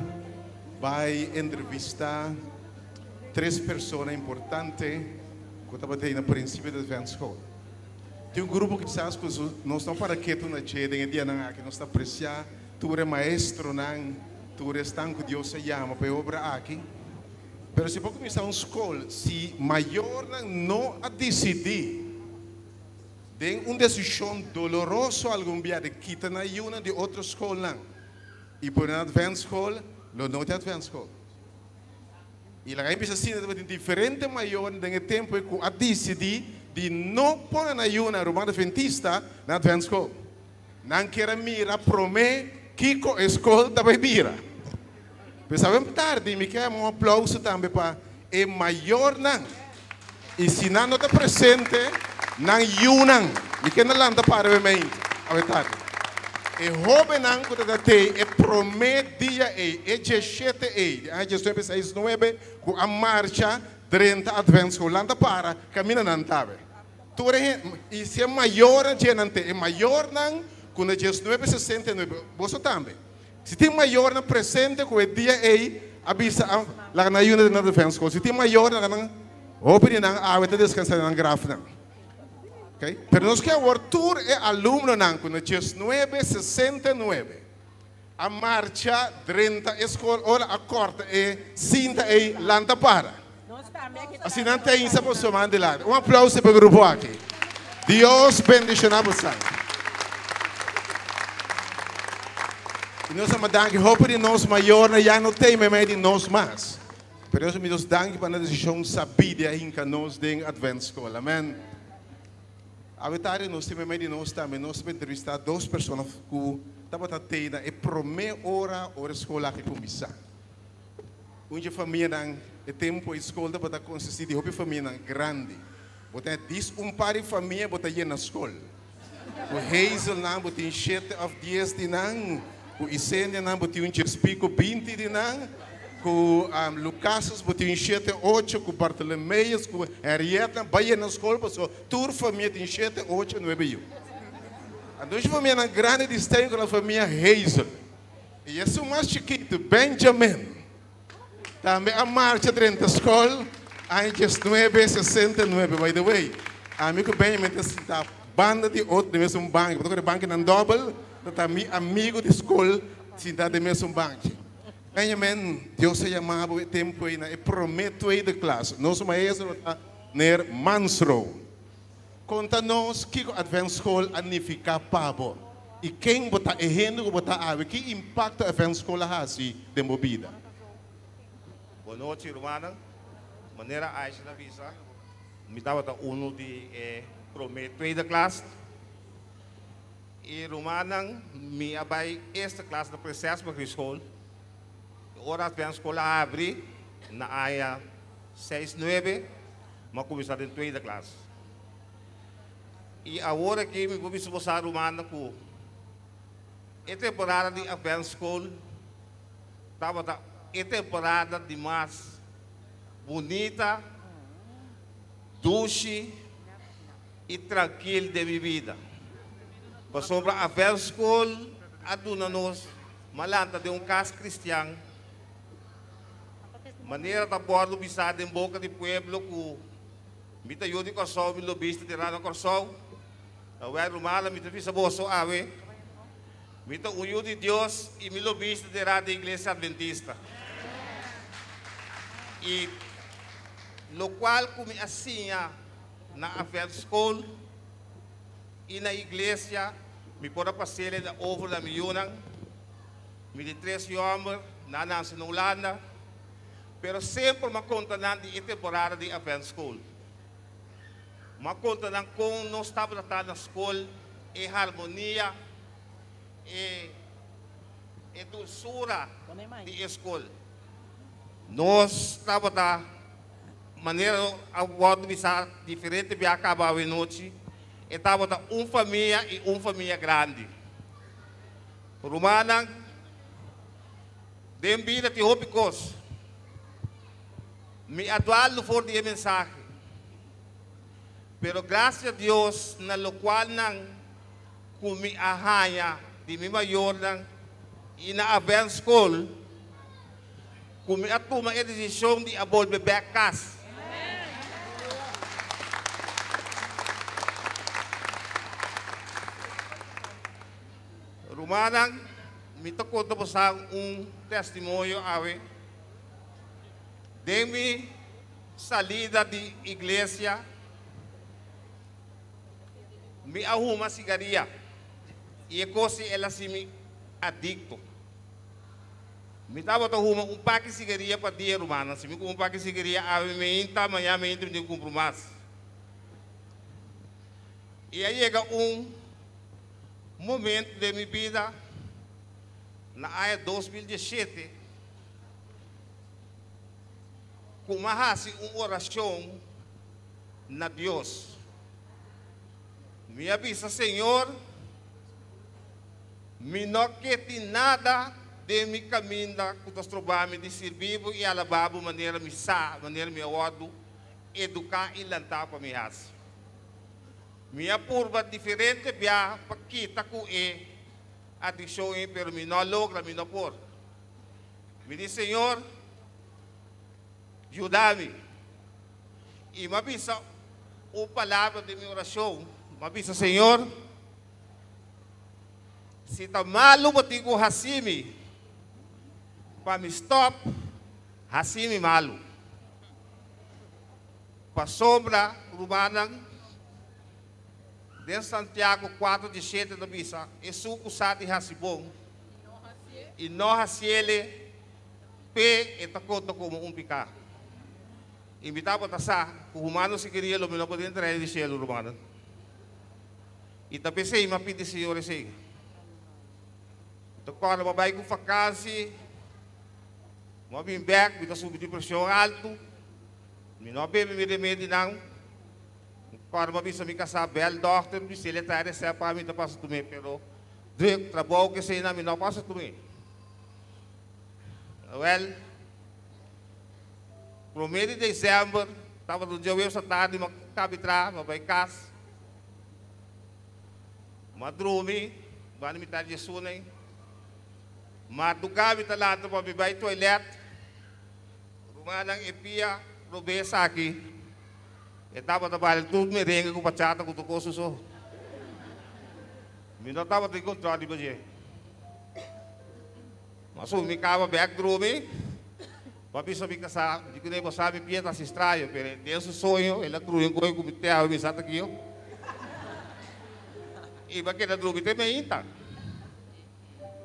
Speaker 19: bai entrevista tres persona importante ku tabata ei na prinsipio di Advent School. Tin un grupo kisas ku nos no para ketu na dje den e dianan aki, nos ta apresiá tur e maestronan, tur esnan ku Dios a yama pa e obra aki. Pero si bo kuminsá un skol, si mayornan no a disidí den un desishon doloroso algun bia di kita nan yunan di otro skolnan i pone nan Advent School, lo no tin Advent School. I laga mi bisa asina, tabatin diferente mayornan den e tempu ei ku a disidí di no pone nan yunan ruman adventista na Advent School. Nan kier a mira promé kiko e skol ta bai bira. Pues awe tardi mi ke un aplauso tambe pa e mayornan. I si nan no ta presente, nan yunan. Mi ke nan lanta para awe mente, awe tardi. E hóbennan ku ta ta tei e promé dia ei, e djeshete ei, di aña diesnuebe seis nuebe, ku a marcha drenta Advent School, lanta para kaminda nan ta awe. Tur e hende, i si e mayornan dje nan te, e mayornan ku na 1969, boso tambe. Si tin mayornan presente ku e dia ei a bisa a laga nan yuda den nan Advent School. Si tin mayornan laga nan, hopi di nan awe ta deskansa den nan grafnan. Okay? Pero nos ke awor tur e alumnonan ku na 1969 a marcha drenta e skol ora a kòrta e sinta ei lanta para. Asina nan ta insa boso man dilanti. Un aplauso pa e grupo aki. Dios bendiciona boso. Y nos ama danki. Hopi di nos mayornan ya no ta meimei di nos mas. Pero Dios mi Dios danki pa nan decision sabí di a hinca nos den Adventsschool. Amen. Awe tardi nos tin meimei di nos tambe. Nos ta entrevista dos persona cu tabata tei na e prome ora ora e school aki cuminsa. Un dje famianan, e tempu ei skol tabata konsistí di hopi famianan grandi. Bo ta dis un par di famia bo ta yena skol. Ku Hazelnan bo tin shete òf dies di nan, ku Isenianan bo tin un djes piku 20 di nan, ku Lucases bo tin shete ocho, ku Bartolomeus, ku Henriettenan bai yena skol pasobra tur famia tin shete, ocho, nuebe yu. Anto un dje famianan grandi di Stein ku la famia Hazel. I esun mas chikitu, Benjamin, tambe a marcha drenta skol aña 1969. By the way, ami ku Benjamin ta sinta banda di otro den mesun banki. Bo ta kore bankinan dòbel, ta ta mi amigu di skol sinta den mesun banki. Benjamin, Dios a yama bo e tempu ei na e promé tweede klas. Nos maestro ta Meneer Mansro. Konta nos kiko Adventsschool a nifiká pa bo i ken bo ta, e hende ku bo ta awe. Ki impakto Adventsschool a hasi den bo bida?
Speaker 20: Bon nochi rumannan. Manera Aisha ta bisa, mi tabata unu di e promé tweede klas. I rumannan, mi a bai eerste klas na Prinses Margrietschool. Ora Adventsschool a habri na aña seis nuebe, Mi a kuminsá den tweede klas. I awor aki mi por bisa boso rumannan ku e temporada di Adventsschool tabata e temporada di mas bunita, dushi i trankil den mi bida. Pasobra Adventsschool a duna nos malanta den un kas kristian. Manera ta wòrdu bisá den boka di pueblo ku mi ta yu di Kòrsou, mi lo bista di rana Kòrsou. Awèl rumannan, mi ta bisa boso awe, mi ta un yu di Dios i mi lo bista di rana di Iglesia Adventista. I lokual ku mi a siña na Adventsschool i na iglesia, mi por a pas'el na over na mi yunan. Mi di tres yu hòmber, nan a nanse na Hulanda, pero semper m'a konta nan di e temporada di Adventsschool. M'a konta nan kon nos tabata ta na skol, e harmonia, e e dulsura di e skol. Nos tabata, manera a wòrdu bisá diferente bia kaba awenochi, e tabata un famia i un famia grandi. Rumannan, den bida tin hopi kos. Mi a dualdu for di e mensahe. Pero gracia Dios na lokualnan ku mi a haña di mi mayornan i na Adventsschool ku mi a tuma e desishon di a bolbe bèk kas. Rumannan, mi ta konta bosan un testimonio awe. Den mi salida di iglesia, mi a huma sigaria i e kos ei el a hasi mi adikto. Mi tabata huma un paki sigaria pa dia, rumannan. Si mi kuma un paki sigaria awe meinta, mañana meinta mi tin ku kumpra mas. I a yega un momento den mi bida na aña 2017 ku mi a hasi un orashon na Dios. Mi a bisa, Señor, mi no ke tin nada den mi kaminda ku ta stroba mi di sirbi bo i alabá bo manera mi sa, manera mi a wòrdu eduká i lantá pa mi hasi. Mi a purba diferente bia pa kita ku e adikshon ei, pero mi no a logra, mi no por. Mi di, Señor, yuda mi. I mi a bisa un palabra den mi orashon, mi a bisa, Señor, si ta malu bo tin ku hasi mi pa mi stòp, hasi mi malu. Pasobra, rumannan, den Santiago 4 di 7 ta bisa, Esun ku sa di hasi bon i no hasiele, p'e e ta konta komo un piká. I mi tabata sa ku humano si keria lo mi no por drenta Reino di Shelu, rumannan. I ta p'esei mi a pidi Señor esei. Mi ta kòrda mi a bai ku fakansi, mi a bin bèk, mi ta subi di preshon altu. Mi no a bebe mi remedinan. Kòrda mi a bisa mi kasá, bèl dòkter, bis'é el e trae resèpt pa mi, mi ta pasa tum'é, pero druk, trabou, keseinan mi no a pasa tum'é. Wèl, promé di desèmber, tabata un djaweps atardi, mi a kabi traha, mi a bai kas. Mi a drumi, banda mitad di esun ei. Mardugá mi ta lanta pa mi bai toilet. Rumannan e pia robes aki e tabata bali tur merengue ku bachata ku tur kos so. Mi no tabata tin control riba dje. Ma su mi kaba bek drumi, pa bisa mi kasá, mi di kuné bo sa mi pia ta hasi straño, pero den su soño el a krui un koe ku mi te awe mi sa ta kio. I mi a keda drumi te meinta.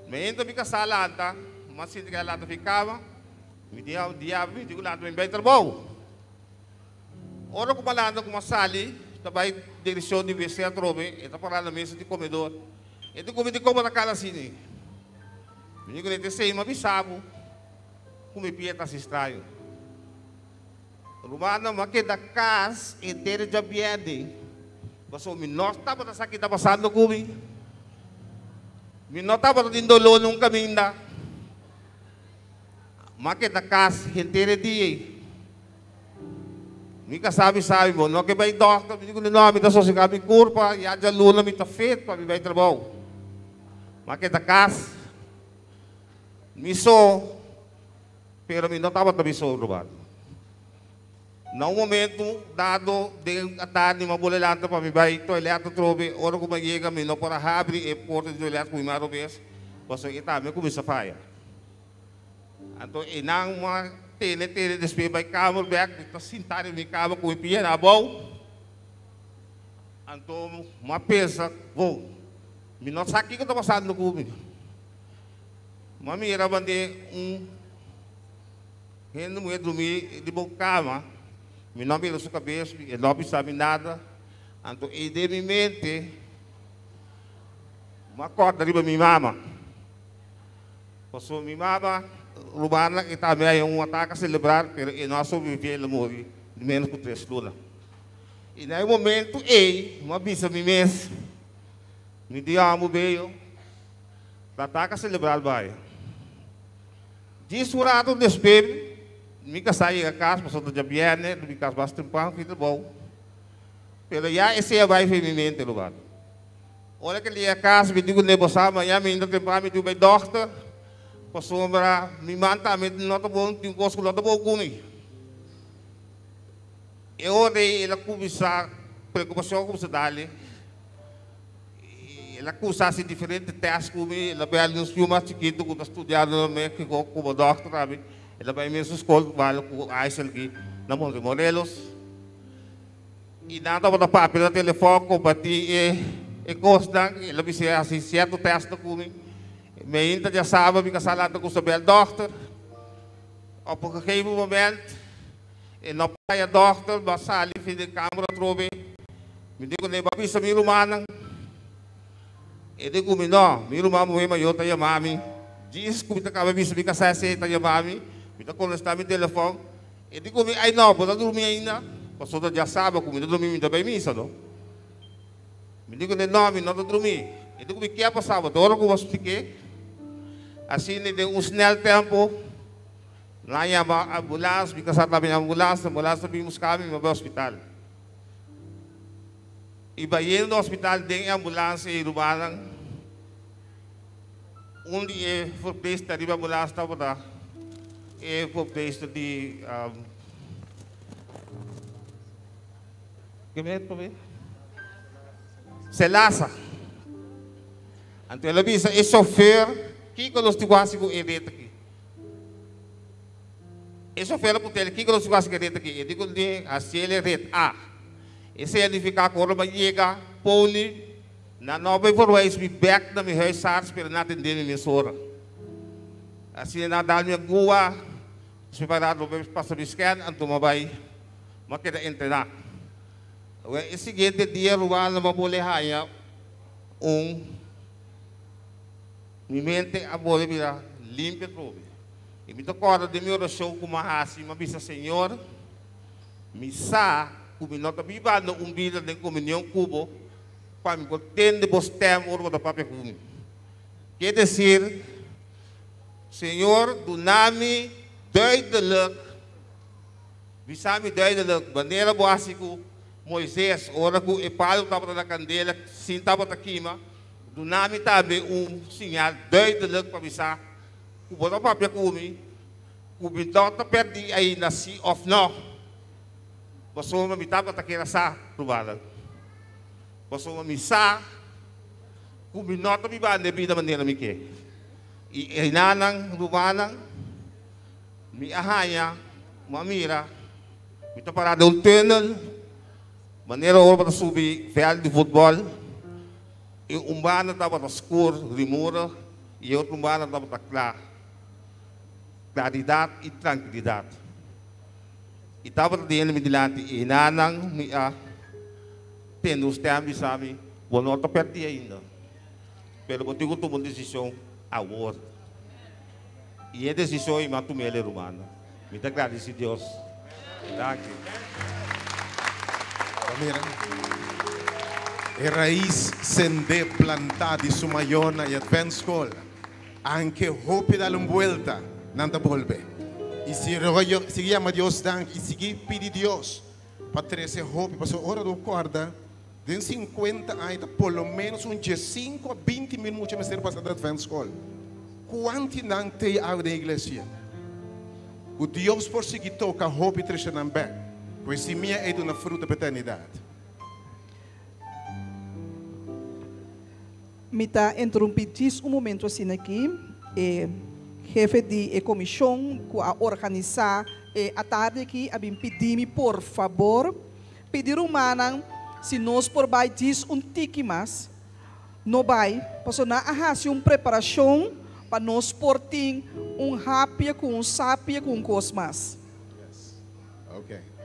Speaker 20: Meinta mi kasá lanta, mi a sinti ku el a lanta fi kama. Mi di a diablo, mi di ku lanta mi bai trabou. Ora ku mi a lanta ku mi a sali, ta bai direkshon di wc atrobe, e ta pará na mesa di komedor. E di ku mi, dikon bo ta kala asina? Mi di ku e, esei mi a bisa bo ku mi pia ta hasi straño. Rumannan, mi a keda kas henter djabièrnè, pasobra mi no tabata sa ki ta pasando ku mi. Mi no tabata tin doló nun kaminda. M'a keda kas henter e dia ei. Mi kasá mi sabi bo no ke bai dòkter. Mi di kuné, no, mi ta sosegá mi kurpa, ya djaluna mi ta fit pa mi bai trabou. M'a keda kas mi so, pero mi no tabata mi so ruman. Na un momentu dado den atardi mi a bole lanta pa mi bai toilet atrobe. Ora ku mi a yega mi no por a habri e porta di toilet ku mi mano bes, pasobra e tambe a kuminsá faya. Anto einan mi a tene tene despues bai kamer bek, mi ta sintá den mi kama ku mi pia na abou. Anto mi a pensa, Bo, mi no sa kiko ta pasando ku mi. Mi a mira band'é un hende muhé drumí riba un kama, mi no a mira su kabes, e no a bisa mi nada. Anto ei den mi mente mi a kòrda riba mi mama. Pasobra mi mama rumannan e tambe a haña un ataka selebral, pero e no a sobreviví, el a muri di ménos ku tres luna. I na e momentu ei mi a bisa mi mes, Mi di amo beyo, ta ataka selebral bai. Djis un ratu despues mi kasá yega kas, pasobra ta djabièrnè, mi kas basta temprano fin trabou. Pero ya esei a bai for mi mente ruman. Ora ke li a kas mi di ku ne bo sa maña mi inda temprano mi tin ku bai dòkter pasobra mi man tambe no ta bon tin kos ku no ta bon ku mi. E ora ei el a kuminsá preokupashon a kuminsá dal i el a kuminsá hasi diferente tèst ku mi el a bai algun yu mas chikitu ku ta studiando na Mexico komo dòkter tambe el a bai mesun skol ku Aysel aki na Montemorelos. I nan tabata papia na telefòn, kompartí e kosnan. El a bis'é hasi sierto tèstnan ku mi. Meinta djasabra mi kasá lanta ku Sabel dòkter. Op un gegeven moment e no por haya dòkter, mi a sali fin den kamber atrobe. Mi di kuné, bo a bisa mi rumannan? E di ku mi, No, mi ruman muhé mayó ta yama mi. Djis ku mi ta kaba bisa mi kasá esei ta yama mi, mi ta kontestá mi telefòn. E di ku mi, Ai no, bo ta durmi ainda? Pasobra dja saba ku mi ta durmi, mi ta bai misa, no? Mi di kuné, No, mi no ta durmi. E di ku mi, Ke a pasá bo? Ta ora ku bo a splik'é. Asina den un snèl tèmpo, nan a yama ambulans, mi kasá tambe yama ambulans, ambulans ta bin buska mi, mi a bai hospital. I bayendo hospital den e ambulans ei rumannan, Un di e verpleegster riba ambulans tabata e verpleegster di Selasa. Anto el a bisa e chauffeur, kiko nos tin ku hasi ku e ret aki? E chofer a puntra el, Kiko nos ku hasi ku e ret aki? E di ku ne, Hasiel e ret A. Esei a nifiká ku ora mi a yega poli, nan no a bai verwijs mi bèk na mi huisarts, pero nan a atendé mi mesora. Asina nan a dal mi agua, despues pa rato mi pasa mi scan, anto mi a bai, mi a keda entrená. Awor e siguiente dia rumannan mi a bole haña un, mi mente a bole bira limpio atrobe. I mi ta kòrda den mi orashon ku mi a hasi, mi a bisa, Señor, mi sa ku mi no ta bibando un bida den komunion ku bo pa mi por tende bo stèm ora bo ta papia ku mi. Ke desir, Señor, duna mi duidelik, bisa mi duidelik, manera bo a hasi ku Moises ora ku e palu tabata na kandela sin tabata kima, duna mi tambe un siñal duidelik pa bisa Ku bo ta papia ku mi, ku mi no ta pèrdí ainda sí òf nò, pasobra mi tabata keda sa, rumannan. Pasobra mi sa ku mi no ta bibando e bida manera mi ke. I einanan, rumannan, mi a haña, mi a mira, mi ta pará den un tùnel, manera ora bo ta subi vèlt di futbòl, i un banda tabata skur, rimura, I e otro banda tabata kla, klaridat i trankilidat. I tabata di hende mi dilanti, i enanan mi a tende un stèm bisa mi, Bo no ta pèrdí ainda, pero bo tin ku tuma un desishon awor. I e desishon ei mi a tum'el, rumannan. Mi ta gradisí Dios. Danki.
Speaker 19: Ta mira e rais sendé plantá di su mayor na e Advent School. Anke hopi dal un buelta, nan ta bolbe. I si sigui yama Dios danki i sigui pidi Dios pa trese hopi, pasobra ora bo kòrda den sinkuenta aña ta por lo ménos un diesinku a binti mil mucha mester pasa den Advent School. Kuanti nan t'ei awe den iglesia? Ku Dios por sigui toka hopi tresha nan bek, ku e simia ei duna fruta pa eternidat.
Speaker 5: Mi ta interumpi djis un momento asina aki. E hefe di e komishon ku a organisá e atardi aki a bin pidi mi por fabor pidi rumannan si nos por bai djis un tiki mas. No bai, pasobra nan a hasi un preparashon pa nos por tin un hapia ku un sapia ku un kos mas.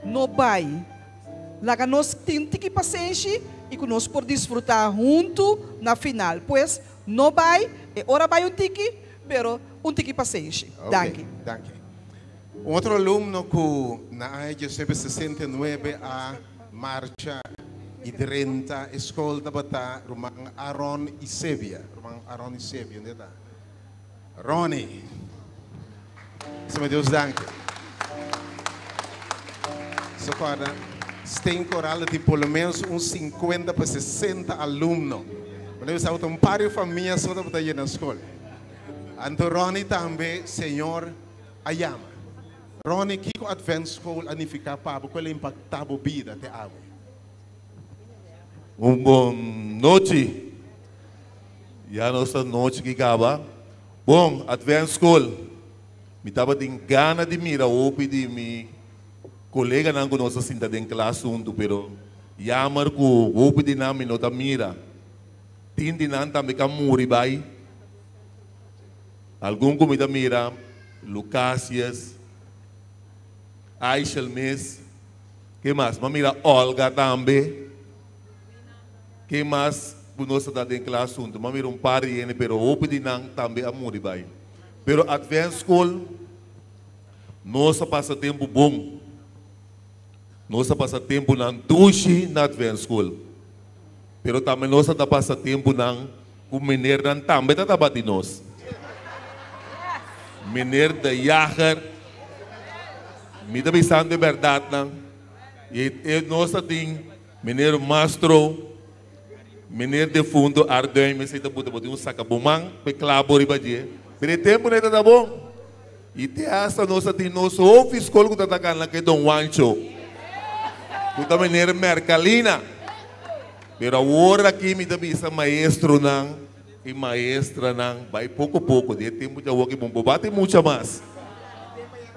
Speaker 5: No bai. Laga nos tin tiki pasenshi i ku nos por disfrutá huntu na final. Pues, no bai, e ora bai un tiki, pero un tiki pasenshi. Danki.
Speaker 19: Danki. Un otro alumno ku na aña 1969 a marcha i drenta e skol tabata ruman Aaron Isebia. Ruman Aaron Isebia, unda e ta? Ronnie. Sima Dios danki. So kòrda, Steen Koral ta tin por lo menos un sinkuenta pa sesenta alumno. Bo ta bisa ku ta un par di famia so tabata yena skol. Anto Ronnie tambe Señor a yama. Ronnie, kiko Advent School a nifiká pa bo? Ku el a impaktá bo bida te awe?
Speaker 21: Un bon nochi. Ya nos ta nochi ki kaba. Bon, Advent School. Mi tabatin gana di mira hopi di mi koleganan ku nos a sinta den klas huntu, pero yamer ku hopi di nan mi no ta mira. Tin di nan tambe ka muri bai. Algun ku mi ta mira, Lucasius, Aishel mes, ke mas? Mi a mira Olga tambe. Ke mas ku nos ta den klas huntu? Mi a mira un par di hende, pero hopi di nan tambe a muri bai. Pero Advent School, nos a pasa tempu bon. Nos a pasa tempunan dushi na Advent School. Pero tambe nos a ta pasa tempunan Ku menernan tambe ta tabati nos. Mener de Jager, mi ta bisando e bèrdatnan. I e nos ta tin mener Mastro, mener defunto Arduin, mester ta buta bo tin un sakaboman pa e klabo riba dje. Pero e tempu nan e ta bon. I te hasta nos ta tin nos hofi skol ku ta ta gana ku e Don Juancho, ku ta mener Mercalina. Pero awor aki mi ta bisa maestronan i maestranan bai poko poko, di e tempu djawoki bon bo bati mucha mas.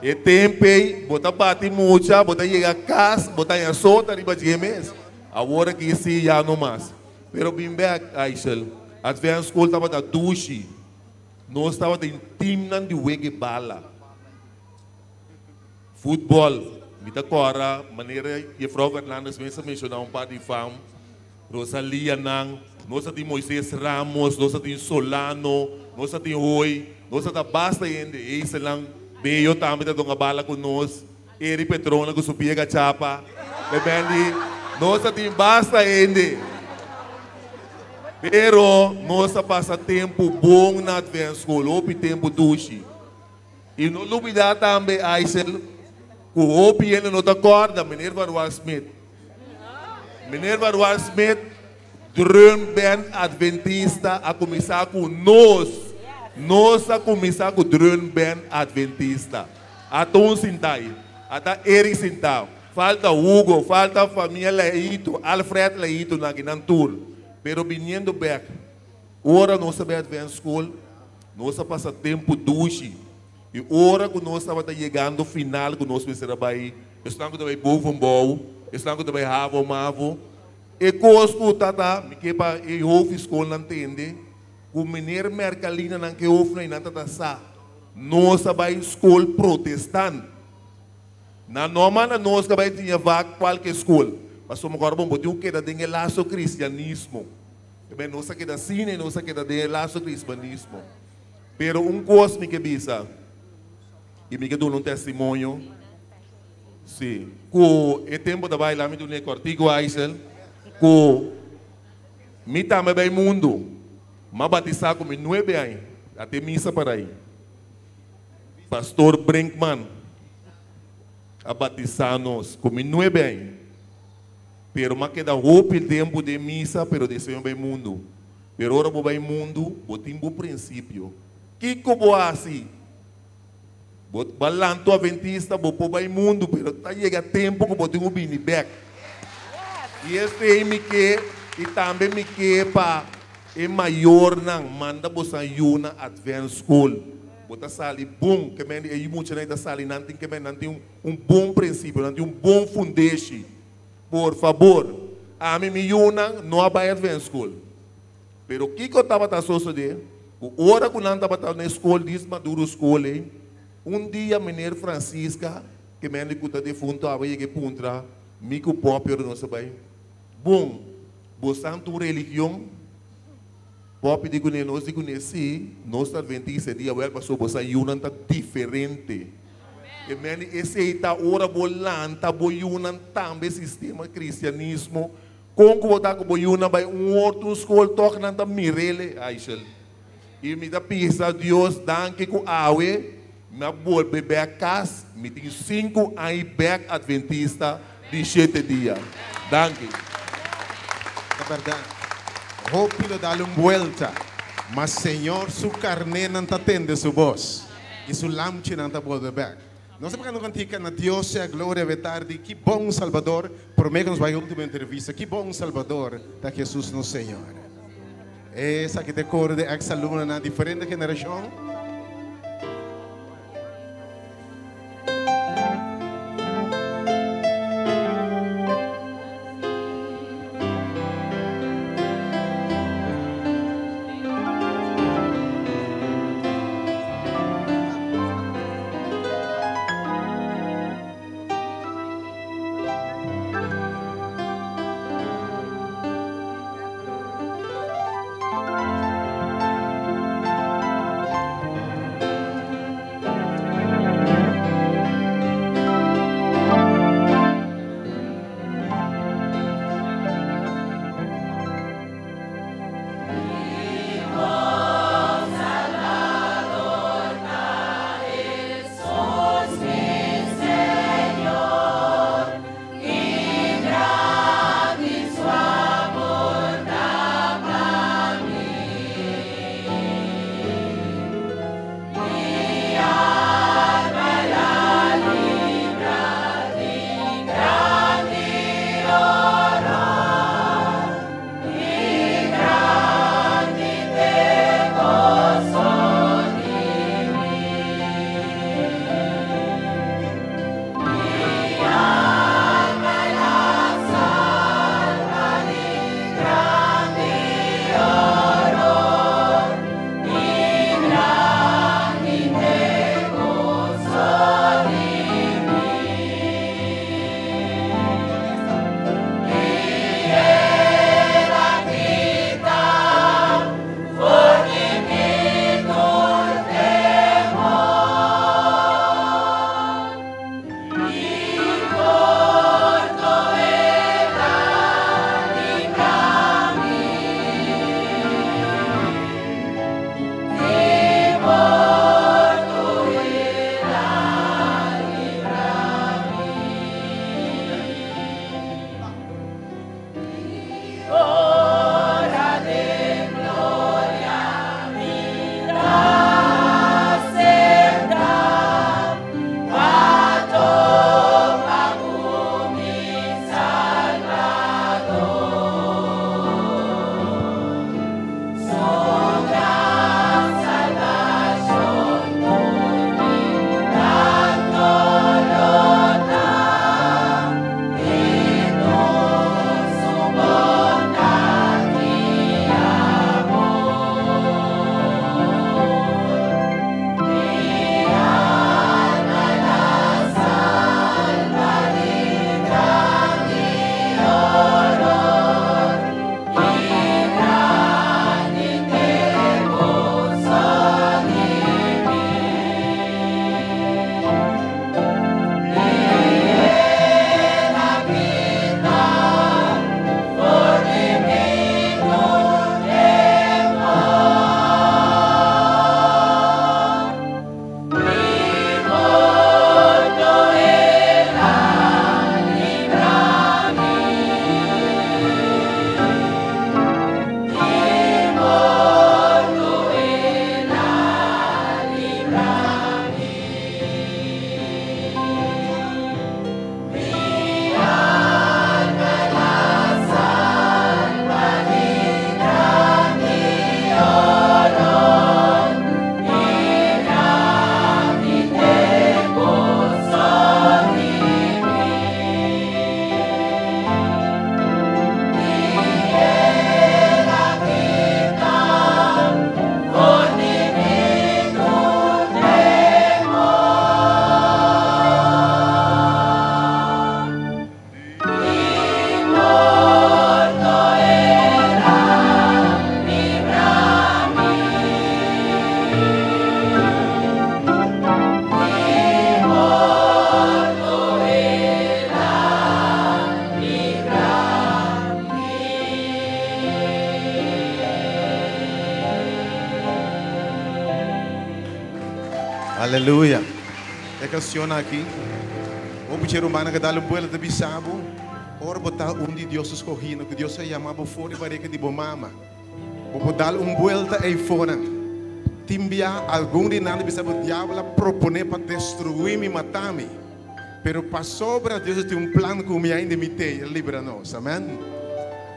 Speaker 21: E tempo ei, bo ta bati mucha, bo ta yega kas, bo ta haña sota riba dje mes. Awor aki si ya no mas. Pero bin bek, Aishel, Advent School tabata dushi. Nos tabatin teamnan di wega bala. Futbol, mi ta kòrda manera Jefrouw Fernandez mes a menshoná un par di fam, Rosalia nan, nos a tin Moises Ramos, nos a tin Solano, nos a tin Hoy, nos a ta basta hende, Eiselan Bello tambe ta donga bala ku nos, Eri Petrona ku su pia gachapa, Bebendi, nos a tin basta hende. Pero nos a pasa tempu bon na Advent School, hopi tempu dushi. I no lubidá tambe, Aisel, ku hopi hende no ta kòrda, Meneer Van Smit. Meneer Van Smit, Drumband Adventista a kuminsá ku nos. Nos a kuminsá ku Drumband Adventista. Ata un sintá ei. Ata Eric sintá. Falta Hugo, falta famia Leito, Alfred Leito nan aki nan tur. Pero biniendo bek, ora nos a bai Advent School, nos a pasa tempu dushi. I ora ku nos tabata yegando final ku nos mester a bai, esnan ku ta bai bovenbouw, esnan ku ta bai havo mavo, e kos ku ta ta, mi ke pa e hoofdschoolnan tende, ku meneer Mercalina nan ke hoofdnan i nan ta ta sa, nos a bai skol protestant. Nan no a manda nos ka bai siña vak kualke skol, pasobra mi kòrda bon bo tin ku keda den e laso kristianismo. Ebei nos a keda asina i nos a keda den e laso kristianismo. Pero un kos mi ke bisa, i mi ke duna un testimonio, si, ku e tempu ta bai, laat mi duna e kòrtiku Aisel, ku mi tambe bai mundu, m'a batisá ku mi nuebe aña, a te misa para ei. Pastor Brinkman a batisá nos ku mi nuebe aña, pero m'a keda hopi tempu den misa, pero despues mi bai mundu. Pero ora bo bai mundu, bo tin bo prinsipio. Kiko bo hasi? Bo ba lantu Adventista, bo por bai mundu, pero ta yega tempu ku bo tin ku bini bèk. I esei mi ke, i tambe mi ke pa e mayornan manda bosan yu na Advent School. Bo ta sali bon, ke men di e muchanan ei ta sali, nan tin ke men nan tin un bon prinsipio, nan tin un bon fundeshi. Por fabor, ami mi yunan no a bai Advent School. Pero kiko tabata sosodé? Ku ora ku nan tabata na e skol dis Maduro School ei, un dia meneer Francisca, ke mende ku ta defunto awe yega e puntra mi ku Poppy ora nos a bai, Bon, bosan ta un religion? Poppy di kuné, nos di kuné, Sí, nos ta Adventista. E di, Awel, pasobra bosan yunan ta diferente. E mende esei ta ora bo lanta bo yunan tambe sistema cristianismo con cu bo ta cu bo yunan bay un otro un school toch nan ta mirele Aishel y mi ta bisa Dios danki cu awe mi a bolbe bek cas mi tin sinku aña bek adventista di shete dia danki.
Speaker 19: Ta berdad hopi lo dal un buelta ma Señor su carnenan ta tende su bos. I su lamchinan ta bolbe bek. Nos ta pagando kantika na Dios sea gloria awe tardi. Ki bon Salbador. Prome ku nos bai ultimo entrevista. Ki bon Salbador ta Jesus nos Señor. Esaki ta e koro di ex alumnonan diferente generashon. Aleluya. E kansion aki, Hopi dje rumannan ku a dal un buelta ta bisa bo, ora bo ta un di Dios su skohínan, ku Dios a yama bo for di barika di bo mama, bo por dal un buelta eifonan. Tin bia algun di nan ta bisa bo, Diabel a proponé pa destruí mi, mata mi. Pero pasobra Dios a tin un plan ku mi ainda mi t'ei, el a libra nos. Amèn.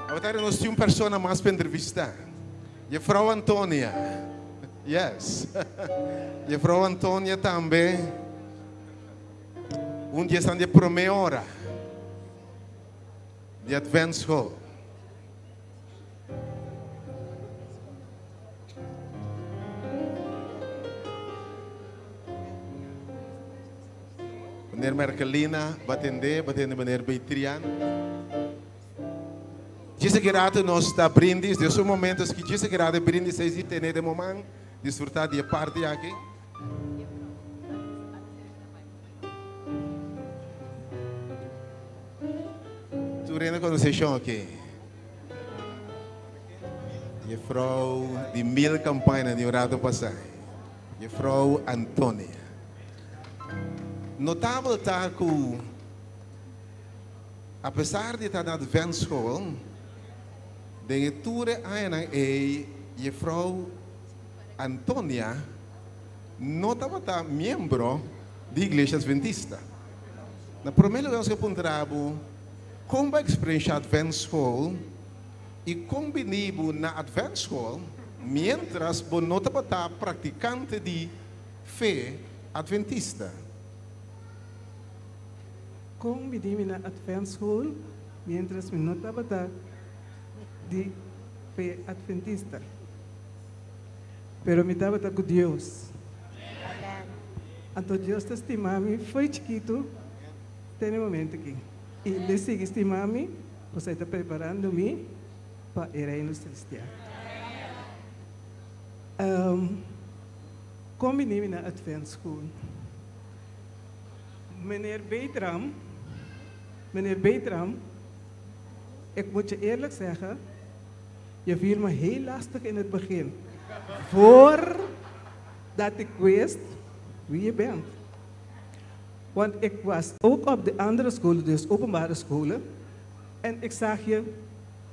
Speaker 19: Awor nos tin un persona mas pa entrevistá. Jefrouw Antonia. Yes. Jefrouw Antonia tambe. Un di esnan di e promé ora di Adventschool. Meneer Merkelina, batende, batende meneer Betrian. Djis aki rato nos ta brindis, den su momento ski djis aki rato e brindis ei si tene den bo man, disfruta di e party aki. Tur hende conoce shon aki. Juffrouw di mil campaña di un rato pasa. Juffrouw Antonia. Notabel ta cu Apesar di ta na Adventschool, den e tur e añanan ei Jefrouw Antonia no tabata miembro di Iglesia Adventista. Na promé lugar nos ke puntra bo, kon bo a eksperensha Adventschool i kon bini bo na Adventschool miéntras bo no tabata praktikante di fe Adventista?
Speaker 8: Kon mi di mi na Adventschool mientras mi no tabata di fe Adventista? Pero mi tabata ku Dios. Anto Dios ta stima mi fo'i chikitu te na e momento aki. I el sigui stima mi pasobra e ta preparando mi pa e Reino Celestial. Kon mi di mi na Adventschool? Meneer Beetram, meneer Beetram, ik moet je eerlijk zeggen, je viel me heel lastig in het begin. Voordat ik wist wie je bent. Want ik was ook op de andere scholen, dus openbare scholen. En ik zag je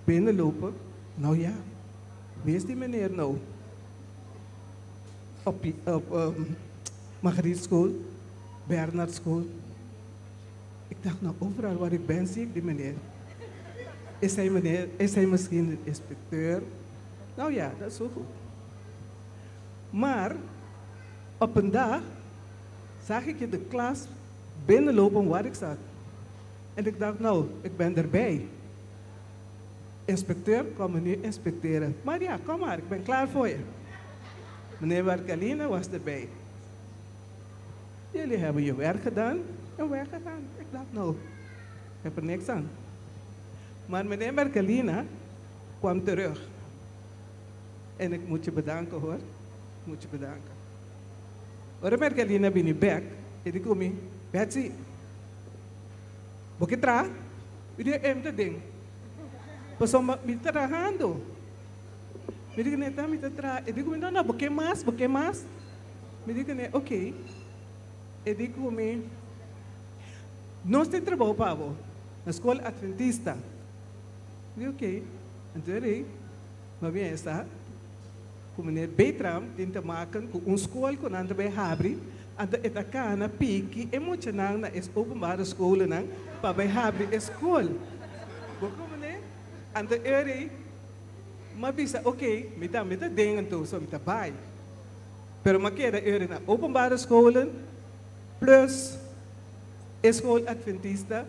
Speaker 8: binnenlopen. Nou ja, wie is die meneer nou? Op, op um, Margrietschool, Bernardschool. Ik dacht, nou overal waar ik ben zie ik die meneer. Is hij, meneer, is hij misschien een inspecteur? Nou ja, dat is zo goed. Maar op een dag zag ik je de klas binnenlopen waar ik zat. En ik dacht, nou, ik ben erbij. Inspecteur, kom me nu inspecteren. Maar ja, kom maar, ik ben klaar voor je. Meneer Barcalina was erbij. Jullie hebben je werk gedaan en weggegaan. Ik dacht, nou, ik heb er niks aan. Maar meneer Merkelina kwam terug. En ik moet je bedanken hoor. Ik moet je bedanken. Ora Merkelina bini bek, e di ku mi, Betsy, bo ke traha? Mi di, e mi ta den. Pasobra mi ta trahando. Mi di kuné, ta mi ta traha. E di ku mi, no, no, bo ke mas, bo ke mas? Mi di kuné, ok. E di ku mi, Nos tin trabou pa bo na skol Adventista. Mi di, ok. Anto e rei, ma bien esta ku meneer Betram tin te maken ku un skol ku nan ta bai habri, anto e ta kana piki e muchanan na es openbare skolennan pa bai habri e skol. Bo komo ne? Anto e rei, m'a bisa, ok, mi tambe ta den anto, so mi ta bai. Pero m'a keda eri na openbare scholen plus e school adventista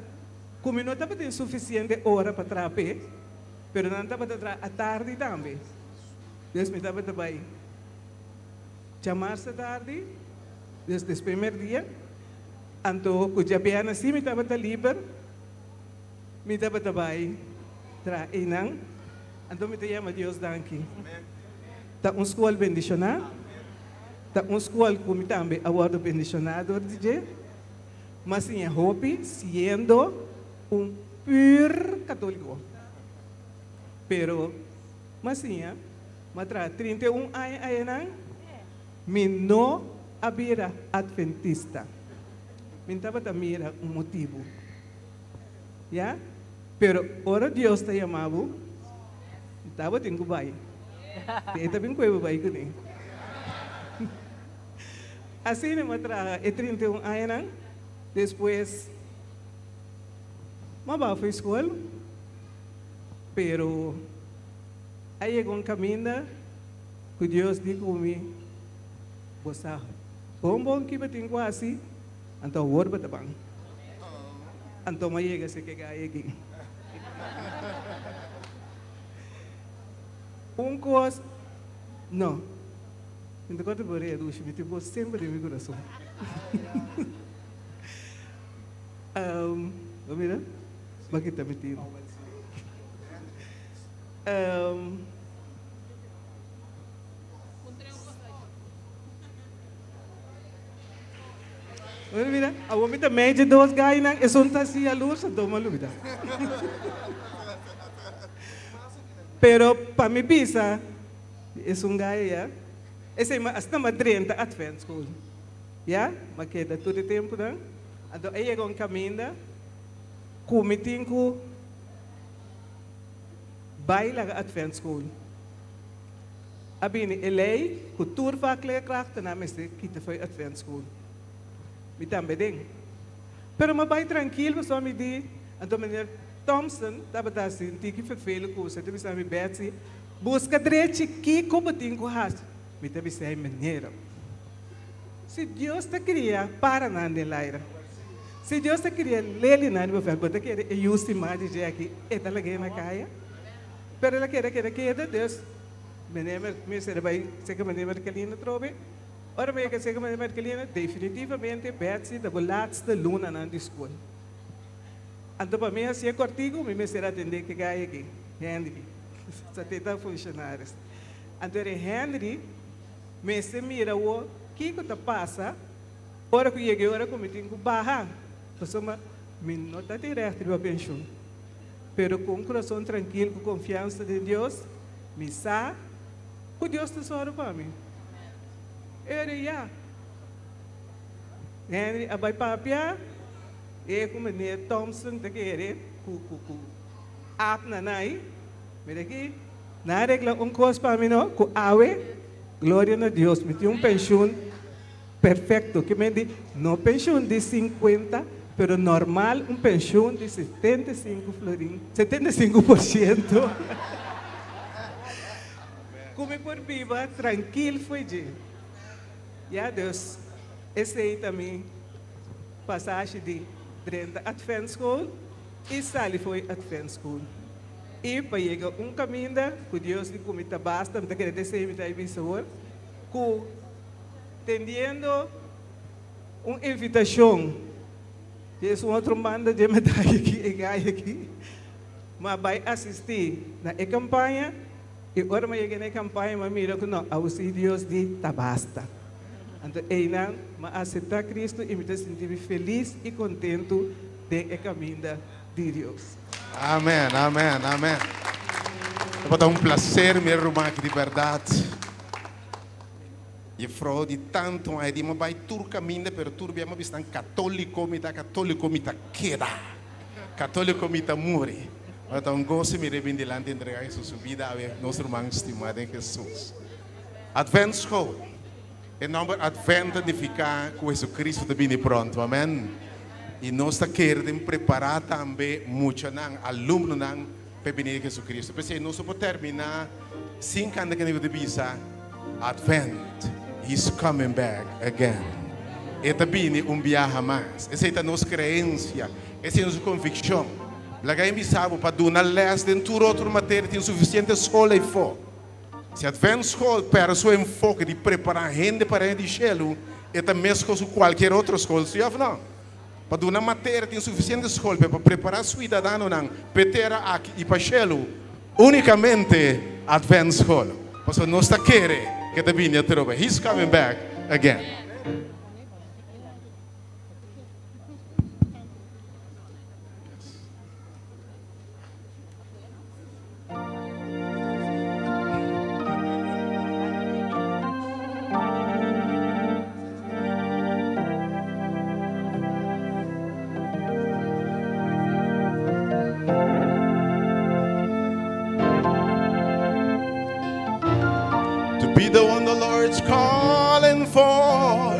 Speaker 8: ku mi no tabatin sufisiente ora pa traha p'e, pero nan tabata traha atardi tambe. Dus mi tabata bai djamarsa tardi, dus despues merdia, anto ku djabièrnè si mi tabata liber, mi tabata bai traha einan. Anto mi ta yama Dios danki. Ta un skol bendishoná. Ta un skol ku mi tambe a wòrdu bendishoná dor di dje. Mi a siña hopi siendo un pur katóliko. Pero mi a siña, mi a traha 31 aña ayanan, mi no. a bira adventista. Mi n'tabata mira un motibu. Ya? Pero ora Dios ta yama bo, tabatin ku bai. E ta bin kue bo bai kuné. Asina mi a traha e 31 añanan. Despues mi a bai for skol, pero a yega un kaminda ku Dios di ku mi, Bo sa bon bon ki bo tin ku hasi, anto awor bo ta ban. Anto mi a yega si ke gai aki. Un kos, no, mi ta konta bo rea dushi, mi tin bo semper den mi kurason. Bo mira? Bo a kita mi tiro. Bo mira? Awor mi ta mei dje dos gainan, esun ta hasi yalurs, anto mi a lubida. Pero pa mi bisa esun gai ya, esei asina mi a drenta Adventschool. Ya, mi a keda tur e tempunan. Anto a yega un kaminda ku mi tin ku bai laga Adventschool. A bini e lei ku tur vakleerkrachten mester kita for e Adventschool. Mi tambe den. Pero mi a bai trankil pasobra mi di, anto meneer Thompson tabata hasi un tiki fervelo ku e ta bisa mi, Betsy, buska drechi kiko bo tin ku hasi. Mi ta bisa ei, Meneer, si Dios ta kria paranan den laira, si Dios ta kria lelinan riba vèlt, bo ta kere e yu stimá di dje aki e ta lag'é na kaya? Pero el a keda, keda, keda, dus meneer mester a bai serka meneer Merkelina atrobe. Ora mi yega serka meneer Merkelina, definitivamente Betsy ta bo laatste lunanan di skol. Anto pa mi hasié kòrtiku, mi mester atendé ke gai aki, Henry, sa teta funshonaris. Anto eri Henry mester mira awor kiko ta pasa ora ku yega e ora ku mi tin ku baha, pasobra mi no ta tin règt riba penshun. Pero ku un kurason trankil, ku konfiansa den Dios, mi sa ku Dios ta sòru pa mi. Eri ya, Henry a bai papia. E ku meneer Thompson ta kere ku ku ku ap na nai. Mira aki, nan a regla un kos pa mi no, ku awe, gloria na Dios, mi tin un penshun perfecto. Ke men di, no penshun di 50, pero normal un penshun di 75 florin, 75%. Ku mi por biba trankil fo'i dje. Ya, dus esei ta mi Pasashi di drenta Adventschool i sali fo'i Adventschool. I pa yega un kaminda ku Dios di ku mi ta basta, mi ta kere desei mi ta e bisa awor, ku tendiendo un invitashon di esun otro banda dje medaya aki, e gai aki, mi a bai asistí na e kampaña i ora mi a yega na e kampaña mi a mira ku no, awor si Dios di ta basta. Anto einan mi a aseptá Kristu i mi ta sinti mi felis i kontentu den e kaminda di Dios.
Speaker 19: Amen, amen, amen. Tabata un placer mira ruman aki di berdad. Juffrouw di tanto aña di mi a bai tur caminda pero tur bia mi a bisa nan catolico mi ta catolico mi ta keda. Catolico mi ta muri. Tabata un goso mira e bin dilanti entrega Jesus su bida awe nos ruman stima den Jesus. Adventschool. E nòmber Advent ta nifiká ku Hesukristu ta bini pronto. Amèn. I nos ta kere den prepará tambe muchanan, alumnonan, pa e binida di Hesukristu. P'esei nos no por terminá sin kanta kende ku ta bisa, Advent, He's coming back again. E ta bini un biaha mas. Esei ta nos kreensia. Esei ta nos konvikshon. Laga e bisa bo pa duna lès den tur otro materia tin sufisiente skol eifó. Si Adventschool perde su enfoke di prepara hende pa Reino di Shelu, e ta meskos ku kualkier otro skol, si òf no? Pa duna materia tin sufisiente skol pe pa prepara suidadanonan p'e tera aki i pa shelu, unikamente Adventschool, pasobra nos ta kere ke ta bini atrobe. He's coming back again. Be the one the Lord's calling for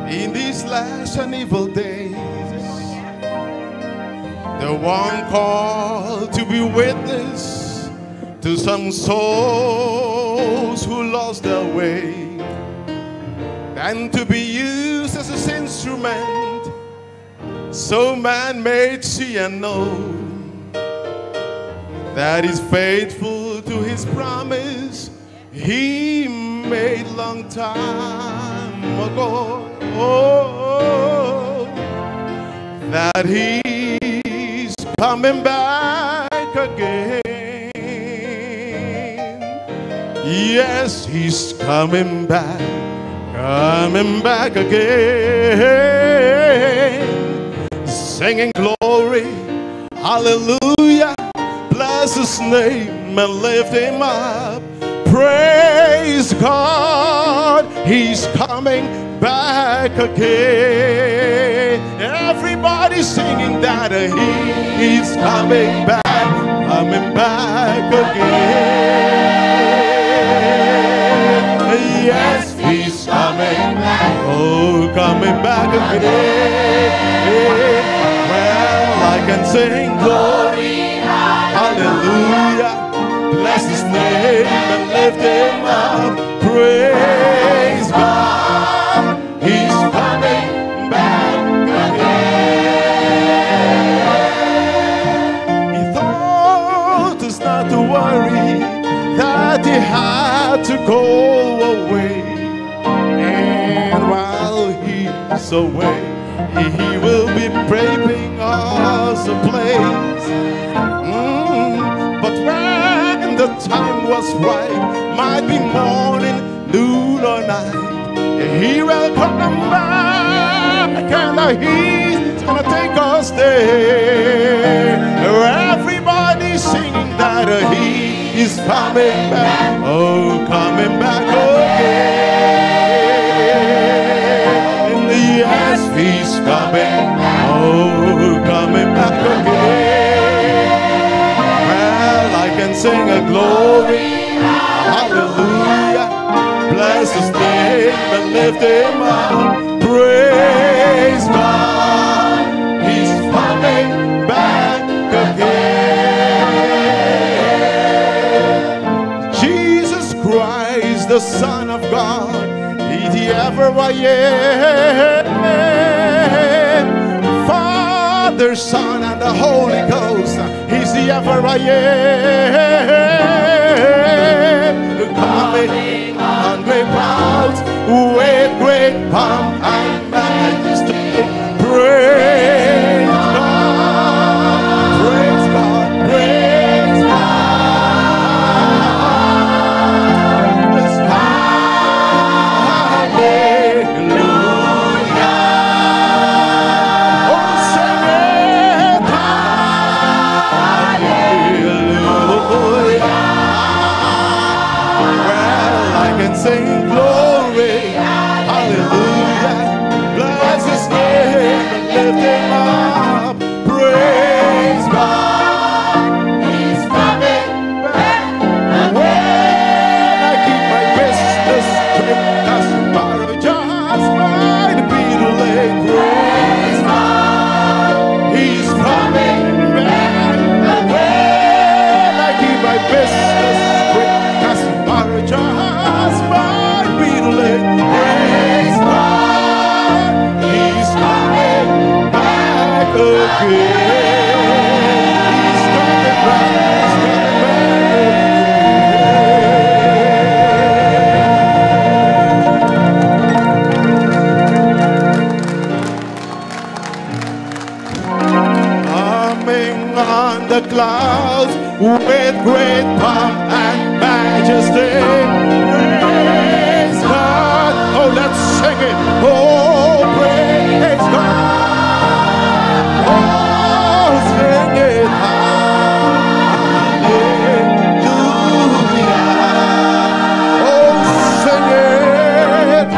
Speaker 19: in these last and evil days. The one called to be witness to some souls who lost their way and to be used as an instrument so man may see and know that he's faithful to his promise he made long time ago. Oh, that he's coming back again. Yes, he's coming back, coming back again. Singing glory, hallelujah. Bless his name and lift him up. Praise God, he's coming back again. Everybody singing that he's coming back again. Yes, he's coming back. Oh, coming back again. Well, I can sing glory, hallelujah. Bless his name and lift him up. Praise God, he's coming back again. He thought us not to worry that he had to go away. And while he's away, he will be preparing us a place. But when the time was right, might be morning, noon or night, he will come back and he's gonna take us there. Everybody singing that he is coming back, oh, coming back again. Yes, he's coming, oh, coming back again. Well, I can sing a glory, hallelujah. Bless his name and lift him up. Praise God, he's coming back again. Jesus Christ, the Son of God, he the ever I am. Father, Son, and the Holy Ghost, he's the ever I am. Coming on great clouds with great pomp and majesty. Praise God, praise God, praise God. Hallelujah. Oh, sing it. Hallelujah. Well, I can sing glory, hallelujah. Bless his name and lift him up. Praise God, he's coming back. When I keep my business straight, 'cause tomorrow just might be too late. Praise God, he's coming back. When I keep my business straight, 'cause tomorrow just might be too late. Praise God, he's coming back again. He's coming back, he's coming back Coming on the clouds with great pomp and majesty. Praise God. Oh, let's sing it. Oh, praise God. Oh, sing it. Hallelujah. Oh, sing it.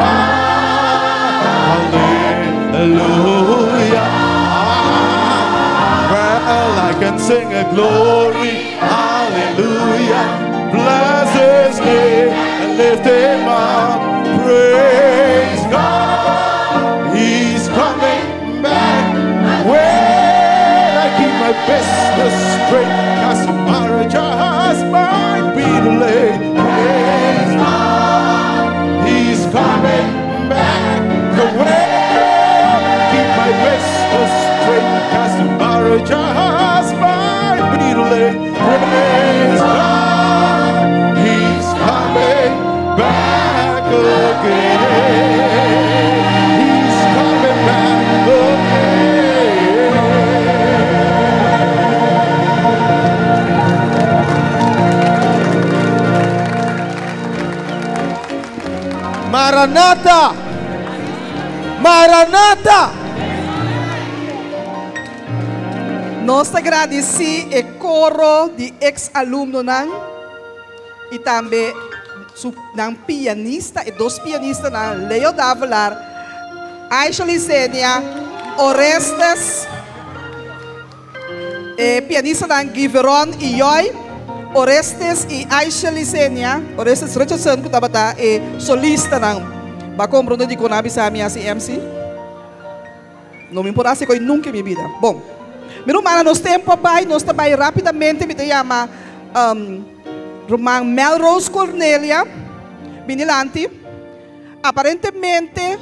Speaker 19: Hallelujah. Well, I can sing a glory, hallelujah. Bless his name
Speaker 18: business straight, 'cause tomorrow just might be too late. Praise God, He's coming back away. Keep my business straight, 'cause tomorrow just might be too late. Praise God, He's coming back again. He's coming back again.
Speaker 17: Maranatha! Maranatha!
Speaker 5: Nos ta gradisí e koro di eks-alumnonan i tambe su nan pianista, e dos pianistanan Leo Davelaar, Aisha Lisenia, Orestes, e pianistanan Giveron i Joy, Orestes i Aisha Lisenia, Orestes Richardson ku tabata e solistanan. Bo a komprondé dikon a bisa mi hasi MC? No mi por hasi koi nunka en mi bida. Bon, mi rumannan nos tempu a bai, nos ta bai rápidamente, mi ta yama ruman Melrose Cornelia bin dilanti. Aparentemente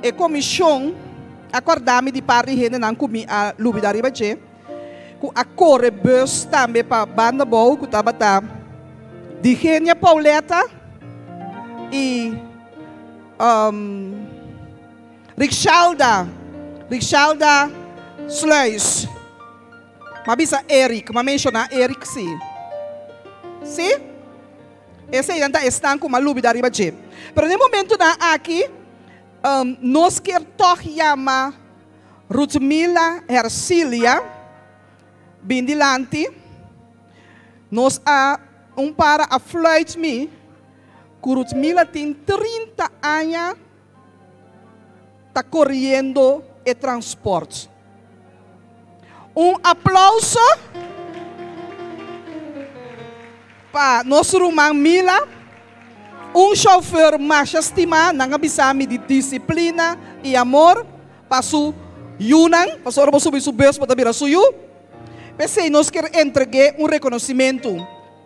Speaker 5: e komishon a kòrda mi di par di hendenan ku mi a lubida riba dje, ku a kore bus tambe pa banda bou ku tabata Digenia Pauletta i Rikshalda, Rikshalda Sluis. M'a bisa Eric, m'a menshoná Eric sí. Sí? Eseinan ta esnan ku m'a lubida riba dje. Pero den momentunan aki nos kier tòg yama Ruthmila Hercilia bin dilanti. Nos a un para a fluit mi ku Ruthmila tin 30 aña ta koriendo e transport. Un aplauso pa nos ruman Mila, un chauffeur masha stimá, nan a bisa mi di disiplina i amor pa su yunan, pasobra ora bo subi su bus bo ta bira su yu. P'esei nos kier entreg'é un rekonosimentu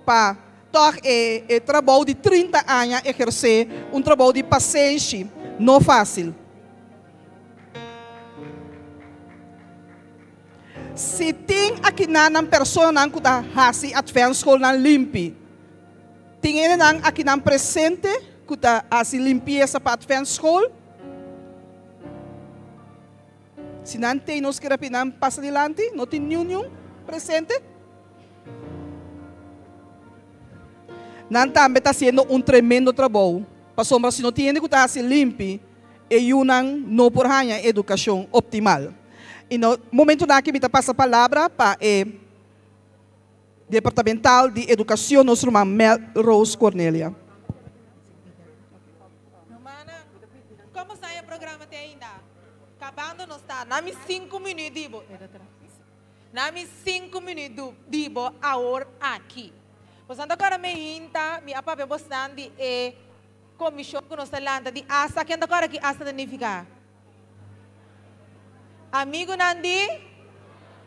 Speaker 5: pa tòg e e trabou di 30 aña ehersé, un trabou di pasenshi no fásil. Si tin akinanan personanan ku ta hasi Adventschoolnan limpi, tin hendenan akinan presente ku ta hasi limpiesa pa Adventschool? Si nan tei nos kere pidi nan pasa dilanti, no tin niun niun presente? Nan tambe ta hasiendo un tremendo trabou, pasobra si no tin hende ku ta hasi limpi, E yunan no por haña edukashon optimal. I na momentunan aki mi ta pasa palabra pa e Departamental di Edukashon, nos ruman Mel Rose Cornelia.
Speaker 15: Komo sa e programa te ainda? Kabando nos ta. Na mi sinku minüt di bo. Na mi sinku minüt di bo awor aki. Bosan ta kòrda mi hinta, mi a papia bosnan di e. Komishon ku nos ta lanta di asa, ken ta kòrda ki asa ta nifiká? Amigunan di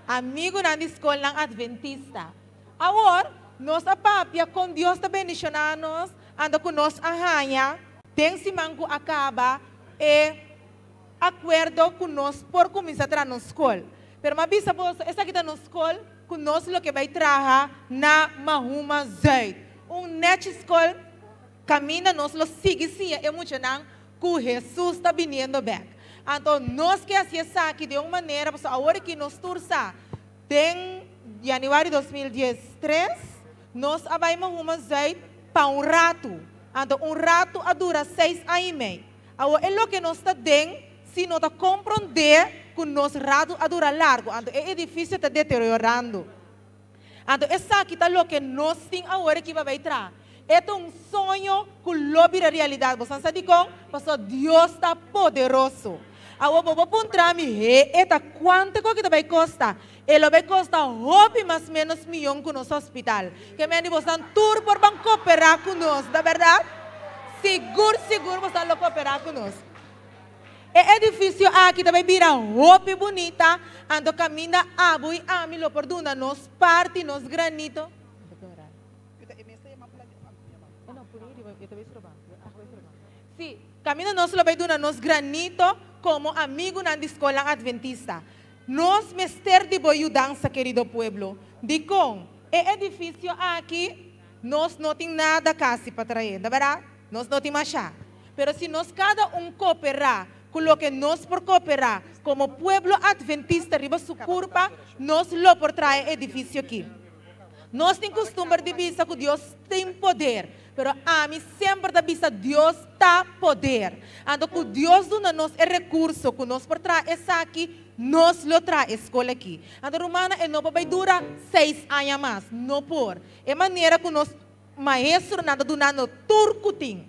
Speaker 15: Amigunan di skolnan Adventista. Awor, nos a papia kon Dios ta bendishoná nos, anto ku nos a haña den siman ku a kaba e akuerdo ku nos por kuminsá traha nos skol. Pero mi a bisa boso, esaki ta nos skol ku nos lo ke bai traha na Mahuma Zuid. Un nèchi skol. Kaminda nos lo sigui siña e muchanan ku Hesus ta biniendo bèk. Anto nos ke hasi esaki den un manera pasobra awor aki nos tur sa den yanüari 2013 nos a bai Mahuma Zuid pa un ratu. Anto un ratu a dura seis aña i mei. Awor e loke nos ta den si no ta komprondé ku nos ratu a dura largu. Anto e edifisio ta deteriorando. Anto esaki ta loke nos tin awor aki pa bai traha. E ta un soño ku lo bira realidat. Bosan sa dikon? Pasobra Dios ta poderoso. Awor bo por puntra mi, He, e ta kuantu ku aki ta bai kosta? E lo bai kosta hopi mas ménos miyon ku nos hospital. Ke men di bosan tur por ban koperá ku nos, ta bèrdat? Sigur sigur bosan lo koperá ku nos. E edifisio aki ta bai bira hopi bunita, anto kaminda abo i ami lo por duna nos parti, nos granito. Sí, kaminda nos lo bai duna nos granito komo amigunan di Skolnan Adventista. Nos mester di bo yudansa, kerido pueblo. Dikon? E edifisio aki nos no tin nada kasi pa trae, ta bèrdat? Nos no tin mashá. Pero si nos kada un koperá ku loke nos por koperá komo pueblo adventista riba su kurpa, nos lo por traha e edifisio aki. Nos tin kustumber di bisa ku Dios tin poder, pero ami semper ta bisa Dios ta poder. Anto ku Dios duna nos e rekurso ku nos por traha esaki, nos lo traha e skol aki. Anto rumannan e no por bai dura seis aña mas, no por. E manera ku nos maestronan ta dunando tur ku tin,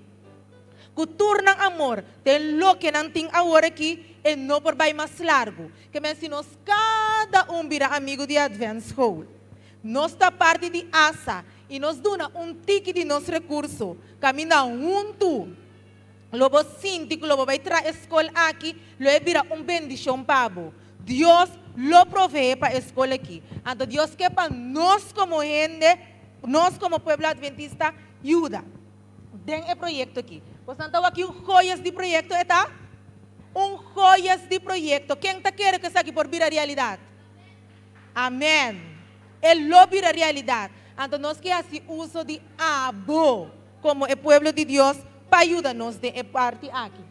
Speaker 15: ku tur nan amor den loke nan tin awor aki, e no por bai mas largu. Ke men si nos kada un bira amigu di Adventsschool, nos ta parti di asa i nos duna un tiki di nos rekurso, kaminda huntu lo bo sinti ku lo bo bai traha e skol aki, lo e bira un bendishon pa bo. Dios lo proveé pa e skol aki. Anto Dios ke pa nos komo hende, nos komo pueblo adventista, yuda den e proyekto aki. Bosnan ta wak ki un joyas di proyekto e ta? Un joyas di proyekto. Ken ta kere ku esaki por bira realidat? Amèn. E lo bira realidat. Anto nos ke hasi uso di abo komo e pueblo di Dios pa yuda nos den e parti aki.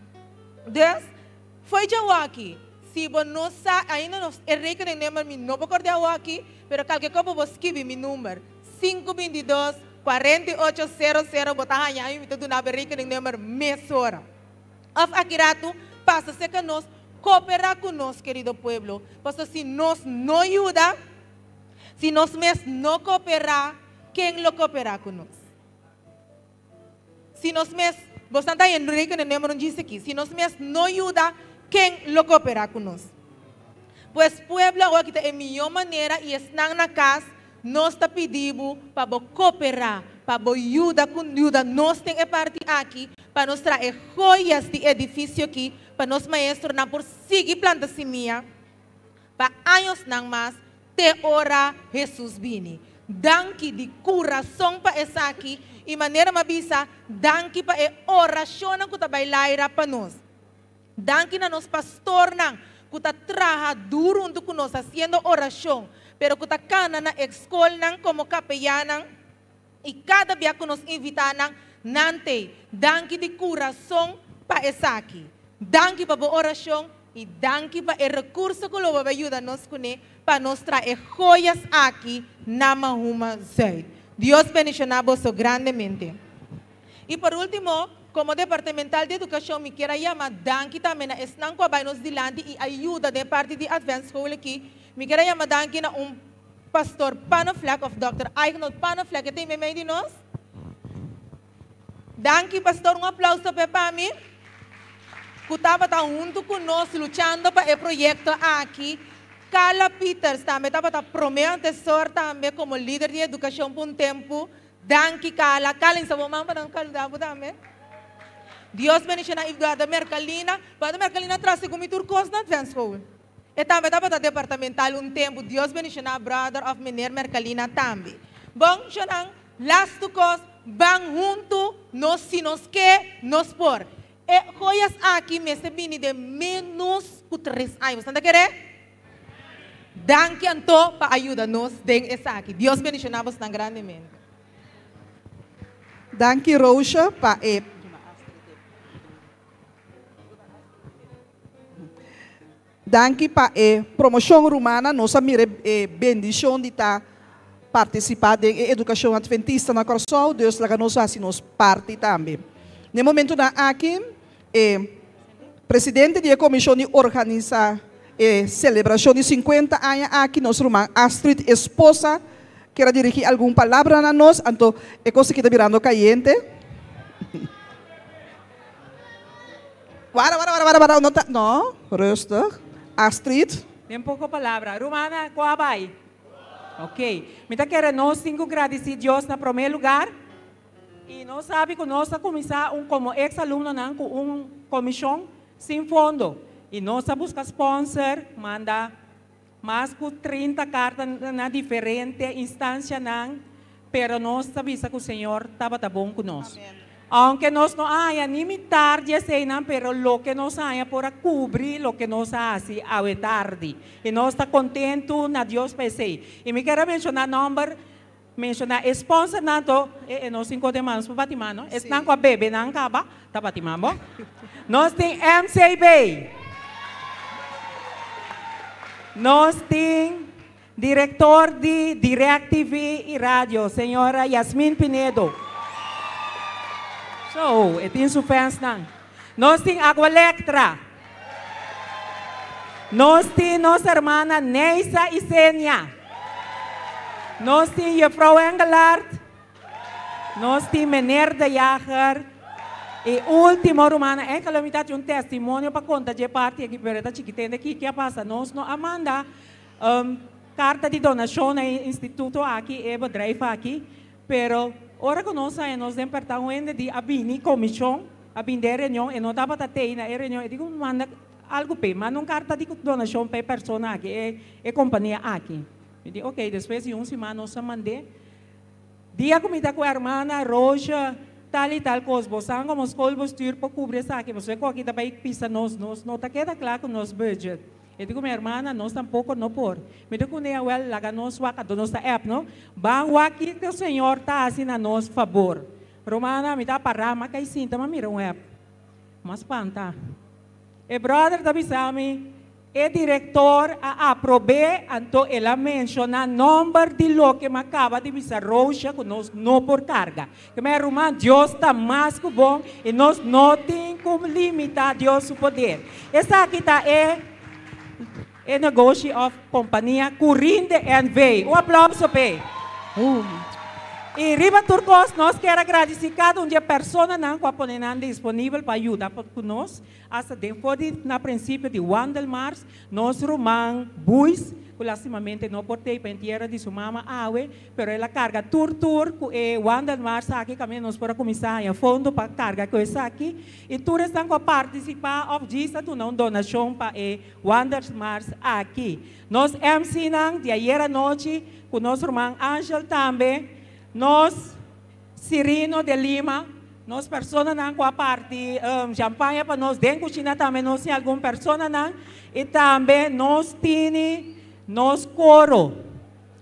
Speaker 15: Dus, Fo'i djawaki, si bo no sa ainda nos e rekeningnummer mi no por kord'é awaki, pero kalke kopo bo skibi mi number, sinku bintidos, kuarenta i ocho, sero sero, bo ta haña ami mi ta duna bo e rekeningnummer mesora. Òf aki ratu pasa serka nos, koperá ku nos kerido pueblo, pasobra si nos no yuda, si nos mes no koperá, ken lo koperá ku nos? Si nos mes, bosnan ta haña rekeningnummer un djis aki, si nos mes no yuda, ken lo koperá ku nos? Pues pueblo awor aki ta e mihó manera i esnan na kas, nos ta pidi bo pa bo koperá, pa bo yuda ku yuda nos den e parti aki, pa nos traha e joyas di edifisio aki, pa nos maestronan por sigui planta simia pa añosnan mas Te ora Hesus bini. Danki di kurason pa esaki i manera m'a bisa, danki pa e orashonnan ku ta bai laira pa nos. Danki na nos pastornan ku ta traha duru huntu ku nos hasiendo orashon, pero ku ta kana na e skolnan komo kapeyannan i kada bia ku nos invitá nan, nan t'ei. Danki di kurason pa esaki. Danki pa bo orashon i danki pa e rekurso ku lo bo bai yuda nos kuné pa nos traha e joyas aki na Mahuma Zuid. Dios bendiciona boso grandemente. Y por ultimo, como Departamental di Educacion mi kier a yama danki tambe na esnan cu a bay nos dilanti y a yuda den e parti di Adventsschool aki. Mi kier a yama danki na un Pastor Panneflek of Dòkter Eignold Panneflek, e ta meimei di nos. Danki pastor, un aplauso p'e pa mi ku tabata huntu ku nos luchando pa e proyekto aki. Carla Pieters tambe tabata prome antesor tambe komo lider di edukashon pa un tempu. Danki Carla. Carla insa bo man pa nan saluda bo tambe. Dios bendishona i guarda Mercalina. Guarda Mercalina tras segun mi tur kos na Adventsschool. E tambe tabata departamental un tempu. Dios bendishona brother of meneer Mercalina tambe. Bon shonan, lastu kos, ban huntu, nos si nos ke, nos por. E joyas aki mester bini den menos ku tres aña. Boso ta kere? Danki anto pa a yuda nos den esaki. Dios bendishona bosnan grandemente.
Speaker 5: Danki Roosje pa e. Danki pa e promoshon rumannan. Nos a mira e bendishon di ta partisipá den e edukashon adventista na Kòrsou. Dios laga nos hasi nos parti tambe. Na e momentunan aki e presidente di e komishon di organisa e selebrashon di sinkuenta aña aki, nos ruman Astrid Esposa, kier a dirigí algun palabra na nos. Anto e kos aki ta birando kayente. Wara, wara, wara, wara, wara, no ta, no, rustig. Astrid.
Speaker 1: Den poko palabra. Rumannan, ku a bai? Ok. Mi ta kere nos tin ku gradisí Dios na promé lugar. I nos sabi ku nos a kuminsá un komo eks alumnonan ku un komishon. Sin fondo. I nos a buska sponsor, manda mas ku 30 karta na diferente instansianan, pero nos ta bisa ku Señor tabata bon ku nos. Aunke nos no a haña ni mitar di eseinan, pero loke nos a haña por a kubri loke nos a hasi awe tardi. I nos ta kontentu na Dios pa esei. I mi kier a menshoná nòmber Menshoná e sponsornan to e e nos tin kote man nos por bati man no esnan ku a bebe nan kaba ta bati man bo nos tin MCB nos tin direktor di Direct TV i Radio señora Yasmin Pinedo so e tin su fansnan nos tin Aqualectra Nos tin nos hermana Neisa Isenia. Nos tin juffrouw Engelhardt. Nos tin meneer De Jager. Y ultimo rumannan, enkele mi ta haci un testimonio pa conta dje parti aki, pero e ta chikitende kiki a pasa. Nos no a manda carta di donacion na e instituto aki, e bedrijf aki, pero ora cu nos haya nos den perta un hende di a bini comision, A bin den e reunion, e no tabata tei na e reunion, e di ku manda algu p'e, manda un karta di donashon pa e persona aki, e e kompania aki. Mi di ok, despues di un siman nos a mand'é. Dia ku mi ta ku hermana Roosje tal i tal kos, bo san komo schoolbestuur por kubri esaki, pasobra e ku aki ta bai pisa nos, nos no ta keda kla ku nos budget. E di ku mi hermana, nos tampoko no por. Mi di ku Nea, wèl, laga nos wak, anto nos ta app, no? Ban wak kiko Señor ta hasi na nos fabor. Romana, mi ta pará, m'a kai sinta, m'a mira un app. M'a spanta. E brother ta bisa mi, e director a aprob'é, anto el a menshoná nomber di loke m'a kaba di bisa Roosje ku nos no por karga. Ke mi ruman, Dios ta mas ku bon i nos no tin ku limitá Dios su poder. Esaki ta e e negoshi òf kompania Curinde NV. Un aplauso p'e. I riba tur kos nos kier a gradisí kada un di e personanan ku a pone nan disponibel pa yuda ku nos, asta den for di na prinsipio di Wandelmars, nos ruman Buis, ku lastimamente no por tei pa entiero di su mama awe, pero el a karga tur tur ku e Wandelmars aki kaminda nos por a kuminsá haña fondo pa karga ku esaki. I tur esnan ku a partisipá òf djis a duna un donashon pa e Wandelmars aki. Nos MC-nan di ayer anochi ku nos ruman Angel tambe, nos Cirino de Lima, nos personanan ku a parti champaña pa nos den kushina tambe nos tin algun personanan i tambe nos tini nos koro.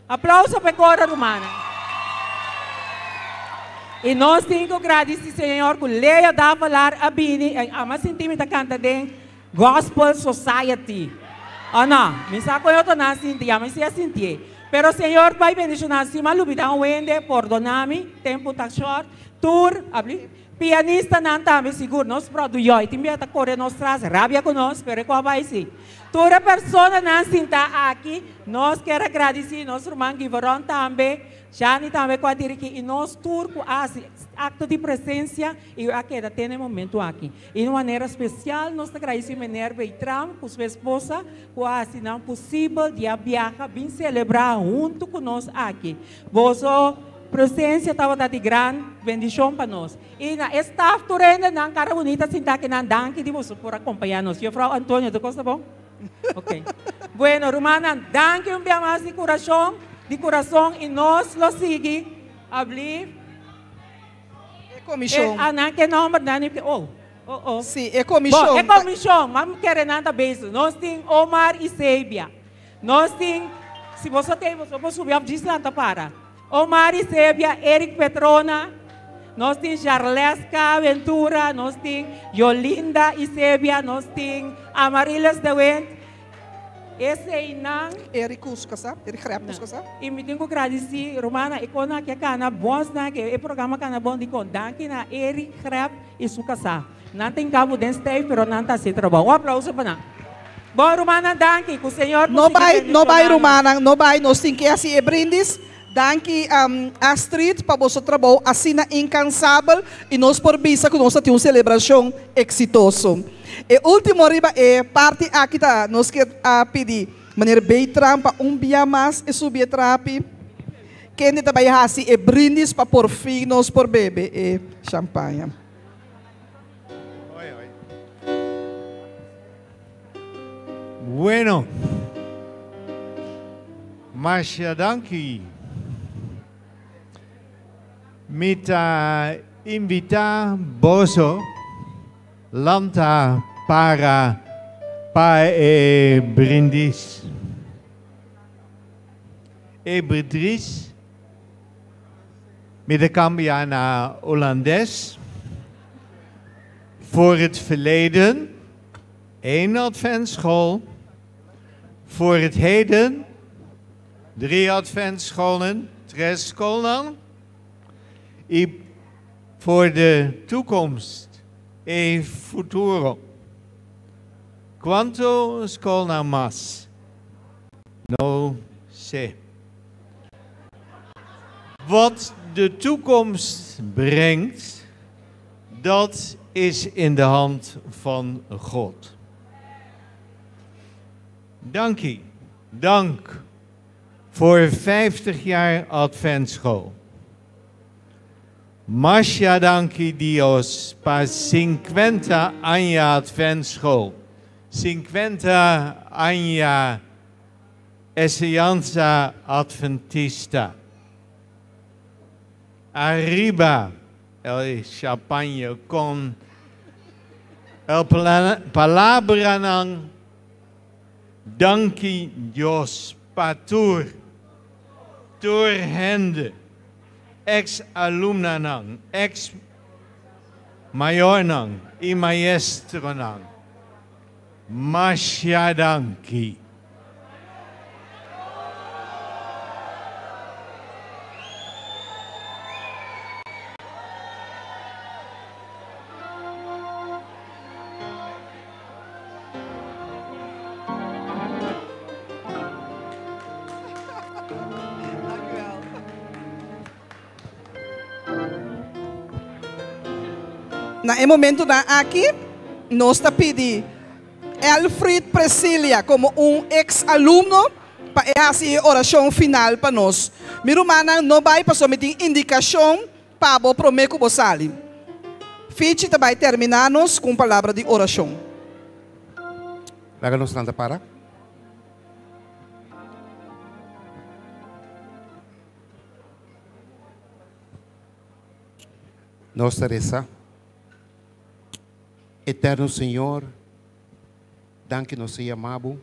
Speaker 1: Aplauso pa e koro rumannan. I nos tin ku gradisi Señor ku Leo Davelaar a bini, ama sinti mi ta kanta den Gospel Society. Oh no, mi sa con e otronan a sinti, ami si a sintié. Pero Señor bai bendiciona si m'a lubida un hende, pordona mi, tempo ta short. Tur, abli, pianistanan tambe sigur, nos produyoi tin bia ta core nos tras, rabia cu nos, pero e cu a bai si. Tur e personanan sinta aki, nos kier a gradici nos ruman Giveron tambe, Shani tambe cu a dirigi y nos tur cu a haci acto di presencia y a keda te na e momento aki. Y un manera special nos ta gradici Meneer Beitram cu su esposa cu a haci nan posibel di a biaha bin celebra hunto cu nos aki. Boso presencia tabata di gran bendicion pa nos. Y na e staff tur hende nan cara bunita sinta aki nan danki di boso por acompaña nos. Juffrouw Antonio tur cos ta bon? Ok. Bueno rumannan danki un bia mas di curacion di curason y nos lo sigui abli.
Speaker 5: E komishon.
Speaker 1: E, ah, nan ke nomber nan ni oh, oh, oh.
Speaker 5: Sí, e komishon.
Speaker 1: Bon, e komishon, mam kere nan ta bezig. Nos tin Omar y Sebia. Nos tin, si boso tin, boso por subi of djis lanta para. Omar y Sebia, Eric Petrona, nos tin Jarleska Ventura, nos tin Yolinda y Sebia, nos tin Amarilis de Wind. Eseinan.
Speaker 5: Eric Kuska sa, Eric Grep Kuska sa.
Speaker 1: I mi tin ku gradisí rumannan e kon aki a kana bòsnan aki e programa kana bon dikon danki na Eric Grep i su kasá. Nan tin kabu den stèif pero nan ta hasi trabou. Un aplauso pa nan. Bon rumannan danki ku Señor por
Speaker 5: No
Speaker 1: sigui
Speaker 5: bai, no bai
Speaker 1: bendishoná nos.
Speaker 5: rumannan, no bai, nos tin ke hasi e brindis. Danki Astrid pa boso trabou asina incansabel y nos por bisa cu nos ta tin un celebracion exitoso. E ultimo riba e parti aki ta nos kier a pidi meneer Beitram pa un bia mas e subi e trapi kende ta bay haci e brindis pa por fin nos por bebe e champaña.
Speaker 14: Bueno. Masha danki. Mi ta invitá boso lanta para pa e brindis. E brindis mi ta kambia na Hulandes. Voor het verleden, één adventsschool. Voor het heden, drie adventsscholen, tres skolnan. I voor de toekomst, e futuro. Kuantu skolnan mas? No sé. Wat de toekomst brengt, dat is in de hand van God. Dankie. Dank voor 50 jaar Adventsschool. Masha danki Dios pa 50 aña Adventsschool. 50 aña Enseñansa Adventista. Ariba el champagne con el palabranan danki Dios pa tur tur hende ex alumnanan, ex mayornan y maestronan. Masha danki.
Speaker 5: Na e momentonan aki, nos ta pidi Elfried Priscilia komo un eks alumno pa e hasi e orashon final pa nos. Mi rumannan, no bai pasobra mi tin indikashon pa bo promé ku bo sali. Fichi ta bai terminá nos ku un palabra di orashon.
Speaker 19: Laga nos lanta para. Nos ta resa. Eterno Señor, danki nos ta yama Bo.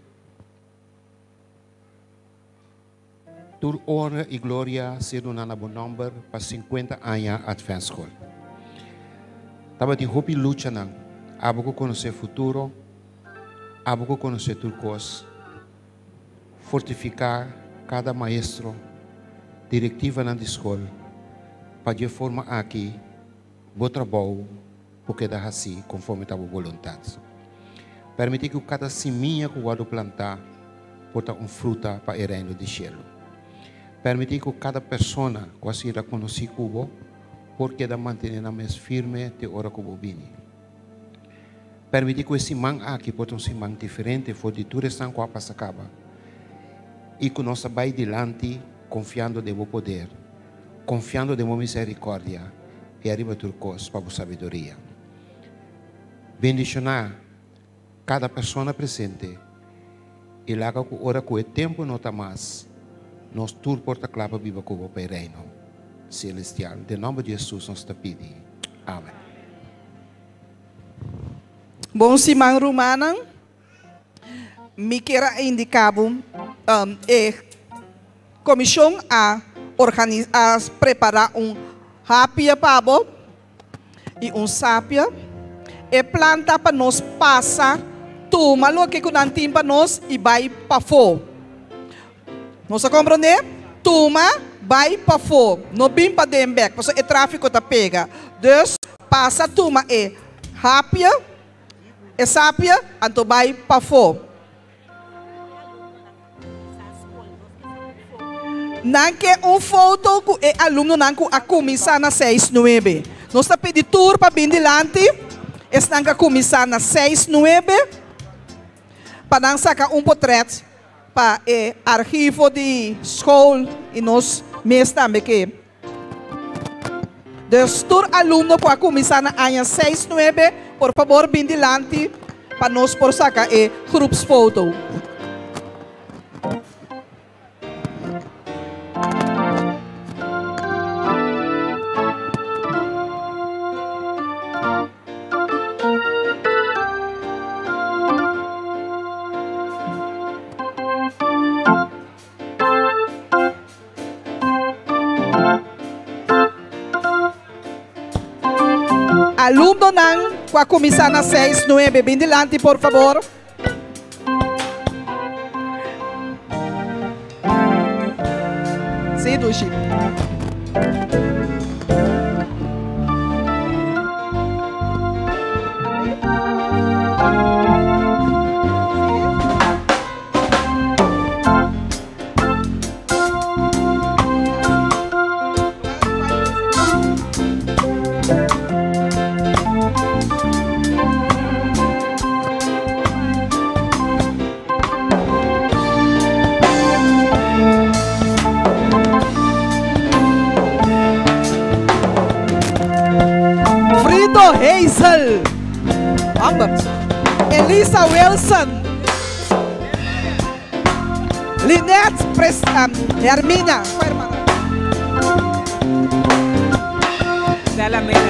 Speaker 19: Tur honra y gloria sea duna na Bo nomber pa 50 aña Adventsschool. Tabatin hopi luchanan, abo cu conoce futuro, abo cu conoce tur cos. Fortifica cada maestro, directivanan di school, pa dje forma aki bo trabou por keda haci conforme ta bo boluntad. Permiti cu cada simia cu wordo planta por ta un fruta pa e reino di cielo. Permiti cu cada persona cu a sira conoci cu bo por keda mantene nan mes firme te ora cu bo bini. Permiti cu e siman aki por ta un siman diferente for di tur esnan cu a pasa caba y cu nos ta bay dilanti confiando den bo poder, confiando den bo misericordia y ariba tur cos pa bo sabiduria. Bendiciona cada persona presente y laga cu ora cu e tempo no ta mas, nos tur por ta cla pa biba cu bo pa e Reino Celestial. Den nomber di Jesus nos ta pidi. Amen.
Speaker 5: Bon siman rumannan. Mi kier a indica bo e comision a a prepara un hapia pa bo y un sapia. E plan ta pa nos pasa tuma loke cu nan tin pa nos y bay pafo. Nos a comprende? Tuma bay pafo, no bin paden bek pasobra e trafico ta pega. Dus pasa tuma e hapia, e sapia, anto bay pafo. Nan ke un foto cu e alumnonan cu a cuminsa na seis nuebe. Nos ta pidi tur pa bin dilanti, esnan cu a cuminsa na seis nuebe, pa nan saca un potret. Pa e archivo di school y nos mes tambe ke. Dus tur alumno cu a cuminsa na aña seis nuebe por fabor bin dilanti pa nos por saca e groepsfoto. Alumnonan ku a kuminsá na seis nuebe, bin dilanti por fabor. Sí, dushi. Frido Hazel. Ambert. Elisa Wilson. Lynette Pres um, Hermina.
Speaker 1: Stella Mary.